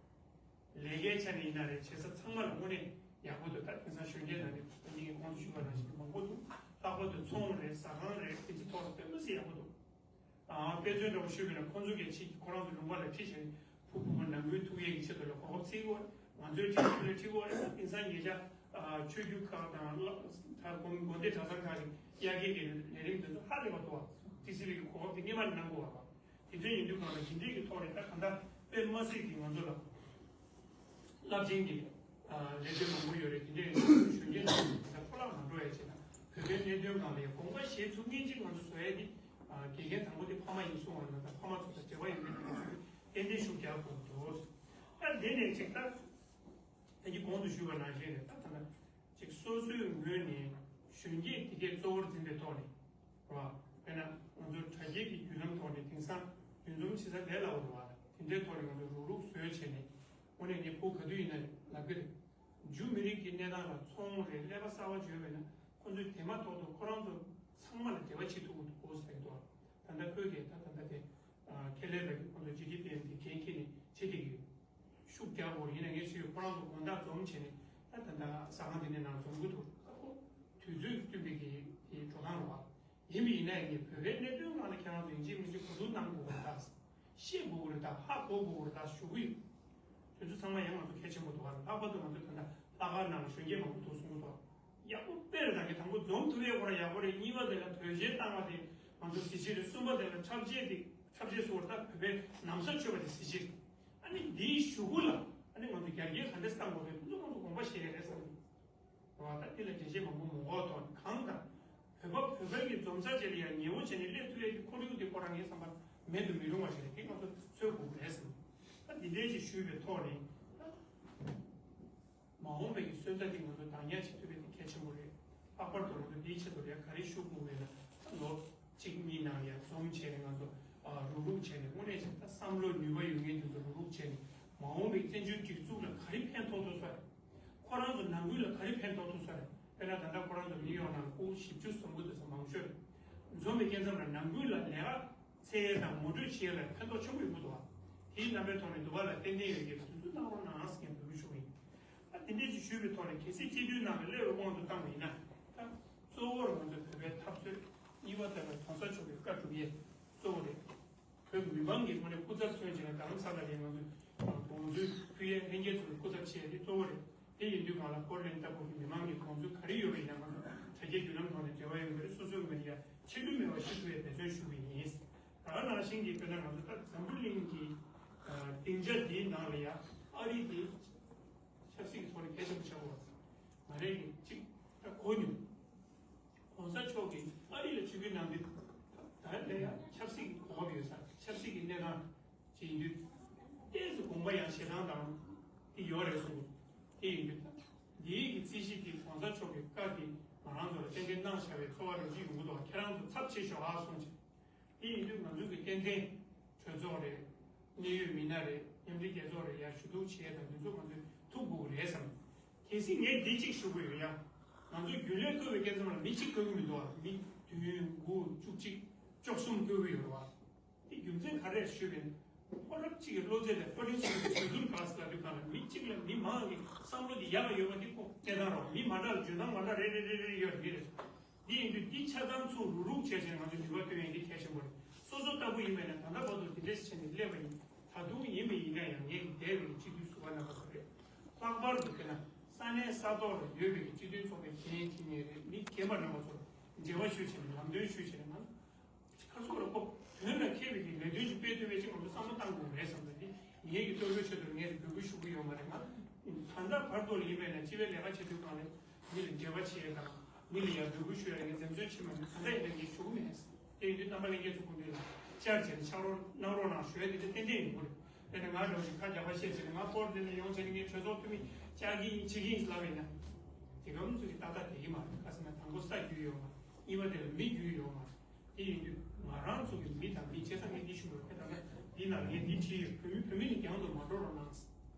ལས་ཀའི་ཆ་ནས་ཡིན་ན་རེད། བྱེད་ས་ཚང་མ་ལ་དངོས་གནས་ཡག་པོ་འདུག་ད་དེང་སང་གཞོན་སྐྱེས་ནང་ནས་ད་ཉིན་གྱི་གོང་དུ་ཞུས་པ་ནང་བཞིན་མང་པོ་འདུག་ལྷག་པར་དུ་ཚོང་རེད། ཟ་ཁང་རེད། དེ་ཚོ་ཐོག་ལ་དཔེ་མི་སྲིད་ཡག་པོ་འདུག་ཨ། དཔེ་མཚོན་འདྲ་བོ་ཞུས་པ་ཡིན་ན་ཁོང་ཚོ་གིས་ཕྱིས་ཁོ་རང་ཚོ་ལུང་པ་ལ་ཁྲིད་བྱས་ནས་ཕྲུ་གུ་ནང་ཁུལ་ཐུག་ཡས་ཀྱི་ཆེད་དུ་ལ་གོ་སྐབས་བརྩི་གི་ཡོད་རེད། ང་ཚོའི་ཁྲིད་ཁྲིད་ལ་ཁྲིད་གི་ཡོད་རེད། དེང་སང་ཉེ་ཆར་ཨ་ཆོས་བརྒྱུད་ཁག་དང་ལ་ད་དགོན་དགོན་སྡེ་གྲྭ་ཚང་ཁག་གི་དབྱར་ཁའི་གི་ལས་རིམ་དེ་ཚོ་ཧ་ལས་པ་འདུག་ཨ་ཊི་སི་ཝི་གི་གོ་སྐབས་དེ་སྔོན་མ་ནས་གནང་དགོས་པ་རེད། དེ་འདྲ་ཡིན་དུས་གང་ལ་དེ་འདྲའི་གི་ཐོག་ནས་ད་གང་ལྟར་དཔེ་མ་སྲིད་ཀྱི་ང་ཚོ་ལ་རླབས་ཆེན་གྱི་ལས་དོན་མང་པོ་ཡོད་རེད། དེ་འདྲའི་གཞོན་སྐྱེས་ཚོ་ད་འཕྲོ་བརླག་མ་འགྲོ་ཡ་བྱས་ན་བོད་པའི་གནད་དོན་སྒང་ལ་ཡ་དགོངས་པ་བཞེས་ཐུབ་མཁན་ཅིག་ང་ཚོ་བཟོ་ཡ་དེ་དགེ་རྒན་དང་པོ་དེ་ཕ་མ་ཡིན་གསུང་བ་ན་ད་ཕ་མ་ཚོ་དང་འབྲེལ་བ་ཡོད་མཁན་ང་ཚོ་ཏན་ཏན་ཤུགས་རྒྱག་དགོས་འདུག་ད་དེ་ནས་ཅིག་ད་ད་གི་གོང་དུ་ཞུས་པ་ནང་བཞིན་རེད། ད་ད་ལྟ་ཅིག་སོ་སོའི་ངོས་ནས་གཞོན་སྐྱེས་དེ་གས་གཙོ་བོར་འཛིན་པའི་ཐོག་ནས་རེད་བ། དཔེར་ན་ང་ཚོ་དྲ་རྒྱའི་གི་བརྒྱུད་ལམ་ཐོག་ནས་དེང་སང་འདུ་འཛོམས་བྱེད་ས་ལས་སླ་པོ་རེད་བ། དེ་འདྲའི་ཐོག་ནས་ང་ཚོ་རུག་རུག་བཟོས་བྱས་ནས་དངོས་གནས་ངས་ཕུགས་ག་དུས་ཡིན་ན་ལབ་ཀྱི་རེད། འཇུ་མི་རིགས་ཀྱི་གནས་སྟངས་ལ་ཚོང་རེད། ཀླད་པ་གསར་པ་བྱོས་པས་ན་ཁོ་ཚོས་དེ་མ་ཐག་ཏུ་ཁོ་རང་ཚོ་ཚང་མ་ལ་འབྲེལ་བ་བྱེད་ཐུབ་ཀྱི་འདུག་གོ་ཟེར་གྱི་འདུག་ད་ལྟ་ཁོས་ཀྱིས་ད་ད་ལྟ་དེ་ཁེ་ལས་ལ་ཁོ་ཚོ་ཇི་ཌི་པི་ཨེམ་དེ་འགན་འཁྱེར་ནས་བྱེད་བསྡད་ཀྱི་ཡོད། ཤུགས་རྒྱག་དགོས་ཡིན་ན་ངས་ཞུས་ཁོ་རང་ཚོ་དགོང་དག་འཛོམས་བྱས་ནས་ད་ད་ལྟ་ཟ་ཁང་དེ་ནས་ནང་འཛོམས་ཀྱི་འདུག་ད་ཁོ་དུས་ཚོད་བསྟུན་པའི་གི་དེ་འགྲོ་སྟངས་རེད་བ། ཡིན་པ་ཡིན་ན་ཡང་བོད་པའི་གནད་དོན་སྒང་ལ་ཁྱེད་རང་ཚོ་ཡིན་གཅིག་མིན་གཅིག་གོ་བསྡུར་གནང་དགོས་པ་རེད་ད། ཤེས་དགོས་ཀྱི་རེད་ད། ཧ་གོ་དགོས་ཀྱི་རེད་ད་ཞུ་གི་ཡོད། དེ་ཚོ་ཚང་མ་ཡང་ང་ཚོ་གལ་ཆེན་པོ་འདུག་ག་ལྷག་པར་དུ་ང་ཚོ་ད་ལྟ་ལྷག་དཀར་ནང་ལ་གཞོན་སྐྱེས་མང་པོ་འདུག་གསུང་གི་འདུག་ཡག་པོ་དཔེ་རེད་ད། ངས་དང་པོ་འཛོམས་ཐུབ་ཡས་ཁོ་རང་ཡག་པོ་རེད། གཉིས་པ་དེ་ལ་དོལ་རྒྱལ་བཏང་བ་དེ་ང་ཚོ་གཟི་བརྗིད་རེད། གསུམ་པ་དེ་ལ་འཁྲབ་ཆས་དེ་འཁྲབ་ཆས་སོགས་ད་བོད་པའི་ན་བཟའ་མཆོད་པ་དེ་གཟི་བརྗིད་རེད། ཨ་ནི་འདིའི་གཞུག་གུ་ལ་ཨ་ནི་ང་ཚོ་རྒྱ་སྐྱེད་ག་འདྲས་བཏང་དགོས་རེད། དེ་ཚོ་ང་ཚོ་དགོངས་པ་བཞེས་ཡས་རེད་བསམ་གི་འདུག་རེད་བ། ད་འདི་ལ་འགྲེལ་བཤད་མང་པོ་མ་དགོས་ཐོག་གང་དང་། བོད་པ་བོད་པ་གི་འཛོམས་ས་ཅིག་ལ་ཡང་ཉེ་བོ་བྱས་ནས་སླེབས་ཐུབ་ཡས་ཀྱི་ཁོར་ཡུག་དེ་ཁོ་རང་ངའི་བསམ་པར་མེད་དུ་མི་རུང་བ་ཞིག་རེད། དེ་ང་ཚོ་འཚོལ་དགོས་ཀྱི་རེད་བསམ། ད་འདི་འདྲའི་ཅིག་ཞུས་པའི་ཐོག་ནས་ད་མ་འོངས་པའི་གི་སོན་རྩ་དེ་ང་ཚོ་བདག་ཉར་བྱེད་ཐུབ་པའི་དེ་གལ་ཆེན་པོ་རེད། ལྷག་པར་དུ་ང་ཚོ་འདིའི་ཆེད་དུ་ལ་ཡང་ག་རེ་ཞུ་དགོས་མེད་ན་ད་ལོ་གཅིག་གཉིས་ནང་ལ་ཡང་འཛོམས་བྱས་ནས་ང་ཚོ་རུག་རུག་བྱས་ནས་དངོས་གནས་ཅིག་ད་བསམ་བློ་ནུས་པ་ཡོད་མཁན་དེ་ཚོ་རུག་རུག་བྱས་ནས་མ་འོངས་པའི་བཙན་བྱོལ་སྒྲིག་འཛུགས་ལ་ག་རེ་ཕན་ཐོགས་ཐུབ་ས་རེད། ཁོ་རང་ཚོ་ནང་ཁུལ་ལ་ག་རེ་ཕན་ཐོགས་ཐུབ་ས་རེད། དཔེར་ན་ད་ལྟ་ཁོ་རང་ཚོ་ནིའུ་ཡོག་ནང་ལ་སྐུ་བཞི་བཅུ་ཟིན་གྱི་འདུག་ས་མང་ཤོས་རེད། འཛོམས་པའི་སྐབས་མཚམས་ལ་ནང་ཁུལ་ལ་ལས་ཀ་འཚོལ་ཡས་དང་ངོ་སྤྲོད་བྱེད་ཡས་ལ་ཕན་ཐོགས་ཆེན་པོ་ཡོང་གི་འདུག་བ། དེའི་རྣམ་པའི་ཐོག་ནས་འདུ་བ་ལ་ཏན་ཏན་ཡོད་ཀྱི་དུས་ཚོད་གནང་རོགས་གནང་ཟེར་མཁན་འབོད་སྐུལ་ཞུ་གི་ཡིན། ད་དེ་འདྲས་ཅིག་ཞུས་པའི་ཐོག་ནས་གལ་སྲིད་སྤྱི་འཐུས་ནང་ལ་སླེབས་པའི་དབང་དུ་བཏང་བ་ཡིན་ན། ད་གཙོ་བོར་ང་ཚོ་བོད་པའི་འཐབ་རྩོད་གཉིས་པ་དེ་ལ་གོང་ས་མཆོག་གི་བཀའ་སྒྲུབ་ཡས་གཙོ་བོ་རེད། བོད་མི་མང་གི་ངོས་ནས་སྐུ་ཚབ་མཚོན་བྱས་ནས་རྡ་རམ་ས་ལ་ལ་ང་ཚོས་དགོངས་ཚུལ་ཕུལ་ཡས་ལྷན་རྒྱས་ཚོ་ལ་སྐུ་ཚབ་བྱེད་ཡས་དེ་གཙོ་བོ་རེད། དེ་ཡིན་དུས་གང་ལ་ཧྥོར་ལན་ལྟ་བུ་གི་མི་མང་གི་དགོངས་ཚུལ་ག་རེ་ཡོད་པ་ཡིན་ན་ང་ཚོ་དྲ་རྒྱའི་བརྒྱུད་ལམ་ཐོག་ནས་འབྲེལ་བ་ཡོད་པ་རེད། སོ་སོའི་ངོས་ནས་ཡ་ཕྱིར་འབུད་མེད་པར་ཞུ་ཐུབ་པའི་འབད་བརྩོན་ཞུ་གི་ཡིན། ད་ག་ནང་བཞིན་གྱི་དཔེར་ན་ང་ཚོ་ད་འཛམ་བུ་གླིང་གི་སྡིངས་ཆ་འདིའི་ནང་ལ་ཡ་ཨ་རི་དེ་ཆབ་སྲིད་ཀྱི་ཐོག་ནས་གལ་ཆེན་པོ་ཆགས་པ་མ་རེད་གི་གཅིག་ད་གོ་མྱོང་། གོང་ས་མཆོག་གིས་ཨ་རི་ལ་ཆིབས་བསྒྱུར་གནང་དུས་ད་ལྟ་ཡང་ཆབ་སྲིད་ཀྱི་གོ་སྐབས་ཡོད་ས་ཆབ་སྲིད་ཀྱི་གནས་སྟངས་ཅིག་ཡིན་དུས་ཏོག་ཙམ་དགོངས་པ་ཡང་ཞེ་སྡང་དང་དེ་ཡོད་རེད་གསུངས། དེ་ཡིན་དུས་ད་འདིའི་གི་རྩིས་གཞི་དེ་གོང་ས་མཆོག་གི་བཀའ་དེ་ང་རང་ཚོ་ལ་ཏན་ཏན་གནང་བཞག་པའི་ཚོར་བ་རང་ཅིག་ཡོང་གི་འདུག་ཁྱེད་རང་ཚོ་ཚབ་བྱེད་ཤོག་ཨ་གསུངས་བྱས། དེ་ཡིན་དུས་ང་ཚོ་གི་ཏན་ཏན་གྲོས་ཚོགས་རེད། གནད་ཡོད་མི་སྣ་རེད། མཉམ་འབྲེལ་རྒྱལ་ཚོགས་རེད། ཡར་ཞུ་གཏུག་བྱེད་ཡས་དང་དེ་ཚོ་ང་ཚོས་ཐུབ་དགོས་ཀྱི་རེད་བསམ། གལ་སྲིད་ངས་འདི་གཅིག་ཞུ་དགོས་ཡོད་ཡ། ང་ཚོ་རྒྱུན་ལས་བསྐོས་པའི་སྐབས་མཚམས་ལ་མི་གཅིག་བསྐོ་གི་མི་འདུག་ཨ། མི་བདུན་དགུ་བཅུ་གཅིག་བཅུ་གསུམ་བསྐོ་གི་ཡོད་རེད་བ། དེ་རྒྱུ་མཚན་ག་རེ་རེད་ཞུས་པ་ཡིན་ན། ཁོ་རང་གཅིག་གི་བློ་རྩེ་ལ་ཕོ་ཊིང་སི་གྲོས་བསྡུར་ག་ཟེར་ལབ་དུས་གང་ལ་མི་གཅིག་ལ་མི་མང་གི་བསམ་བློ་དེ་ཡག་ག་ཡོད་པ་དེ་ཁོ་གནས་སྟངས་རེད་བ། མི་མ་འདྲ་ལ་འཇོན་ཐང་མ་འདྲ་རེ་རེ་རེ་རེ་ཡོད་རེད་མི་རེད། འདི་ཡིན་དུས་འདི་ཆ་ཚང་ཚུར་རུག་རུག་བྱས་བྱས་ང་ཚོ་ནུས་པ་བཏོན་ཡས་འདི་གལ་ཆེན་པོ་རེད། སོ་སོ་ལྟ་བུ་ཡིན་པས་ན་ད་ལྟ་བར་དུ་འདི་འདྲས་བྱས་ནས་སླེབས་པ་ཡིན། ད་དུང་ཡིན་པ་ཡིན་ན་ཡང་ངེད་ཀྱི་འདས་པའི་སྤྱི་འཐུས་ཟུར་པ་རྣམ་པ་ཚོ་རེད། ལྷག་པར་དུ་དཔེར་ན་ས་གནས་ས་ཐོག་ལ་ཡོད་པའི་སྤྱི་མཐུན་ཚོགས་པའི་འགན་འཁྱེར་མཁན་རེད། མི་རྒན་པ་རྣམ་པ་ཚོར་འབྲེལ་བ་ཞུས་བྱས་ནས་ལམ་སྟོན་ཞུས་བྱས་ནས་ང་ཁ་སོག་ལ་ཁོ་དོན་ལ་འཁེལ་བའི་གི་ལས་དོན་ཞིག་སྤེལ་ཐུབ་པའི་ཅིག་ང་ཚོ་བསམ་བློ་བཏང་དགོས་རེད་བསམ་པ་འདི་ངེད་ཀྱི་ལྟོ་གོས་ཆེད་དུ་ངས་འབོད་སྐུལ་ཞུ་གི་ཡོད་མ་རེད། ང་ད་ལྟ་བར་དུ་ལ་ཡིན་པས་ན་སྤྱི་པའི་ལས་ཀ་བྱེད་དུས་གང་ལ་མི་ལ་འབྲེལ་བ་བྱེད་ཡས་དང་མི་ལ་ཡང་འབོད་སྐུལ་ཞུ་ཡས་ངས་འཛེམ་ཟོན་བྱེད་མ་མྱོང་། ད་ལྟ་ཡིན་ན་ངས་ཞུ་གི་མེད། དེ་ཡིན་དུས་རྣམ་པ་ལྷན་རྒྱས་ཚོ་སྐུ་མདུན་ལ་ བཅར་བྱས་ནས་ཕྱག་རོགས་གནང་རོགས་གནང་ཞུ་ཡ་དེ་འདྲ་ཏན་ཏན་ཡོང་གི་རེད། དཔེར་ན་ང་འདྲ་བོ་ཞིག་ཁ་རྒྱག་པ་བཤད་བྱས་ནས་ང་སྐོར་འདི་ནས་ཡོང་བྱས་ནས་ངས་གྲོས་ཚོགས་འཐུས་མི་བཅར་གྱི་ཡིན་བྱེད་ཀྱི་ཡིན་ལབ་པ་ཡིན་ན། དེ་ག་མི་ཚོ་གི་ཏག་ཏག་དེ་གི་མ་རེད། ག་ཟེར་ན་དང་པོ་ས་རྒྱུས་ཡོད་མ་རེད། གཉིས་པ་དེ་ལ་མི་རྒྱུས་ཡོད་མ་རེད། དེ་ཡིན་དུས་ང་རང་ཚོ་གི་མི་དང་མི་བྱས་ཙང་ངས་འདི་ཞུ་དགོས་རེད། ད་ལྟ་འདི་ནང་ངས་འདི་བྲིས་ཡོད། བོད་མི་བོད་མི་ནས་རྒྱང་དུ་མ་འགྲོ་རོགས་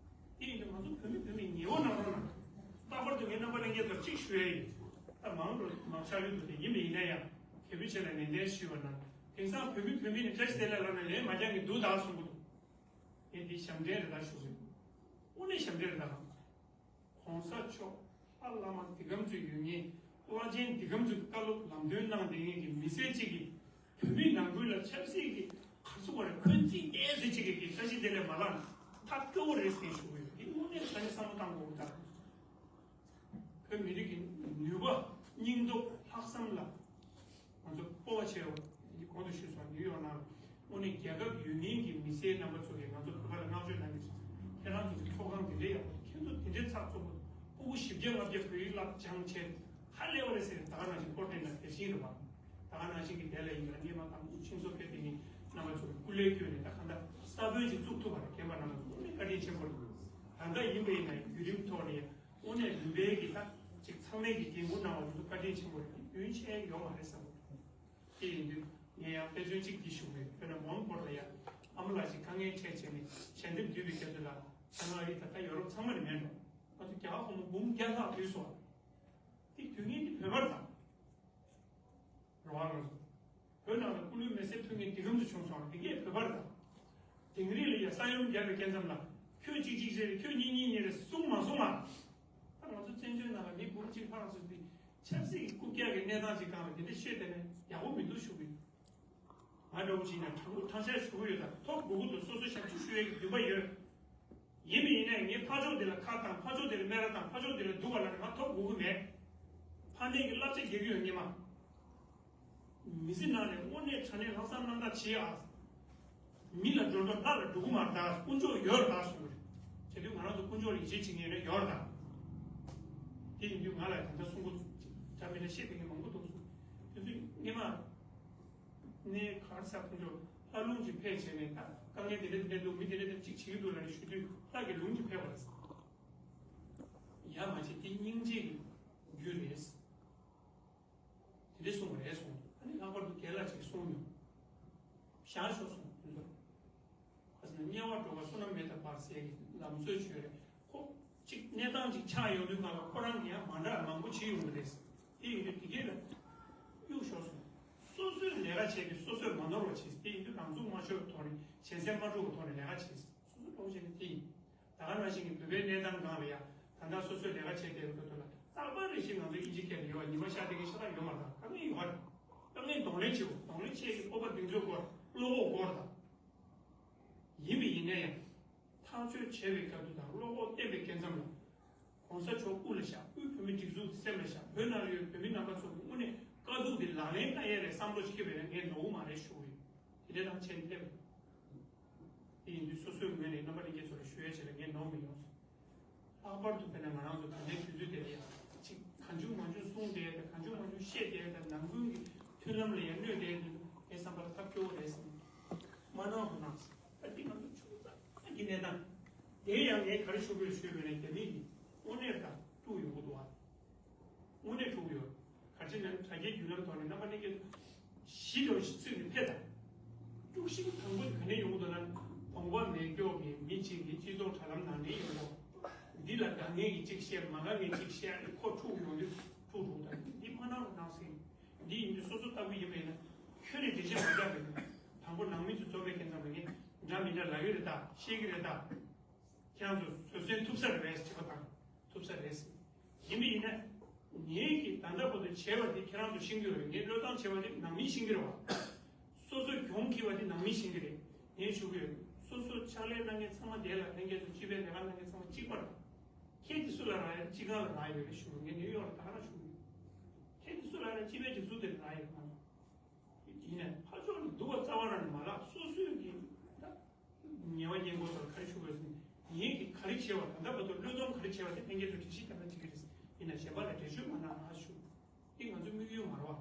གནང་། དེ་ཡིན་དུས་ང་ཚོ་བོད་མི་བོད་མི་ཉེ་བོ་གནང་རོགས་གནང་། ལྷག་པར་དུ་ངས་རྣམ་པ་ལྷན་རྒྱས་ཚོར་གཅིག་ཞུ་ཡ་ཡིན། ད་མང་རུ་མང་ཆགས་ཡོད་འདུག་དེ་ཡིན་པ་ཡིན་ན་ཡང་དེ་བུ་ཆེ་ལ་ནན་ཏན་ཞུས་པ་ན། དེང་སང་བོད་མི་བོད་མི་ནས་བཀྲ་ཤིས་བདེ་ལེགས་ལབ་ན་ལན་མ་རྒྱག་གི་འདུག་ད་གསུང་གི་འདུག་ངས་འདི་ཞབས་འདྲེན་རེད་ད་ཞུ་གི་ཡོད། དངོས་གནས་ཞབས་འདྲེན་རེད་ད། གོང་ས་མཆོག་ཨ་བླ་མ་འདི་གམ་ཚོད་ཡོད་ངེས། བླ་ཆེན་འདི་གམ་ཚོད་བཀའ་སློབ་ལམ་སྟོན་གནང་བསྡད་མཁན་གྱི་མི་སེར་གཅིག་གིས་བོད་མི་ནང་ཁུལ་ལ་ཆབ་སྲིད་ཀྱི་ག་ཚོད་བར་འཁོན་འཛིན་ཏོག་ཙམ་གཅིག་གིས་བཀྲ་ཤིས་བདེ་ལེགས་མ་ལབ་ན་ཐབས་སྐྱོ་བོ་རེད་ཟེར་ཞུ་གི་ཡོད། འདི་དངོས་གནས་ད་ནི་བསམ་བློ་བཏང་དགོས་ཀྱི་འདུག་བོད་མི་རིགས་ཀྱི་ནུས་པ་སྙིང་སྟོབས་ལྷག་བསམ་ལ། ང་ཚོ་སྤོབས་པ་ཆེ་བ་འདི་གོང་དུ་ཞུས་སོང་། ནིའུ་ཡོག་ནང་དངོས་གནས་རྒྱལ་ཁབ་ཡོད་མཁན་གྱི་མི་སེར་རྣམ་པ་ཚོ་གིས་ང་ཚོ་བོད་པ་ལ་བསྔགས་བརྗོད་གནང་གི་རེད། ཁྱེད་རང་ཚོ་གི་ཚོགས་ཁང་འདི་འདྲའི་ཡག་པོ། ཁྱེད་ཚོ་འདི་འདྲའི་ཚགས་ཚུད་པོ། ཕྲུ་གུ་བཞི་བརྒྱ་ལྔ་བརྒྱ་བོད་ཡིག་བསླབ་སྦྱངས་བྱས་ཧ་ལས་པ་རེད་ཟེར། ད་ག་ནང་བཞིན་སྐོར་ཐེངས་ལ་དེ་བཞིན་རེད་པ། ད་ག་ནང་བཞིན་གྱི་དེ་ལ་ཡིན་ལ་སྔས་མ་དང་པོ་ཆིངས་སོ་ཕེབས་དེ་ནི་རྣམ་པ་ཚོ་གི་སྐུ་ལས་བསྐྱོན་ནས་ད་ག་འདྲ་ས་བོན་ཅིག་བཙུགས་ཐུབ་པ་རེད། རྒན་པ་རྣམ་པ་ཚོ་དངོས་གནས་བཀའ་དྲིན་ཆེན་པོ་རེད། ད་ལྟ་ཡིན་པ་ཡིན་ན་བརྒྱུད་རིམ་ཐོག་ནས་དངོས་གནས་རིམ་པས་ཀྱི་ད་ཅིག་ཚང་མས་ཀྱི་འགན་འཁུར་གནང་བ་དེ་ཚོ་བཀའ་དྲིན་ཆེན་པོ་རེད། རྒྱུན་ཆད་ཡོད་མ་རེད་བསམ་གྱི་འདུག་དེ་ཡིན་དུས་ངས་ཡང་དཔེ་མཚོན་གཅིག་འདི་ཞུ་གི་ཡོད། དཔེར་ན་མོན་གྷོ་ལ་ཡ་ཨ་མ་ལགས་ཤིག་དཀའ་ངལ་འཕྲད་བྱས་ནས་ཞལ་འདེབས་བསྡུས་པའི་སྐབས་སུ་ལ་ཨ་མ་ལགས་ད་ལྟ་ཡོ་རོབ་ཚང་མ་ནས་མེད་འགྲོ། ང་ཚོ་རྒྱ་གར་སྒོར་མོ་འབུམ་བརྒྱ་ལྷག་བསྡུས་སོང་། དེ་བསྡུས་མཁན་དེ་བོད་པ་རེད་ད། རེད་བ། ང་ཚོ་བོད་ནང་ལ་སྐུ་ལུས་མེ་སྲེག་ཕུལ་མཁན་འདི་གམ་དུ་བྱུང་སོང་། དེ་གས་བོད་པ་རེད་ད། དིང་རི་ལ་ཡ་ས་ཡོམ་བརྒྱབ་པའི་སྐབས་ཙམ་ལ་ཁྱོད་གཅིག་གཅིག་རེད། ཁྱོད་གཉིས་གཉིས་གཉིས་རེད་གསུངས་མ་སོང་ང་། ད་ང་ཚོ་བཙན་བྱོལ་ནང་ལ་མི་འབུམ་གཅིག་ལྷག་ཙམ་དེ་ཆབ་སྲིད་ཀྱི་རྐུབ་བཀྱག་གི་གནས་སྟངས་ཅིག་སྒང་ལ་དེ་འདྲ་བཤད་བསྡད་ན་ཡག་པོ་མི་འདུག་ཞུ་གི་ཡོད། ང་འདྲ་བོ་ཅིག་ན་དྲང་པོ་དྲང་བཞག་ཞུ་གི་ཡོད། ད་ཐོབ་དགོས་ཀྱི་འདུག་སོ་སོ་ཞབས་ཕྱི་ཞུ་ཡས་ཀྱི་འདུན་པ་ཡོད། ཡིན་པ་ཡིན་ནའི་ངས་ཕར་ཕྱོགས་དེ་ལ་ཁ་བཏང་ཕར་ཕྱོགས་དེ་ལ་སྨད་ར་བཏང་ཕར་ཕྱོགས་དེ་ལ་སྡུག་པ་ལབ་ནས་ང་ཐོབ་དགོས་ཀྱི་མེད། ཕར་འདས་ཀྱི་བསླབ་བྱ་རྒྱག་གི་ཡོད་སྙམ་མ། མི་ཚེ་ནང་ནས་དངོས་གནས་དྲང་གནས་ལྷག་བསམ་རྣམ་དག་བྱེད་ཨ། མི་ལ་འགྲོ་འགྲོ་ལྷ་ལ་འགྲོ་གི་མ་རེད་ད། དཀོན་མཆོག་ཡོད་རེད་ད་གསུངས་པ་རེད། བྱས་དུས་ང་རང་ཚོ་དཀོན་མཆོག་ལ་ཡིད་ཆེས་བྱེད་མཁན་རེ་ཡོད་རེད་ད། དེ་ཡིན་དུས་ང་ལ་ད་ལྟ་གསུང་གི་འདུག་འདྲ་མི་འདྲ་བཤད་བསྡད་མཁན་མང་པོ་འདུག་གསུངས། དེ་ཚོ་སྔས་མ། ནས་གར་ས་ཁོང་ཚོ་ལྷ་ལུང་གཅིག་ཕེབས་བྱས་ནས་ད་དཀའ་ངལ་དེ་འདྲ་དེ་འདྲ་འདུག་མི་དེ་འདྲ་དེ་འདྲ་གཅིག་བྱེད་ཀྱི་འདུག་ལབ་ནས་ཞུ་དུས་ལྷ་གི་ལུང་གཅིག་ཕེབས་པ་རེད། ཡ་མ་བྱེད་དེ་སྙིང་རྗེ་གི་རྒྱུ་རེད། དེ་འདྲ་གསུངས་པ་རེད་གསུངས། ཨ་ནི་ལྷག་པར་དུ་རྒན་ལགས་ཅིག་གསུངས་མྱོང་། བཞག་ཤོག་གསུངས་ཁོང་ཚོ། ཁ་སང་དམྱལ་བར་འགྲོ་བ་བསོད་ནམས་མེད་དང་བར་ཟེར་གྱི་ལམ་སྲོལ་ཅིག་ཡོད་རེད། ཁོ་གཅིག་གནས་སྟངས་ཅིག་ཆགས་ཡོང་དུས་སྒང་ལ་ཁོ་རང་གིས་ཡང་མ་འདྲ་མང་པོ་བྱེད་ཡོང་གི་རེད། དེ་ཡིན་དུས་དེ་གས་ལ་གཡུག་ཞོག་གསུངས། སོ་སོས་ལས་ཀ་བྱས་ཏེ་སོ་སོས་མ་ནོར་བ་བྱས། དེ་ཡིན་དུས་རང་ཚུགས་མ་ཆོད་པའི་ཐོག་ནས་གཞན་སེམས་མ་འཁྲུག་པའི་ཐོག་ནས་ལས་ཀ་བྱས། སོ་སོ་གྲོགས་བྱས་ནས་དེ་ཡིན། ད་ག་ནང་བཞིན་གྱི་བོད་པའི་གནས་སྟངས་སྒང་ལ་ཡང་ད་ལྟ་སོ་སོའི་ལས་ཀ་བྱེད་བསྡད་པའི་ཁྲོད་དུ་ལ་རྟག་པར་རེ་ཞིག་ང་ཚོ་དབྱིན་ཇི་སྐད་ལ་ཡོད་པ་ཉི་མ་ཤར་བསྡད་མཁན་ཤ་སྟག་ཡོད་མ་རེད། དཀའ་ངལ་ཡོད་རེད། དཀའ་ངལ་གདོང་ལེན་བྱེད་དགོས། གདོང་ལེན་བྱེད་ཀྱི་སྤོབས་པ་གདེང་ཚོད་སྐོར་བློ་ཁོག་སྐོར་དང་། ཡིན་པ་ཡིན་ན་ཡང་། ཐག་གཅོད་བྱས་པའི་སྐབས་དུ་དང་བློ་ཁོག་བསྟན་པའི་སྐབས་ཙམ་ལ། གོང་ས་མཆོག་དབུ་ལ་བཞག་དབུས་བོད་མི་སྒྲིག་འཛུགས་སེམས་ལ་བཞག་བོད་ནང་ལ་ཡོད་བོད་མི་རྣམ་པ་ཚོ་གི་དངོས་གནས་དཀའ་སྡུག་འདི་ལག་ལེན་བསྟར་ཡས་རེད་བསམ་བློ་ཞིག་སྐྱེས་པ་ཡིན་ན་ངས་ནོར་བ་མ་རེད་ཞུ་གི་ཡོད། དེ་འདྲ་དང་ཆེན་ཕེབས། དེ་ཡིན་དུས་སོ་སོའི་ངོས་ནས་རྣམ་པ་ལྷན་རྒྱས་ཚོ་ལ་ཞུ་ཡས་བྱས་ལ་ངས་ནོར་མི་ཡོང་། ལྷག་པར་དུ་དཔེར་ན་ང་རང་ཚོ་ད་ལྟའི་དུས་ཚོད་དེ་ལ་ཡང་ཅིག་གང་བྱུང་མང་བྱུང་གསུངས་བསྡད་དང་གང་བྱུང་མང་བྱུང་བཤད་བསྡད་དང་ནང་ཁུལ་གྱི་མཐུན་ལམ་ལ་ཡང་གནོད་བསྡད་དུས་ངའི་བསམ་པར་ཐབས་སྐྱོ་བོ་རེད་བསམ། མ་གནང་དགོས་ན། ད་འདི་ང་ཚོ་ཆུང་ཙག་གི་གནས་སྟངས། དེ་ཡང་ངས་ག་རེ་ཞུ་དགོས་ཞུས་པ་ཡིན་ན་རྒྱ་མི་གིས་དངོས་གནས་ད་དཀྲུག་ཡོང་གི་འདུག་བ། དངོས་གནས་དཀྲུག་ཡོད། ག་རེ་ཟེར་ན་དྲ་རྒྱའི་བརྒྱུད་ལམ་ཐོག་ནས་རྣམ་པ་ལྷན་རྒྱས་གཞི་ལ་བཙུགས་ནས་ཕེབས་དང་། དཀྲུག་ཤིང་དང་པོ་དེ་ག་ནས་ཡོང་གི་འདུག་ན། གདོང་པ་མེད་སྐྱོག་གི་མི་གཅིག་གིས་སྤྱི་ཚོགས་དྲ་ལམ་ནང་ནས་ཡོང་གི་འདུག་འདི་ལ་དགའ་ངེས་ཀྱི་གཅིག་བཤད། མ་དགའ་ངེས་གཅིག་བཤད་ནས་ཁོ་དཀྲུག་ཡོང་དུས་དཀྲུག་དཀྲུག་དང་འདི་མ་གནང་རོགས་གནང་ཟེར། འདི་ཡིན་དུས་སོ་སོ་ལྟ་བུ་ཡིན་པ་ཡིན་ན་ཁྱོན་ནས་འགྲེལ་བཤད་མ་རྒྱག་པའི་དང་པོ་ནང་མི་ཚོ་འཛོམས་པའི་སྐབས་ཙམ་ལ་ངས་འདྲ་མི་འདྲ་ལབ་ཀྱི་རེད་ད། བཤད་ཀྱི་རེད་ད། ཁྱེད་རང་ཚོ་བཟོད་བསྲན་ཐུབ་ས་རེད་བྱེད་པ་དང་ཐུབ་ས་རེད། ཡིན་པ་ཡིན་ན། ངས་ཀྱིས་ད་ལྟ་བར་དུ་བྱས་པ་དེ་ཁྱེད་རང་ཚོ་ཤེས་ཀྱི་ཡོད་རེད། ངས་བློས་བཏང་བྱས་པ་དེ་ནང་མིས་ཤེས་ཀྱི་རེད་བ། སོ་སོས་གྱོང་གྱིས་པ་དེ་ནང་མིས་ཤེས་ཀྱི་རེད། ངས་ཞུ་གི་ཡོད། སོ་སོ་ཕྱག་ལས་གནང་མཁན་ཚང་མ་དེ་ལ་ལྷན་རྒྱས་ཚོ་སྤྱི་པའི་ལས་ཀ་གནང་མཁན་ཚང་མ་གཅིག་པ་རེད། ཁྱེད་དེ་སུ་ལ་རག་ཡོད། སྤྱི་ཁང་ལ་རག་ཡོད་རེད་ཞུ། ངས་ནིའུ་ཡོག་ལ་ད་ག་རང་ཞུ་གི་ཡོད། ཁྱེད་དེ་སུ་ལ་རག་སྤྱི་པའི་སྒྲིག་འཛུགས་དེ་ལ་རག་ཡོད་མ་རེད། ཡིན་ནའི་ཕར་ཕྱོགས་ནས་སྡུག་པ་རྩ་བ་རང་ནས་མ་ལབ། སོ་སོས་ཀྱིས་ད་ཉེ་བ་ཉེ་འགོ་ཚོར་ག་རེ་ཞུ་དགོས་ཟེར་ན། ངེད་ཀྱིས་ག་རེ་བྱས་པ་ད་ལྟ་བར་དུ་བློས་གཏོང་ག་རེ་བྱས་པ་དེ་ལྷན་རྒྱས་ཚོས་འགྲེལ་བཤད་རྒྱབ་ན་འགྲིག་གི་རེད། ཡིན་ན་གཞན་པ་ལ་འགྲེལ་བརྗོད་མ་གནང་ཨ་ཞུ། འདི་ང་ཚོའི་དམིགས་ཡུལ་མ་རེད་བ།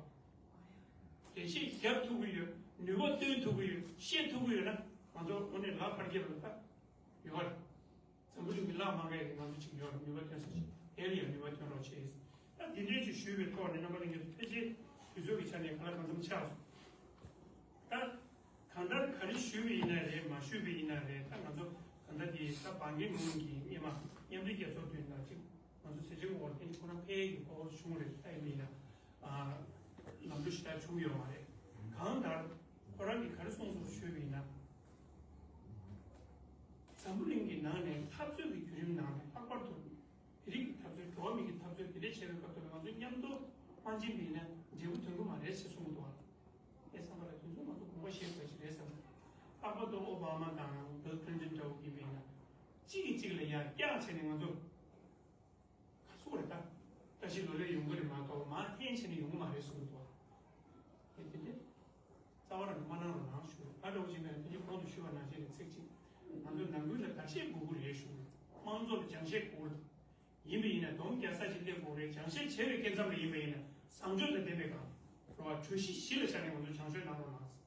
འགྲེལ་བཤད་རྒྱབ་ཐུབ་ཀྱི་ཡོད། ནུས་པ་སྟོན་ཐུབ་ཀྱི་ཡོད། ཤེས་ཐུབ་ཀྱི་ཡོད་ན་ང་ཚོ་དངོས་གནས་ལག་ཕར་སྐྱེལ་བ་ལ་ད་ཡོད་རེད། འཛམ་བུ་གླིང་གི་ལག་མ་རྒས་ཏེ་ང་ཚོ་ཅིག་ཡོད་རེད། ནུས་པ་སྟོན་ས་ཅིག་དེ་ལ་ཡང་ནུས་པ་སྟོན་རོགས་བྱེད། ད་འདི་འདྲའི་ཅིག་ཞུས་པའི་ཐོག་ནས་རྣམ་པ་ལྷན་རྒྱས་ཚོ་ཕལ་ཆེར་དུས་ཚོད་ཀྱི་ཆ་ནས་གང་ལ་གང་འཚམ་ཆགས་སོང་། ད་གང་ལྟར་ག་རེ་ཞུས་པ་ཡིན་ན་རེད། མ་ཞུས་པ་ཡིན་ན་རེད། ད་ང་ཚོ་གང་ལྟར་དེ་ད་བང་གི་མུན་གྱི་སྔོན་མ་མཉམ་འབྲེལ་རྒྱལ་ཚོགས་དུས་ན་ཅིག་ང་ཚོ་ཟེར་ཆེན་གོ་བར་ཐེངས་ཁོ་རང་ཕལ་གྱི་གོ་བར་བྱུང་རེད། ད་ཡིན་མིན་ན་ལམ་འགྲོ་ཞེ་དྲག་བྱུང་ཡོད་མ་རེད། གང་ལྟར་ཁོ་རང་གིས་ག་རེ་གསུངས་སོང་ཞུས་པ་ཡིན་ན། འཛམ་བུ་གླིང་གི་ནང་ནས་འཐབ་རྩོད་ཀྱི་བརྒྱུད་རིམ་ནང་ནས་ལྷག་པར་དུ་མི་རིགས་ཀྱི་འཐབ་རྩོད། འགྲོ་བ་མིའི་འཐབ་རྩོད་དེ་འདྲ་བྱེད་པའི་སྐབས་དུ་ང་ཚོ་མཉམ་དུ་དབང་ཆེན་མིན་ན་འབྲས་བུ་ཐོན་གི་མ་རེད་ཅེས་གསུངས་འདུག་ཨ། ངའི་བསམ་པ་ལ་དེ་ཚོ་ང་ཚོ་དགོངས་པ་བཞེས་དགོས་ཞིག་རེད་བསམ། ལྷག་པར་དུ་ཨོ་བྷ་མ་དང་བྷིལ་ཀླིན་ཏོན་འདྲ་བོ་ཡིན་པ་ཡིན་ན། གཅིག་གིས་གཅིག་ལ་ཡར་བཀྱག་བྱས་ནས་ང་ཚོ་ག་སུ་རེད་ད། བཀྲ་ཤིས་ལོ་ལེགས་ཡོང་གི་རེད་མ་གཏོགས་མར་འཐེན་བྱས་ནས་ཡོང་གི་མ་རེད་གསུངས་འདུག་ཨ། དེ་དེ་འདྲ་རྩ་བ་རང་གིས་མ་གནང་རོགས་གནང་ཞུ། ང་འདྲ་བོ་ཅིག་ན་དེ་འདྲ་གོང་དུ་ཞུས་པ་ནང་བཞིན་རེད། ཚིག་གཅིག་ང་ཚོ་ནང་ཁུལ་ལ་བརྡ་ཤེས་དགོས་ཀྱི་རེད་ཞུ། དམངས་གཙོ་ལ་སྦྱང་ཤེས་དགོས་ཀྱི་རེད། ཡིན་པ་ཡིན་ན་སྡོམ་རྒྱག་ས་ཅིག་སླེབས་དགོས་རེད། སྦྱང་ཤེས་བྱས་པའི་སྐབས་མཚམས་ལ་ཡིན་པ་ཡིན་ན་བཟང་སྤྱོད་དང་ལྡན་པའི་སྒང་རེད་བ། གྲོས་གཞི་གཞི་ལ་བཞག་ནས་ང་ཚོ་སྦྱང་སྤྱོད་གནང་རོགས་གནང་།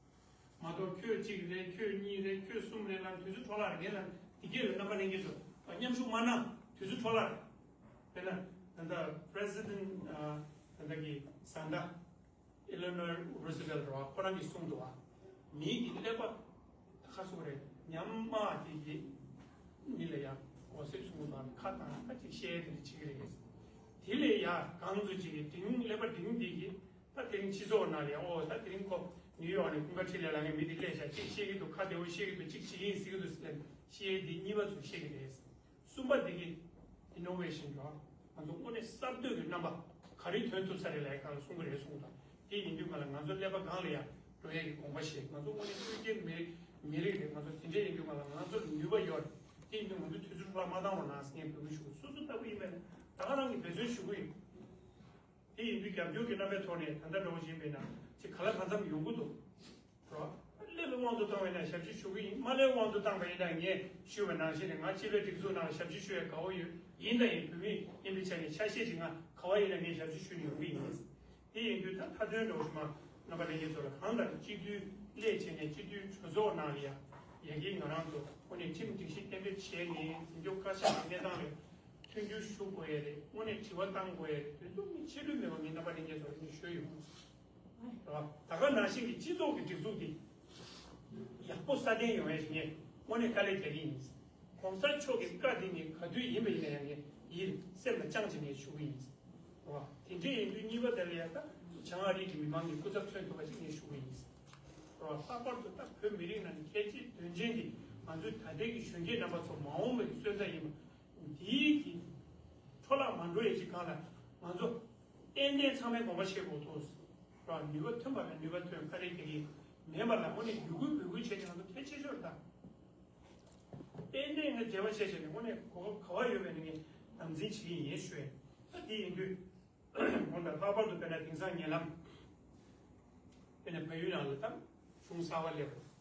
མ་གཏོགས་ཁྱོད་གཅིག་རེད། ཁྱོད་གཉིས་རེད། ཁྱོད་གསུམ་རེད་ལབ་དུས་ཚོད་འཕྲོ་བརླག་རེད། ངས་ལབ་འདི་སྐད་ལ་རྣམ་པ་ལྷན་རྒྱས་ཚོ་མཉམ་ཞུགས་མ་གནང་། དུས་ཚོད་འཕྲོ་བརླག་རེད། དཔེར་ན་ད་ལྟ་President ད་ལྟ་གི་བཟའ་ཟླ་Eleanor Roosevelt རེད་བ། ཁོ་རང་གིས་གསུངས་འདུག་བ། མི་གི་ཀླད་པ་ཁ་སོ་རེད། ཉམ་དམག་དེ་གི་མི་ལ་ཡང་གོ་སེབ་གསུངས་འདུག་བ། ཁ་དང་ཁ་ཅིག་བཤད་དེ་འདྲ་བྱེད་ཀྱི་རེད། དེ་ལས་ཡང་གང་ཚོ་ཅིག་གི་འབྲིང་ཀླད་པ་འབྲིང་དེ་གི་ད་དེ་རིང་སྤྱི་ཚོགས་ནང་ལ་ཡང་ཨོ་ད་དེ་རིང་ཁོ་ནིའུ་ཡོག་ནས་ཀུན་དགའ་འཕྲིན་ལས་ལ་ངས་མི་དེ་སླེབས་ཤག་ཅིག་བཤད་ཀྱི་འདུག་ཁ་བདེ་བོ་བཤད་ཀྱི་འདུག་ཅིག་བྱེད་ཀྱི་ཡིན་ཟེར་གྱི་འདུག་ཟེར་ནས་བཤད་དེ་གཉིས་པ་ཚོས་བཤད་ཀྱི་རེད། གསུམ་པ་དེ་གི་innovation རོ། ང་ཚོ་དངོས་གནས་གསར་གཏོད་ཀྱི་རྣམ་པ་ག་རེ་ཐོན་ཐུབ་ས་རེད་ལབ་ཡ་གང་ལ་གསུང་གི་རེད་གསུངས་དང་། དེ་ཡིན་དུས་ང་ལ་ང་ཚོ་ཀླད་པ་སྒང་ལ་ཡང་འགྲོ་ཡ་གི་དགོངས་པ་བཞེས། ང་ཚོ་དངོས་གནས་ཆོས་རྒྱལ་མི་མི་རིགས་རེད། ང་ཚོ་དེ་འདྲ་ཡིན་དུས་ང་ལ་ང་ཚོ་ལ་ནུས་པ་ཡོད་རེད། དེ་ཡིན་དུས་ང་ཚོ་དུས་ཚོད་ལ་མ་བཏང་རོགས་གནང་ཟེར་ངས་འབོད་སྐུལ་ཞུ་གི། སོ་སོ་ལྟ་བུ་ཡིན་པས་ན་ད་ག་རང་གི་འབད་བརྩོན་ཞུ་གི་ཡིན། དེ་ཡིན་དུས་རྒྱབ་སྐྱོར་གྱི་རྣམ་པའི་ཐོག་ནས་ད་ལྟ་འགྲོ་བཞིན་པས་ན་ཅིག་ག་ལ་གང་འཚམ་ཡོང་གི་འདུག་རོ། སླེབས་པའི་དབང་དུ་བཏང་བས་ན་ཞབས་ཕྱི་ཞུ་གི་ཡིན། མ་སླེབས་དབང་དུ་བཏང་བ་ཡིན་ན་ངས་ཞུས་པ་ནང་བཞིན་རེད། ང་སྤྱི་པའི་སྒྲིག་འཛུགས་ནང་ལ་ཞབས་ཕྱི་ཞུ་ཡས་དགའ་བོ་ཡོད། ཡིན་དང་ཡིན། བོད་མི་ཡིན་པའི་ཆ་ནས་ཆ་ཤས་ཅིག་ང་ག་བ་ཡིན་ན་ངས་ཞབས་ཕྱི་ཞུ་ནས་ཡོང་གི་ཡིན། དེ་ཡིན་དུས་ད་མཐའ་དོན་འགྲོ་བཞིན་མ་རྣམ་པ་ལྷན་རྒྱས་ཚོ་ལ་གང་ལྟར་སྤྱི་འཐུས་སླད་བྱས་ནས་སྤྱི་འཐུས་གྲོས་ཚོགས་ནང་ལ་ཡ་ཡ་གི་ང་རང་ཚོ་དངོས་གནས་ཁྲིམས་སྒྲིག་གཞི་གཏན་འབེབས་བྱས་ནས་འཛིན་སྐྱོང་བཀའ་ཤག་གི་གནས་སྟངས་ལ་མཐུན་འགྱུར་ཞུ་དགོས་ཡས་རེད། དངོས་གནས་དྲི་བ་བཏང་དགོས་ཡས་རེད། དེ་ཚོ་ངས་ཆད་ལུས་མེད་པ་ངས་རྣམ་པ་ལྷན་རྒྱས་ཚོར་ངས་ཞུས་ཡོད། རེད་བ། ད་ག་ནང་བཞིན་གྱི་སྤྱི་ཚོགས་ཀྱི་སྒྲིག་འཛུགས་འདི་ཡག་པོ་སྲ་བརྟན་ཡོང་ཡས་ཞིག་ངས་དངོས་གནས་དཀའ་ལས་རྒྱག་གི་ཡིན། གོང་ས་མཆོག་གི་བཀའ་འདི་ངས་ག་དུས་ཡིན་པ་ཡིན་ན་ཡང་ངས་ཡིད་སེམས་ལ་བཅངས་བྱས་ངས་ཞུ་གི་ཡིན། རེད་བ། དེ་འདྲ་ཡིན་དུས་གཉིས་པ་དེ་ལ་ཡང་ད་བྱང་ཨ་རི་གི་མི་མང་གི་སྐུ་ཚབ་མཚོན་ཐུབ་པ་ཞིག་ངས་ཞུ་གི་ཡིན། རེད་བ། ལྷག་པར་དུ་ད་བོད་མི་རིགས་ནང་གི་ཁྱད་ཆོས་དོན་ཆེན་འདི་ང་ཚོའི་ད་ལྟའི་གི་གཞོན་སྐྱེས་རྣམ་པ་ཚོ་མ་འོངས་པའི་གི་སོན་རྩ་ཡིན་པ། འདིའི་གི་འཕྲོ་བརླག་མ་འགྲོ་ཡས་ཅིག་སྒང་ལ་ང་ཚོ་ཏན་ཏན་ཚང་མས་དགོངས་པ་བཞེས་དགོས་འདུག་ར། ནུས་པ་ཐོན་པ་ལ་ནུས་པ་ཐོན། དཀའ་ལས་རྒྱག་གི་མེད་པ་ལ་དངོས་གནས་ཡོད་ཁུལ་འབོད་སྐུལ་བྱས་ཏེ་ང་ཚོ་གལ་ཆེ་ཤོས་རེད་ད། ཏན་ཏན་ངས་འབྲེལ་བ་བྱས་བྱས་ནས་དངོས་གནས་གོ་སྐབས་ག་བ་ཡོད་པའི་ནས་ངས་དམ་འཛིན་བྱེད་ཀྱི་ཡིན་ཞུ་བས། ད་འདི་ཡིན་དུས་འོ་ད་ལྷག་པར་དུ་དཔེར་ན་དེང་སང་ཉེ་ལམ་དཔེར་ན་བལ་ཡུལ་ནང་ལ་ད་གཞུང་གསར་བ་སླེབས་རེད།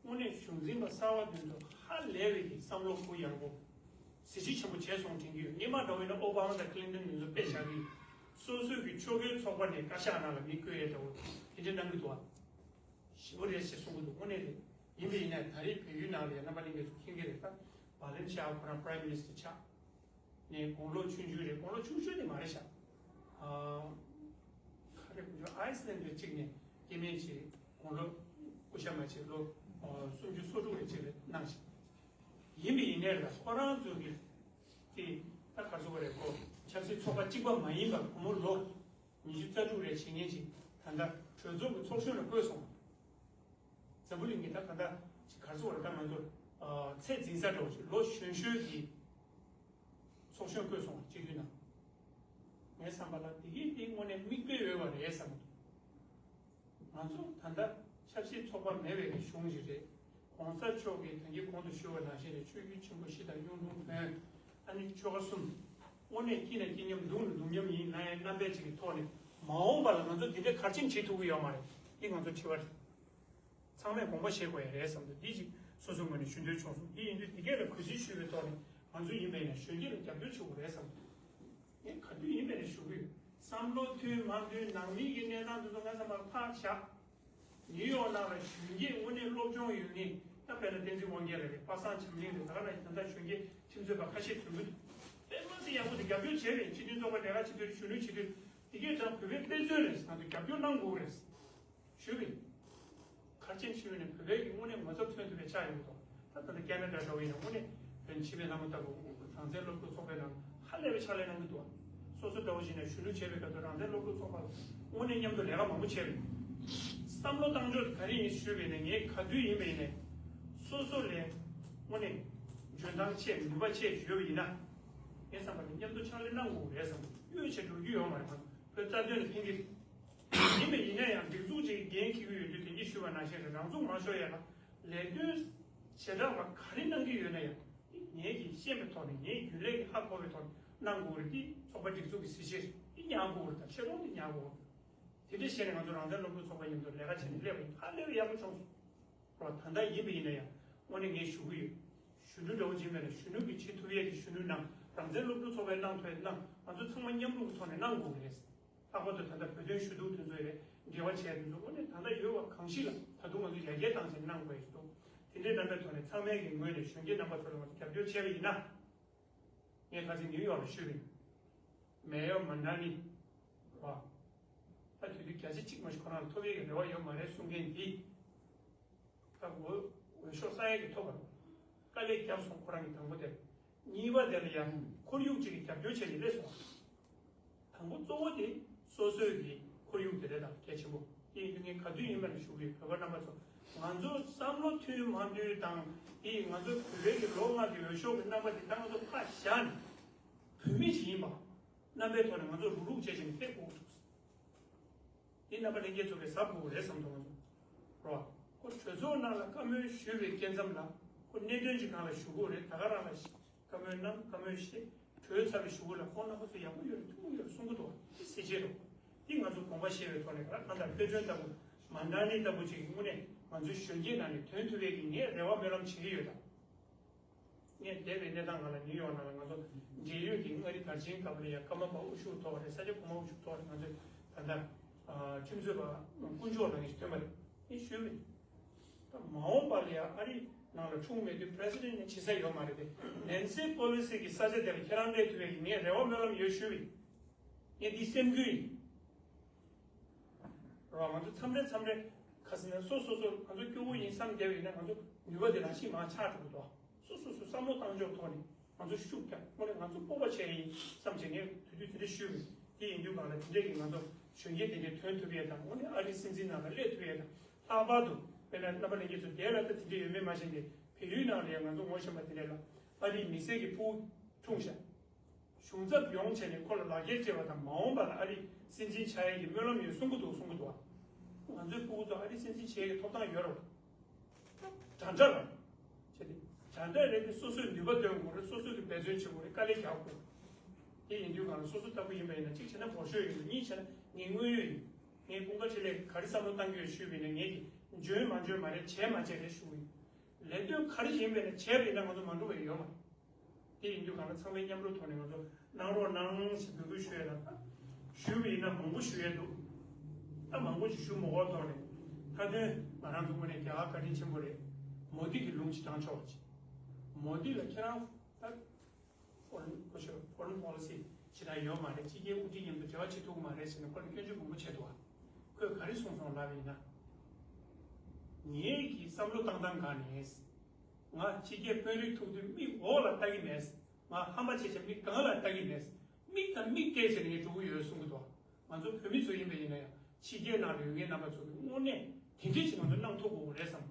དངོས་གནས་གཞུང་འཛིན་པ་གསར་བ་དེ་ཚོ་ཧ་ལས་པའི་གི་བསམ་བློ་གུ་ཡངས་པོ། གཟི་བརྗིད་ཆེན་པོ་བྱས་སོང་དྲན་གྱི་ཡོད། སྔོན་མ་འདྲ་བོ་ཡིན་ན་ཨོ་བྷ་མ་དང་ཀླིན་ཏོན་དེ་ཚོ་དཔེ་བཞག་གི། སོ་སོའི་གི་ཆོལ་ཁའི་ཚོགས་པ་ནས་བཀའ་ཤག་ནང་ལ་མི་བསྐོས་ཡས་འདྲ་བོ་དེ་འདྲ་གནང་གི་འདུག་ཨ། ཞེ་པོ་རེད་ཅེས་གསུང་གི་འདུག་དངོས་གནས་རེད། ཡིན་པ་ཡིན་ན་ད་རེས་བལ་ཡུལ་ནང་ལ་ཡང་རྣམ་པ་ལྷན་རྒྱས་ཚོ་མཁྱེན་གྱི་རེད་ད། བྷ་ལེན་ཤ་ཁོ་རང་Prime Minister ཆགས། ནས་དགུང་ལོ་ཆུང་ཆུང་རེད། དགུང་ལོ་ཆུང་ཆུང་དེ་མ་རེད་ཤག་ཨ། ག་རེ་དགུང་ཆུང་ཨའི་སི་ལན་རེད་གཅིག་ནས་སྐྱེ་དམན་ཅིག་དགུང་ལོ་སྐུ་ཞབས་མ་ཅིག་ལོ་སུམ་ཅུ་སོ་དྲུག་རེད་གཅིག་རེད་གནང་ཞིག་ཡིན་པ་ཡིན་ནའི་ལ་ཁོ་རང་ཚོ་གི་དེ་ད་ག་ཚོད་རེད། ཁོ་ཆབ་སྲིད་ཚོགས་པ་གཅིག་པ་མ་ཡིན་པར་སྒོར་མོ་ལོ་ཉི་ཤུ་རྩ་དྲུག་རེ་བྱེད་མཁན་ཅིག་ད་ལྟ་གྲོས་ཚོགས་ཀྱི་ཚོགས་གཞོན་ལ་བསྐོས་སོང་། འཛམ་བུ་གླིང་གི་ད་ག་ད་ཅིག་ག་ཚོད་རེད། ད་ང་ཚོ་ཚད་འཛིན་ས་འདྲ་བོ་ཅིག་ལོ་གཞོན་ཤོས་ཀྱི་ཚོགས་གཞོན་བསྐོས་སོང་བ་སྤྱི་འཐུས་ནང་། ངའི་བསམ་པ་ལ་དེ་གའི་དེ་དངོས་གནས་མིག་དཔེ་འོས་པ་རེད་བསམ་གྱི་འདུག་ང་ཚོ་ད་ལྟ་ཆབ་སྲིད་ཚོགས་པ་མེད་པའི་གི་གཞུང་ཞིག་རེད། གོང་ས་མཆོག་གིས་ད་གིན་གོང་དུ་ཞུས་པ་ནང་བཞིན་རེད། ཆོས་བརྒྱུད་ཆེན་པོ་བཞི་དང་གཡུང་དྲུང་བོན། ཨ་ནི་ཆོལ་ཁ་གསུམ། དངོས་གནས་སྐྱིད་ན་སྐྱིད་མཉམ་སྡུག་ན་སྡུག་མཉམ་ཡིན་ན་ཡང་རྣམ་པའི་ཅིག་གི་ཐོག་ནས་མ་འོངས་པ་ལ་ང་ཚོ་འདི་འདྲ་གར་ཕྱིན་བྱེད་ཐུབ་ཀྱི་ཡོད་མ་རེད། འདི་ང་ཚོ་དྲི་བ་རེད། ཚང་མས་དགོངས་པ་བཞེས་དགོས་ཡ་རེད་བསམ་འདུག་འདི་ཅིག་སོ་སོའི་ངོས་ནས་ཞུ་འདོད་བྱུང་སོང་། འདི་ཡིན་དུས་འདི་གས་ལ་གུས་བརྩི་ཞུས་པའི་ཐོག་ནས་ང་ཚོ་ཡིན་པས་ན་གཞོན་སྐྱེས་ལ་རྒྱབ་སྐྱོར་བྱེད་དགོས་རེད་བསམ་འདུག་ངས་ག་དུས་ཡིན་པས་ན་ཞུ་གི་ཡོད། བསམ་བློ་མཐུན་མ་མཐུན་ནང་མི་གི་གནས་སྟངས་དེ་ཚོ་ངའི་བསམ་པར་ཕར་བཞག་ནིའུ་ཡོག་ནང་ལ་གཞོན་སྐྱེས་དངོས་གནས་སློབ་སྦྱོང་ཡོད་མཁན་ད་དཔེར་ན་བསྟན་འཛིན་དབང་རྒྱལ་ལགས་རེད། པ་སངས་བྱམས་གླིང་རེད། ད་ག་ནང་ད་ལྟ་གཞོན་སྐྱེས་ཁྲིམས་རྩོད་པ་ཁ་ཤས་ཐོན་གྱི་འདུག་དཔེ་མ་སྲིད་ཡག་པོ་འདུག་རྒྱབ་སྐྱོར་བྱས་པས་སྤྱི་མཐུན་ཚོགས་པ་ལས་ཀ་བྱེད་དུས་གཞོན་ནུ་བྱེད་དུས་དེ་གས་ཀྱང་བོད་པའི་དཔེ་མཚོན་རེད། ང་ཚོ་རྒྱབ་སྐྱོར་གནང་དགོས་རེད། ཞུས་པས། ག་རེ་བྱས་ཞུས་པས་ནས་བོད་པའི་གི་དངོས་གནས་ངོ་ཚབ་མཚོན་ཐུབ་པའི་ཆ་ཡོད་མི་འདུག་ད་ད་ལྟ་ཁེ་ན་ཌ་འདྲ་བོ་ཡིན་ན་དངོས་གནས་བོད་ཕྱི་པའི་ལྷ་མོ་ལྟ་བུ་རང་བཙན་སློབ་ཕྲུག་ཚོགས་པའི་ནང་ཧ་ལས་པའི་ཕྱག་ལས་གནང་གི་འདུག་སོ་སོ་འདྲ་བོ་ཞིག་ནས་གཞོན་ནུ་བྱས་པའི་སྐབས་དུ་རང་བཙན་སློབ་ཕྲུག་ཚོགས་པ་དངོས་གནས་མཉམ་དུ་ལས་ཀ་མང་པོ་བྱས་པས། བསམ་བློ་བཏང་ཕྱོགས་དེ་ག་རེ་ཡིན་ཞུས་པས་ནས་ངས་ག་དུས་ཡིན་པ་ཡིན་ནས་སོ་སོ་ལས་དངོས་གནས་འཇོན་ཐང་ཆེ་ནུས་པ་ཆེ་ཡོད་པ་ཡིན་ན་ངས་བསམ་པ་ནས་མཉམ་དུ་ཕྱག་ལས་གནང་དགོས་རེད་བསམ། གཡོལ་བྱེད་འགྲོ་རྒྱུ་ཡོད་མ་རེད། བོད་རྩ་དོན་ལ་ཕན་གྱི་རེད། ཡིན་པས་ཡིན་ན་ཡང་སྒྲིག་འཛུགས་ཅིག་འགན་འཁྱེར་གྱི་ཡོད་དུས་དེ་གཉིས་ཞུ་བ་ནང་བཞིན་རེད། རང་ཚུགས་མ་ཤོར་ཡ་ལ་ལས་དོན་བྱེ་བྲག་པ་ག་རེ་གནང་གི་ཡོད་ན་ཡང་ངེད་ཀྱིས་ཤེས་པའི་ཐོག་ནས་ངའི་རྒྱུན་ལས་ཀྱིས་ཧ་གོ་བའི་ཐོག་ནས་གནང་དགོས་རེད། འདི་ཚོགས་པ་སྒྲིག་འཛུགས་ཀྱི་གཟི་བརྗིད་རེད། འདི་ཉར་དགོས་རེད། ད་ཆེ་མཐོང་འདི་ཉར་དགོས་རེད། དེ་འདྲ་བྱས་ནས་ང་ཚོ་རང་བཙན་སློབ་ཕྲུག་ཚོགས་པ་མཉམ་དུ་ལས་ཀ་བྱས་ནས་སླེབས་པ་ཡིན། ཧ་ལས་པའི་ཡག་པོ་བྱུང་སོང་། རོ། ད་ལྟ་ཡིན་པ་ཡིན་ན་ཡང་དངོས་གནས་ངས་ཞུ་གི་ཡོད། གཞོན་ནུ་འདྲ་བོ་ཅིག་མེད་ན་གཞོན་ནུ་གིས་བྱེད་ཐུབ་ཡས་ཀྱི་གཞོན་ནུ་གནང་། རང་བཙན་སློབ་ཕྲུག་ཚོགས་པས་གནང་ཐུབ་ཡས་གནང་། ང་ཚོ་ཚང་མ་མཉམ་རུབ་ཀྱི་ཐོག་ནས་གནང་དགོས་རེད། ལྷག་པར་དུ་ད་ལྟ་བོད་དོན་ཞུ་གཏུག་དེ་ཚོ་ཡས་འབྲེལ་བ་བྱས་དེ་ཚོ་དངོས་གནས་ད་ལྟ་ཡོད་པ་གང་ཞིག་ལ་ད་དུང་ང་ཚོ་ཡར་རྒྱས་བཏང་ཆེད་གནང་དགོས་ཡས་འདུག་དེ་འདྲའི་རྣམ་པའི་ཐོག་ནས་ཚང་མའི་གི་ངོས་ནས་གཞོན་སྐྱེས་རྣམ་པ་ཚོ་ལ་ང་ཚོ་རྒྱབ་སྐྱོར་བྱས་པ་ཡིན་ན། ངས་ཁ་སང་ནིའུ་ཡོག་ལ་ཞུས་པ་ཡིན། མེ་ཡོར་མན་ཌ་ནི་བ། ད་དུས་དུས་བརྒྱ་ཆ་གཅིག་མ་ཞིག་ཁོ་རང་ལ་ཐོབ་ཡས་ཀྱི་རེ་བ་ཡོད་མ་རེད་གསུང་མཁན་འདི། ད་འོས་འོས་ཤོག་ས་ཡ་གི་ཐོབ་པར་དཀའ་ལས་བརྒྱབ་སོང་ཁོ་རང་གི་དང་པོ་དེ། གཉིས་པ་དེ་ལ་ཡང་ཁོར་ཡུག་ཅིག་གིས་རྒྱབ་སྐྱོར་བྱས་ནས་སླེབས་སོང་། དང་པོ་གཙོ་བོ་དེ་སོ་སོའི་གི་ཁོར་ཡུག་དེ་རེད། ད་གལ་ཆེན་པོ་དེ་ཡིན་དུས་ངས་ག་དུས་ཡིན་པ་ནས་ཞུ་གི་ཡོད། བོད་པ་རྣམ་པ་ཚོ་ང་ཚོ་བསམ་བློ་མཐུན་མ་མཐུན་དང་དེ་ང་ཚོ་བོད་པའི་གི་ལོ་ལྔ་གི་འོས་ཤོག་གི་རྣམ་པ་དེ་ད་ང་ཚོ་ཕར་བཞག་ནས་བོད་མི་ཞིག་ཡིན་པ་རྣམ་པའི་ཐོག་ནས་ང་ཚོ་རུག་རུག་བྱས་བྱས་ནས་སླེབས་དགོས་འདུག་དེ་རྣམ་པ་ལྷན་རྒྱས་ཚོ་གིས་གཟབ་དགོས་རེད་བསམ་འདུག་ང་ཚོ་རོ། ཁོ་གྲོས་ཚོགས་ནང་ལ་བཀའ་མོལ་ཞུས་པའི་སྐབས་ཙམ་ལ་ཁོ་གནད་དོན་ཅིག་སྒང་ལ་ཞུ་དགོས་རེད། ད་ག་རང་ལ་བཀའ་མོལ་གནང་བཀའ་མོལ་བཤད་གྲོས་ཚར་བའི་གཞུག་གུ་ལ་ཁོང་རྣམ་པ་ཚོ་ཡག་པོ་ཡོད་རེད། ཐུབ་ཀྱི་ཡོད་རེད་གསུང་གི་འདུག་དེ་ཟེར་བྱས་རོ། དེ་ང་ཚོ་དགོངས་པ་བཞེས་པའི་ཐོག་ནས་ག་ལ་གང་ལྟར་དཔེ་མཚོན་ལྟ་བུ་མན་ཌ་ནི་ལྟ་བུ་ཅིག་གི་དངོས་གནས་ང་ཚོའི་གཞོན་སྐྱེས་ནང་ནས་ཐོན་ཐུབ་ཡས་ཀྱི་ངས་རེ་བ་སྨོན་ལམ་བྱེད་ཀྱི་ཡོད་ད། ངས་འདས་པའི་གནས་སྟངས་སྒང་ལ་ནིའུ་ཡོག་ནང་ལ་ང་ཚོ་འབྲེལ་ཡོད་ཀྱི་མངའ་རིས་དར་ཆེན་སྐབས་ལ་ཡ་ཀརྨ་པ་དབུ་བཞུགས་ཐོག་རེད། ས་སྐྱ་གོང་མ་དབུ་བཞུགས་ཐོག་རེད། ང་ཚོས་ད་ལྟ་ཁྲིམས་རྩོད་པ་དཀོན་མཆོག་ལ་ངེས་ཤིག་ཐོན་པ་རེད། ངས་ཞུས་མེད། ད་མ་འོངས་པ་ལ་ཡ་ཨ་རི་ནང་ལ་འཁྲུངས་མེད་དུས་པི་རེ་སི་ཌེན་ཊི་ནས་བྱེད་ས་ཡོད་མ་རེད་དེ། ནན་སི་པོ་ལི་སི་གི་ས་ཆ་དེ་ལ་ཁྱེད་རང་སླེབས་ཐུབ་པའི་ངས་རེ་བ་སྨོན་ལམ་ཡོད་ཞུས་མེད། ངས་འདི་སེམས་འགུལ་ཡིན། རོ། ང་ཚོ་མཚམས་རེ་མཚམས་རེ་ཁ་སང་ནས་སོ་སོ་སོ་ང་ཚོ་སྐྱོ་བོ་ཡིན་བསམ་བསྡད་པ་ཡིན་ན་ང་ཚོ་ནུས་པ་དེ་རང་བཞིན་མར་ཆག་འགྲོ་གི་འདུག་སོ་སོ་སོ་བསམ་བློ་བཏང་ཕྱོགས་ཐོག་ནས་ང་ཚོ་ཤུགས་རྒྱབ། དངོས་གནས་ང་ཚོ་སྤོབས་པ་བྱས་ཡིན་བསམ་བྱས་ངས་དུས་དུས་དེ་འདྲ་ཞུས་པས། དེ་ཡིན་དུས་སྒང་ལ་དེ་འདྲས་ཀྱི་ང་ཚོ་གཞོན་སྐྱེས་དེ་འདྲས་ཐོན་ཐུབ་ཡས་དང་དངོས་གནས་ཨ་རིའི་སྲིད་འཛིན་ནང་ལ་སླེབས་ཐུབ་ཡས་དང་། ལྷག་པར་དུ་དཔེར་ན་རྣམ་པ་ལྷན་རྒྱས་ཚོ་དེ་ལ་ད་དེ་འདྲས་ཡོད་མེད་མ་ཤེས་ཏེ་བལ་ཡུལ་ནང་ལ་ཡང་ང་ཚོ་ངོ་ཤེས་པ་དེ་འདྲས་ལ་ཨ་རིའི་མི་སེར་གྱི་ཕྲུ་གུ་འཁྲུངས་ཤག་གཞུང་ཚབ་ཡོང་བྱས་ནས་ཁོ་ལ་ལག་འཁྱེར་སྤྲད་པ་དང་མ་འོངས་པ་ལ་ཨ་རིའི་སྲིད་འཛིན་ཆགས་ཡས་ཀྱི་སྨོན་ལམ་ཡོད་གསུང་གི་འདུག་གསུང་གི་འདུག་ང་ཚོའི་ཕྲུ་གུ་ཚོ་ཨ་རིའི་སྲིད་འཛིན་བྱེད་ཡས་ཀྱི་ཐོབ་ཐང་ཡོད་རེད། འདྲ་འདྲ་རེད། བྱས་ཏེ་འདྲ་འདྲ་རེད་དེ་སོ་སོས་ནུས་པ་འདོན་དགོས་རེད། སོ་སོས་ཀྱི་འབད་བརྩོན་བྱེད་དགོས་རེད། དཀའ་ལས་རྒྱག་དགོས། དེ་ཡིན་དུས་སྒང་ལ་སོ་སོ་ལྟ་བུ་ཡིན་པ་ཡིན་ན་གཅིག་བྱས་ན་བོད་ཤོག་ཡོད། གཉིས་བྱས་ན་ངའི་དངོས་ཡོད་ཡིན། ངས་དཔུང་ཁག་ཆེ་ལས་ག་རེ་བསམ་བློ་བཏང་གི་ཡོད་ཞུས་པ་ཡིན་ན་ངས་ཀྱིས་འཇོན་མ་འཇོན་མ་རེད། བྱས་མ་བྱས་རེད་ཞུ་གི་ཡིན། ལས་དོན་ག་རེ་ཡིན་པ་ཡིན་ན་བྱས་པ་ཡིན་ན་ང་ཚོ་མ་འགྲོ་བ་ཡོད་མ་རེད། དེ་ཡིན་དུས་གང་ལ་ཚང་མའི་མཉམ་རུབ་ཐོག་ནས་ང་ཚོ་གནང་རོགས་གནང་ཞེས་འབོད་སྐུལ་ཞུ་ཡས་ལ། ཞུས་པ་ཡིན་ན་མང་པོ་ཞུ་ཡས་འདུག་ད་མང་པོ་ཞིག་ཞུ་མ་དགོས་ཐོག་ནས་མཐའ་དོན་ང་རང་ཚོ་དངོས་གནས་རྒྱ་གར་བཀའ་དྲིན་ཆེན་པོ་རེད། མོ་དི་གི་ལུང་ཅིག་དྲངས་ཆོག་པ་ཅིག་མོ་དི་ལ་ཁྱེད་རང་ད་ཕོ་རེན་ཕོ་ཤོ་ཕོ་རེན་པོ་ལི་སི་ཞེ་དྲག་ཡོད་མ་རེད། ཕྱི་རྒྱལ་དབུ་ཁྲིད་མཉམ་དུ་འབྲེལ་བ་བྱེད་ཐུབ་ཀྱི་མ་རེད་ཟེར་ནས་ཁོ་ལ་སྐྱོན་བརྗོད་མང་པོ་བྱས་འདུག་ཁོས་ག་རེ་གསུངས་སོང་ལབ་པ་ཡིན་ན། ངེད་ཀྱི་བསམ་བློ་བཏང་སྟངས་སྒང་ནས། ང་ཕྱི་རྒྱལ་དཔོན་རིགས་ཐུག་དུས་མིག་འོག་ལ་ལྟ་གི་མེད། ང་ཧམ་པ་བྱས་བྱས་མིག་སྒང་ལ་ལྟ་གི་མེད། མིག་དང་མིག་སྤྲད་བྱས་ནས་ངས་འགྲོ་གི་ཡོད་གསུང་གི་འདུག་ང་ཚོ་བོད་མི་ཚོ་ཡིན་པ་ཡིན་ན་ཡང་ཕྱི་རྒྱལ་ནང་ལ་ཡོད་མཁན་རྣམ་པ་ཚོ་གི་དངོས་གནས་དེ་འདྲས་ཅིག་ང་ཚོ་གནང་ཐུབ་དགོས་རེད་བསམ།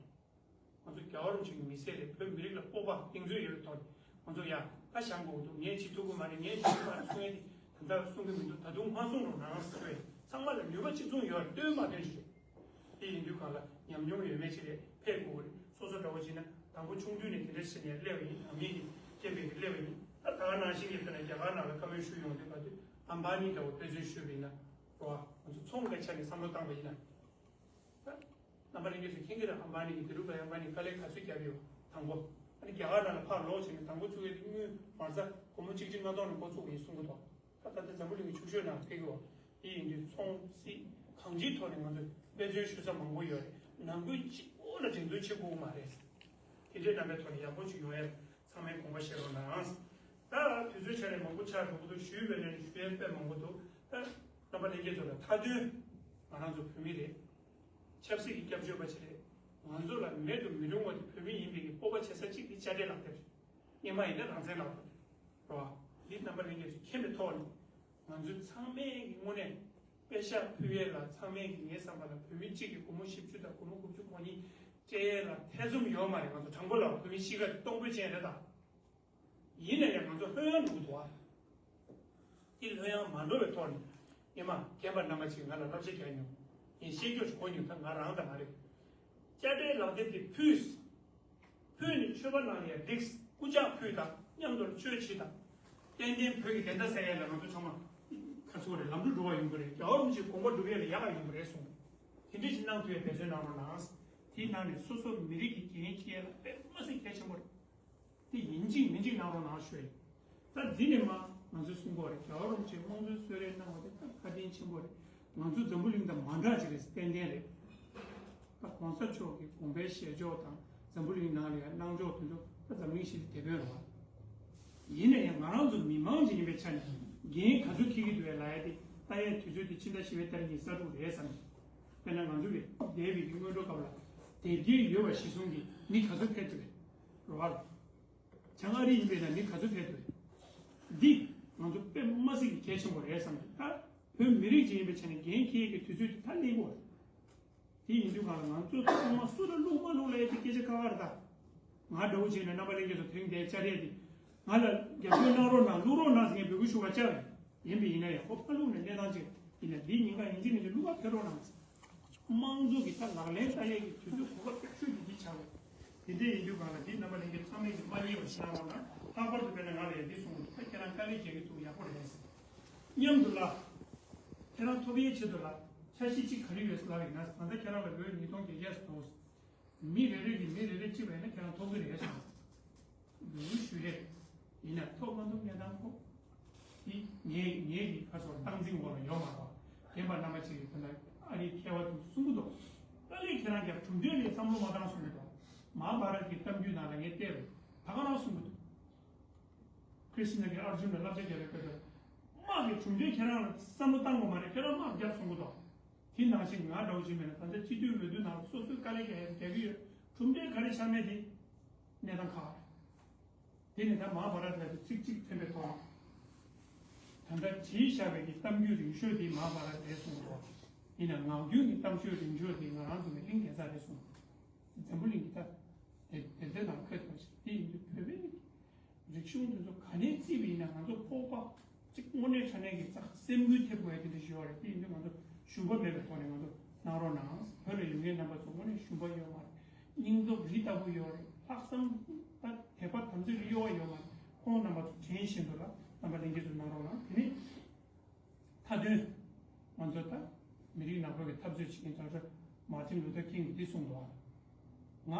ང་ཚོ་རྒྱལ་བ་རིན་པོ་ཆེ་གི་མི་ཚེ་རེད། བོད་མི་རིགས་ལ་སྤོབས་པ་གདེང་ཚོད་ཡོད་པའི་ཐོག་ནས་ང་ཚོ་ཡ་ད་བཞེངས་དགོས་འདུག་ངས་བྱེད་ཐུབ་ཀྱི་མ་རེད། ངས་བྱེད་ཐུབ་མ་རེད་གསུང་ཡས་དེ་ད་ལྟ་གསུང་གི་མི་འདུག་ད་དུང་མ་གསུང་རོགས་གནང་ཟེར་བས་ཚང་མ་ལ་ནུས་པ་གཅིག་མཚུངས་ཡོད་རེད། སྟོན་མ་སྟོན་ཞིག་རེད། དེ་ཡིན་དུས་གང་ལ་ཉམས་མྱོང་ཡོད་མེད་ཅིག་ལས་ཕེབས་དགོས་རེད། སོ་སོ་འདྲ་བོ་བྱས་ན་དང་པོ་ཆུང་དུས་ནས་དེ་འདྲ་བྱས་ནས་སླེབས་པ་ཡིན། ནང་མི་གི་སྐྱེས་པའི་གི་སླེབས་པ་ཡིན། ད་ད་ག་ནང་བཞིན་གྱི་དཔེར་ན་རྒྱ་གར་ནང་ལ་བཀའ་མོལ་ཞུ་ཡོང་དུས་ག་དུས་ཨམ་བ་ནི་འདྲ་བོ་དཔེ་མཚོན་ཞུས་པ་ཡིན་ན་རོ། ང་ཚོ་ཚོང་གི་ཆ་ནས་བསམ་བློ་བཏང་པ་ཡིན་ན། ད་རྣམ་པ་ལྷན་རྒྱས་ཚོ་མཁྱེན་གྱི་རེད། ཨམ་བ་ནི་གི་དྷི་རུ་བྷའི་ཨམ་བ་ནི་དཀའ་ལས་ག་ཚོད་བརྒྱབ་ཡོད་དང་པོ། ཨ་ནི་རྒྱ་གར་ནང་ལ་ཕར་ལོག་བྱས་ནས་དང་པོ་བཙུགས་ཡས་དེ་དངུལ་མ་རྩ་སྒོར་མོ་གཅིག་ཁྲི་ལྔ་སྟོང་ནས་འགོ་བཙུགས་པ་ཡིན་གསུང་གི་འདུག་ད་ད་ལྟ་འཛམ་བུ་གླིང་གི་ཕྱུག་ཤོས་ནང་ཕེབས་ཀྱི་ཡོད། དེ་ཡིན་དུས་ཚོང་སྲིད་གང་ཅིའི་ཐོག་ནས་ང་ཚོས་དཔེ་མཚོན་ཞུ་ས་མང་པོ་ཡོད་རེད། ནང་ཁུལ་གཅིག་པོ་ལ་འགྲན་བསྡུར་བྱེད་དགོས་མ་རེད། དེ་འདྲའི་རྣམ་པའི་ཐོག་ནས་ཡག་པོ་ཅིག་ཡོང་ཡ་ཚང་མས་དགོངས་པ་བཞེས་རོགས་གནང་། ད་དུས་ཚོད་ཆ་ནས་མང་པོ་ཆགས་འགྲོ་གི་འདུག་ཞུས་པའི་ནང་ནས་ཞུ་ཡ་དཔེ་མང་པོ་འདུག་ད་རྣམ་པ་ལྷན་རྒྱས་ཚོ་ལ་མཐའ་དོན་ང་རང་ཚོ་བོད་མི་རེད། ཆབ་སྲིད་ཀྱི་སྐྱབས་བཅོལ་བ་ཅིག་རེད། ང་ཚོ་ལ་མེད་དུ་མི་རུང་བ་དེ་བོད་མི་ཡིན་པའི་གི་སྤོབས་པ་བྱེད་ས་གཅིག་དེ་དཔྱ་ཁྲལ་ལག་དེབ་རེད། སྔོན་མ་ཡིན་ན་རང་བཙན་ལག་དེབ་རེད། འདི་རྣམ་པ་ལྷན་རྒྱས་ཚོ་མཁྱེན་པའི་ཐོག་ནས་ང་ཚོ་ཚང་མས་ཀྱི་དངོས་གནས་དཔེ་ཤག་ཕུལ་ཡས་ལ་ཚང་མས་ཀྱི་ངའི་བསམ་པ་ལ་བོད་མི་གཅིག་གི་སྒོར་མོ་བཞི་བཅུ་དང་སྒོར་མོ་དགུ་བཅུ་གོ་གཉིས་སྤྲད་ཡས་ལ་ཐེ་ཚོམ་ཡོད་མ་རེད། ང་ཚོ་དྲང་པོ་ལ་བོད་མི་གཤིས་ཀ་དེ་སྟོང་པོ་ཅན་རེད་ད། ཡིན་ན་ཡང་ང་ཚོ་ལྷོད་ཡངས་འགྲོ་གི་འདུག་ཨ། དེ་ལྷོད་ཡངས་མ་འགྲོ་བའི་ཐོག་ནས་ཉི་མ་རྒན་པ་རྣམ་པ་ཅིག་ང་ལ་བསླབ་བྱ་རྒྱག་མྱོང་། ངས་བཤད་རྒྱུ་ཞིག་གོ་མྱོང་། ད་ང་རང་དང་ང་རེད། དཔྱ་ཁྲལ་ལག་དེབ་དེ་ཕུལ། ཕུལ་ནས་ཆོས་པ་ནང་ལ་ཡ་འགྲིགས། སྐུ་ཕྱག་ཕུལ་དང་མཉམ་དུ་ཆོས་བྱེད་དང་། ཏན་ཏན་བོད་ཀྱི་བདེན་མཐའ་གསལ་ཡས་ལ་ང་ཚོ་ཚང་མ་ཁ་ཚུགས་རེད། ལམ་འགྲོ་འགྲོ་བ་ཡོང་གི་རེད། རྒྱལ་བ་རིན་པོ་ཆེའི་དགོངས་པ་སྒྲུབ་ཡས་ལ་ཡག་ག་ཡོང་གི་རེད་གསུངས། དེ་འདྲ་ཞིག་གནང་ཐུབ་ཡས་འབད་བརྩོན་གནང་རོགས་གནང་། དེའི་ནང་ནས་སོ་སོ་མི་རིགས་ཀྱི་འགན་འཁྱེར་ཡས་ལ་དཔེ་མ་སྲིད་གལ་ཆེན་པོ་རེད། དེ་ཡིན་གཅིག་མིན་གཅིག་གནང་རོགས་གནང་ཞུ་ཡིན། ད་འདི་ནས་མ་ང་ཚོས་གསུང་གི་ཡོད་རེད། རྒྱལ་བ་རིན་པོ་ཆེས་དམངས་གཙོའི་གསོལ་རས་གནང་བ་དེ་ད་བཀའ་དྲིན་ཆེན་པོ་རེད། ང་ཚོ་འཛམ་བུ་གླིང་དང་མ་འདྲ་ཅིག་རེད། ཏན་ཏན་རེད། ད་གོང་ས་མཆོག་གི་དགོངས་པའི་བཞེས་ཕྱོགས་དང་འཛམ་བུ་གླིང་ནང་ལ་ཡང་གནང་ཕྱོགས་དེ་ཚོ་ད་འཛམ་གླིང་ཞི་བདེ་དེད་དཔོན་རེད། ཡིན་ན་ཡང་ང་རང་ཚོ་མི་མང་ཅིག་ཡིན་པའི་ཆ་ནས་འགན་ག་ཚོད་འཁྱེར་གྱི་འདུག་ལབ་ཡ་དེ་ལྟ་ཡའི་དུས་ཚོད་དེ་ཕྱི་ཟླ་བཞི་པའི་ཏ་རིག་ཉི་ཤུ་རྩ་དྲུག་རེད་བསམ། དཔེར་ན་ང་ཚོ་གི་འདས་པའི་གི་སྔོན་འགྲོ་སྐབས་ལ་དེབ་སྐྱེལ་ཡོད་པ་གཞིར་བཟུང་གིས་མི་ག་ཚོད་ཕེབས་ཐུབ་རེད། རེད་བ། བྱང་ཨ་རི་ཡིན་པས་ན་མི་ག་ཚོད་ཕེབས་ཐུབ་རེད། འདི་ང་ཚོ་དཔེ་མ་སྲིད་ཀྱི་གལ་ཆེན་པོ་རེད་བསམ་ནས། ད་བོད་མི་རིགས་ཅིག་ཡིན་པའི་ཆ་ནས་འགན་འཁྱེར་གྱི་དུས་ཚོད་དེ་ད་སླེབས་ཡོད་རེད། དེ་ཡིན་དུས་གང་ལ་ང་ཚོ་ཚང་མ་སུ་ལ་བླུགས་མ་བླུགས་ལ་ཡ་དེ་སྐད་ཆ་ཁག་ཁག་རེད་ད། ང་འདྲ་བོ་བྱས་ན་རྣམ་པ་ལྷན་རྒྱས་ཚོ་དེ་རིང་དེ་བཅར་ཡས་དེ་ང་ལ་རྒྱབ་སྐྱོར་གནང་རོགས་གནང་། བླུགས་རོགས་གནང་ཟེར་ངས་འབོད་སྐུལ་ཞུ་བར་བཅར་བས། ཡིན་པས་ཡིན་ན་ཡང་ཁོ་ཕ་ལུགས་ནས་གནས་སྟངས་ཅིག་ཡིན་ན་འདིའི་ཉིན་གང་ཡིན་གཅིག་མིན་གཅིག་བླུགས་པ་ཕེབས་རོགས་གནང་། དམངས་གཙོ་གི་ད་ལག་ལེན་བསྟར་ཡས་ཀྱི་དུས་ཚོད་གོ་སྐབས་སྟབས་བཅུ་གི་འདི་ཆགས་པས། དེ་འདྲ་ཡིན་དུས་གང་ལ་འདི་རྣམ་པ་ལྷན་རྒྱས་ཚང་མས་ཀྱི་མ་ཉེས་པ་ཞིག་གནང་རོགས་གནང་། ལྷག་པར་དུ་དཔེར་ན་ང་ལ་ཡང་འདི་གསུངས་འདུག་ད་ཁྱེད་རང་དཀའ་ལས་རྒྱག་གི་འདུག་ཡག་པོ་རེད་ཟེར། མཉམ་དུ་ལ། ཁྱེད་རང་ཐོབ་ཡས་ཆེད་དུ་ལ་འཆར་གཞི་གཅིག་ག་རེ་ཡོད་ལབ་ཡིན་ན། ད་ལྟ་ཁྱེད་རང་ལ་ལོའི་ཉིས་སྟོང་བརྒྱད་བརྒྱ་ཟེར་འདུག་མི་རེ་རེ་གིས་མི་རེ་རེ་གཅིག་བས་ན་ཁྱེད་རང་ཐོབ་ཀྱི་རེད་གསུངས། འདུག་ཞུ་རེད། ཡིན་ན་ཐོབ་མ་ཐོབ་གནས་སྟངས་ཁོ། འདི་ངའི་ངའི་གི་ཁ་ཕྱོགས་སྟངས་འཛིན་འོག་ལ་ཡོད་མ་རེད། རྒན་པ་རྣམ་པ་ཅིག་གིས་ད་ལྟ་ཨ་རིའི་མཁས་པ་ཚོས་གསུང་གི་འདུག་དཀའ་ལས་ཁྱེད་རང་རྒྱབ། གྲུབ་འབྲས་ལ་བསམ་བློ་མ་བཏང་གསུང་གི་འདུག་མ་ཧཱ་བྷ་རཏ་གི་གཏམ་རྒྱུད་ནང་ལ་ངས་བལྟས་པས་ད་ག་རང་གསུང་གི་འདུག་ཀྲི་ཤི་ན་གིས་ཨར་ཇུན་ལ་བསླབ་བྱ་རྒྱག་པའི་སྐབས་དུ། དམག་གི་གྲུབ་འབྲས་ཁྱེད་རང་ལ་བསམ་བློ་བཏང་དགོས་མ་རེད། ཁྱེད་རང་དམག་རྒྱབ་གསུང་གི་འདུག་དེ་ནང་བཞིན་ང་འདྲ་བོ་ཅིག་མེད་ན་ད་ལྟ་སྤྱི་འཐུས་འོས་བསྡུ་ནང་ལ་སོ་སོའི་དཀའ་ལས་རྒྱག་ཡ་རྒྱག་གི་ཡོད། གྲུབ་འབྲས་ག་རེ་ཆགས་མེད་དེ། གནས་སྟངས་ཁག་རེད། དེ་ནི་ད་མ་ཧཱ་བྷ་རཏ་ལབ་དུས་ཚིག་གཅིག་ཐོན་པའི་ཐོག་ལ། ད་ལྟ་བྲིས་བཞག་པའི་གི་གཏམ་རྒྱུད་རིང་ཤོས་དེ་མ་ཧཱ་བྷ་རཏ་རེད་གསུངས་འདུག་ཡིན་ན་ངག་རྒྱུན་གྱི་གཏམ་ཤོད་རིང་ཤོས་དེ་ང་རང་ཚོ་གི་གླིང་གེ་སར་རེད་གསུངས་འདུག་འཛམ་བུ་གླིང་གི་ད་དེ་དེ་འདྲ་ནང་འཁོད་ཐུབ་པ་ཞིག་དེ་ཡིན་དུས་བོད་པའི་རིག་གཞུང་དེ་ཚོ་ག་ནས་བརྩིས་པ་ཡིན་ན་ང་ཚོ་སྤོབས་པ་གཅིག་དངོས་གནས་དྲང་གནས་ཀྱི་ཙག་སེམས་འགུལ་ཐེབས་དགོས་ཡ་དེ་འདྲ་ཞིག་ཡོད་རེད། དེ་ཡིན་དུས་ང་ཚོ་ཞུམ་པ་མེད་པའི་ཐོག་ནས་ང་ཚོ་གནང་རོགས་གནང་། བོད་ལ་ཡོད་མཁན་རྣམ་པ་ཚོ་དངོས་གནས་ཞུམ་པ་ཡོད་མ་རེད། སྙིང་སྟོབས་རི་ལྟ་བུ་ཡོད་རེད། ལྷག་བསམ་ད་དད་པ་དམ་ཚིག་གཡོ་བ་ཡོད་མ་རེད། ཁོང་རྣམ་པ་ཚོ་དྲན་བཞིན་དུ་ལ་རྣམ་པ་ལྷན་རྒྱས་ཚོ་གནང་རོགས་གནང་། དེ་ནས་མཐའ་དོན། ང་ཚོ་ད་མི་རིགས་ནག་པོ་གི་འཐབ་རྩོད་བྱེད་མཁན་ཌོག་ཊར་མར་ཊིན་ལུ་ཐར་ཀིང་གིས་འདི་གསུངས་འདུག་ང་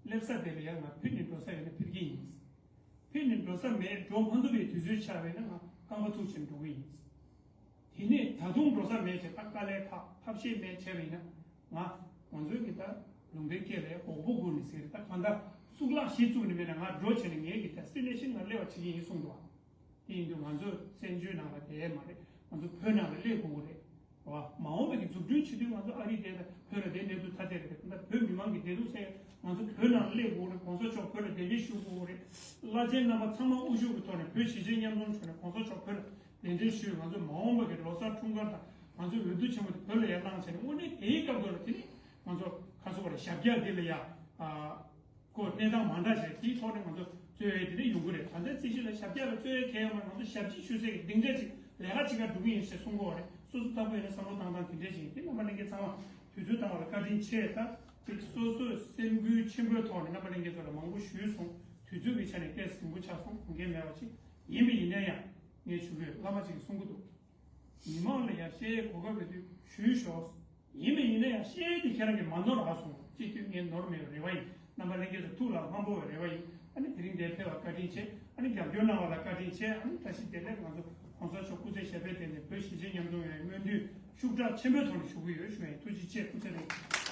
སླེབས་ས་དེ་ལ་ཡང་ང་ཕུད་ནས་འགྲོ་ས་ཡོད་ན་ཕེབས་ཀྱི་ཡིན། ཕུད་ནས་འགྲོ་ས་མེད། འགྲོ་མ་ཐུབ་པའི་དུས་ཚོད་ཆགས་པས་ན་ང་རྐང་པ་ཚུགས་བྱས་ནས་འགྲོ་གི་ཡིན། དེ་ནས་ད་དུང་འགྲོ་ས་མེད་བྱས་ད་དཀའ་ལས་ཁག་ཐབས་ཤེས་མེད་བྱས་པ་ཡིན་ན་ང་ང་ཚོའི་གི་ད་ལུང་པའི་སྐད་ལ་འོག་པོ་སྒུར་ནས་ཟེར། ད་གང་ལྟར་གཙུག་ལག་གཞི་བཙུགས་ནས་མེད་ན་ང་འགྲོ་བྱས་ནས་ངའི་གི་ད་སི་ཊི་ནེ་ཤན་ང་སླེབས་པ་བྱེད་ཀྱི་ཡིན་གསུངས་འདུག་དེ་ཡིན་དུས་ང་ཚོ་བཙན་བྱོལ་ནང་ལ་བསྡད་ཡས་མ་རེད། ང་ཚོ་བོད་ནང་ལ་སླེབས་དགོས་ཀྱི་རེད། རེད་བ། མ་འོངས་པའི་གི་འཛུགས་སྐྲུན་བྱེད་དུས་ང་ཚོ་ཨ་རིའི་བསྡད་དང་བོད་ལ་བསྡད་གནས་ཚུལ་ཐ་དད་རེད། ད་བོད་མི་མང་གི་བདེ་སྡུག་སེལ་ང་ཚོ་བོད་ནང་ལ་སླེབས་དགོས་རེད། གོང་ས་མཆོག་བོད་ལ་གདན་འདྲེན་ཞུ་དགོས་རེད། བླ་ཆེན་རྣམ་པ་ཚང་མ་དབུ་བཞུགས་ཀྱི་ཐོག་ནས་བོད་གཞིས་བྱེས་མཉམ་འཛོམས་ཐོག་ནས་གོང་ས་མཆོག་བོད་ལ་གདན་འདྲེན་ཞུས། ང་ཚོ་མ་འོངས་པ་གི་ལོ་གསར་འཁྲུངས་སྐར་དང་ང་ཚོའི་འོས་བསྡུ་ཆེན་མོ་དེ་བོད་ལ་ཡར་བླངས་བྱས་ནས་དངོས་གནས་དེའི་སྐབས་དུ་ལ་དེ་ནི་ང་ཚོ་ཁ་སོ་བ་ལ་ཞབས་བཀྱག་འདི་ལ་ཡ། ཁོ་གནས་སྟངས་མ་འདྲ་ཞིག་དེའི་ཐོག་ནས་ང་ཚོ་རྩོད་ཡས་དེ་འདྲ་ཡོང་གི་རེད། ད་ལྟའི་རྩིས་གཞི་ལ་ཞབས་བཀྱག་ལ་རྩོད་ཡས་གལ་ཡོད་མ་རེད། ང་ཚོ་ཞབས་ཕྱི་ཞུ་སའི་གི་སྡིངས་ཆ་ཅིག་ལས་ཀ་བྱེད་གར་འགྲོ་གི་ཡིན་ཞེས་གསུང་གི་ཡོད་རེད། སོ་སོ་ལྟ་བུ་ཡིན་ན་བསམ་བློ་བཏང་སྟངས་དེ་འདྲ་ཞིག་ཡིན། དེ་རྣམ་པ་ལྷན་རྒྱས་ཚང་མ་དུས་ཚོད་བཏང་བ་ལ་བཀའ་དྲིན་ཆེ། ད་ཅིག་སོ་སོའི་སེམས་འགུལ་ཆེན་པོའི་ཐོག་ནས་རྣམ་པ་ལྷན་རྒྱས་ཚོ་ལ་མང་པོ་ཞུས་སོང་། དུས་ཚོད་ཀྱི་ཆ་ནས་ཏོག་ཙམ་རིང་པོ་ཆགས་སོང་། དགོངས་འགལ་མེད་པ་ཅིག་ཡིན་པ་ཡིན་ན་ཡང་ངས་ཞུ་གི་ཡོད། བླ་མ་ཅིག་གིས་གསུང་གི་འདུག་མི་མང་ལ་ཡང་བཤད་ཡས་གོ་སྐབས་ཡོད་དུས་ཞུས་ཤོག་ཡིན་པ་ཡིན་ན་ཡང་བཤད་ཡས་དེ་ཁྱེད་རང་གིས་མ་ནོར་ར་གསུངས། སྤྱི་འཐུས་ངས་ནོར་མེད་པའི་རེ་བ་ཡིན། རྣམ་པ་ལྷན་རྒྱས་ཚོ་ཐུགས་ལ་ལྷང་པོ་བའི་རེ་བ་ཡིན། ཨ་ནི་དེ་རིང་འདིར་ཕེབས་པར་བཀའ་དྲིན་ཆེ། ཨ་ནི་རྒྱབ་སྐྱོར་གནང་བ་ལ་བཀའ་དྲིན་ཆེ། ཨ་ནི་བཀྲ་ཤིས་བདེ་ལེགས། ང་ཚོ་གོང་ས་མཆོག་སྐུ་ཚེ་ཞབས་པད་བརྟན་ནས་བོད་གཞིས་བྱེས་མཉམ་འཛོམས་ཡོང་བའི་སྨོན་འདུན་ཤུགས་དྲག་ཆེན་པོའི་ཐོག་ནས་ཞུ་གི་ཡོད་ཞུ་ཡིན། ཐུགས་རྗེ་ཆེ། སྐུ་ཚེ་རིང་།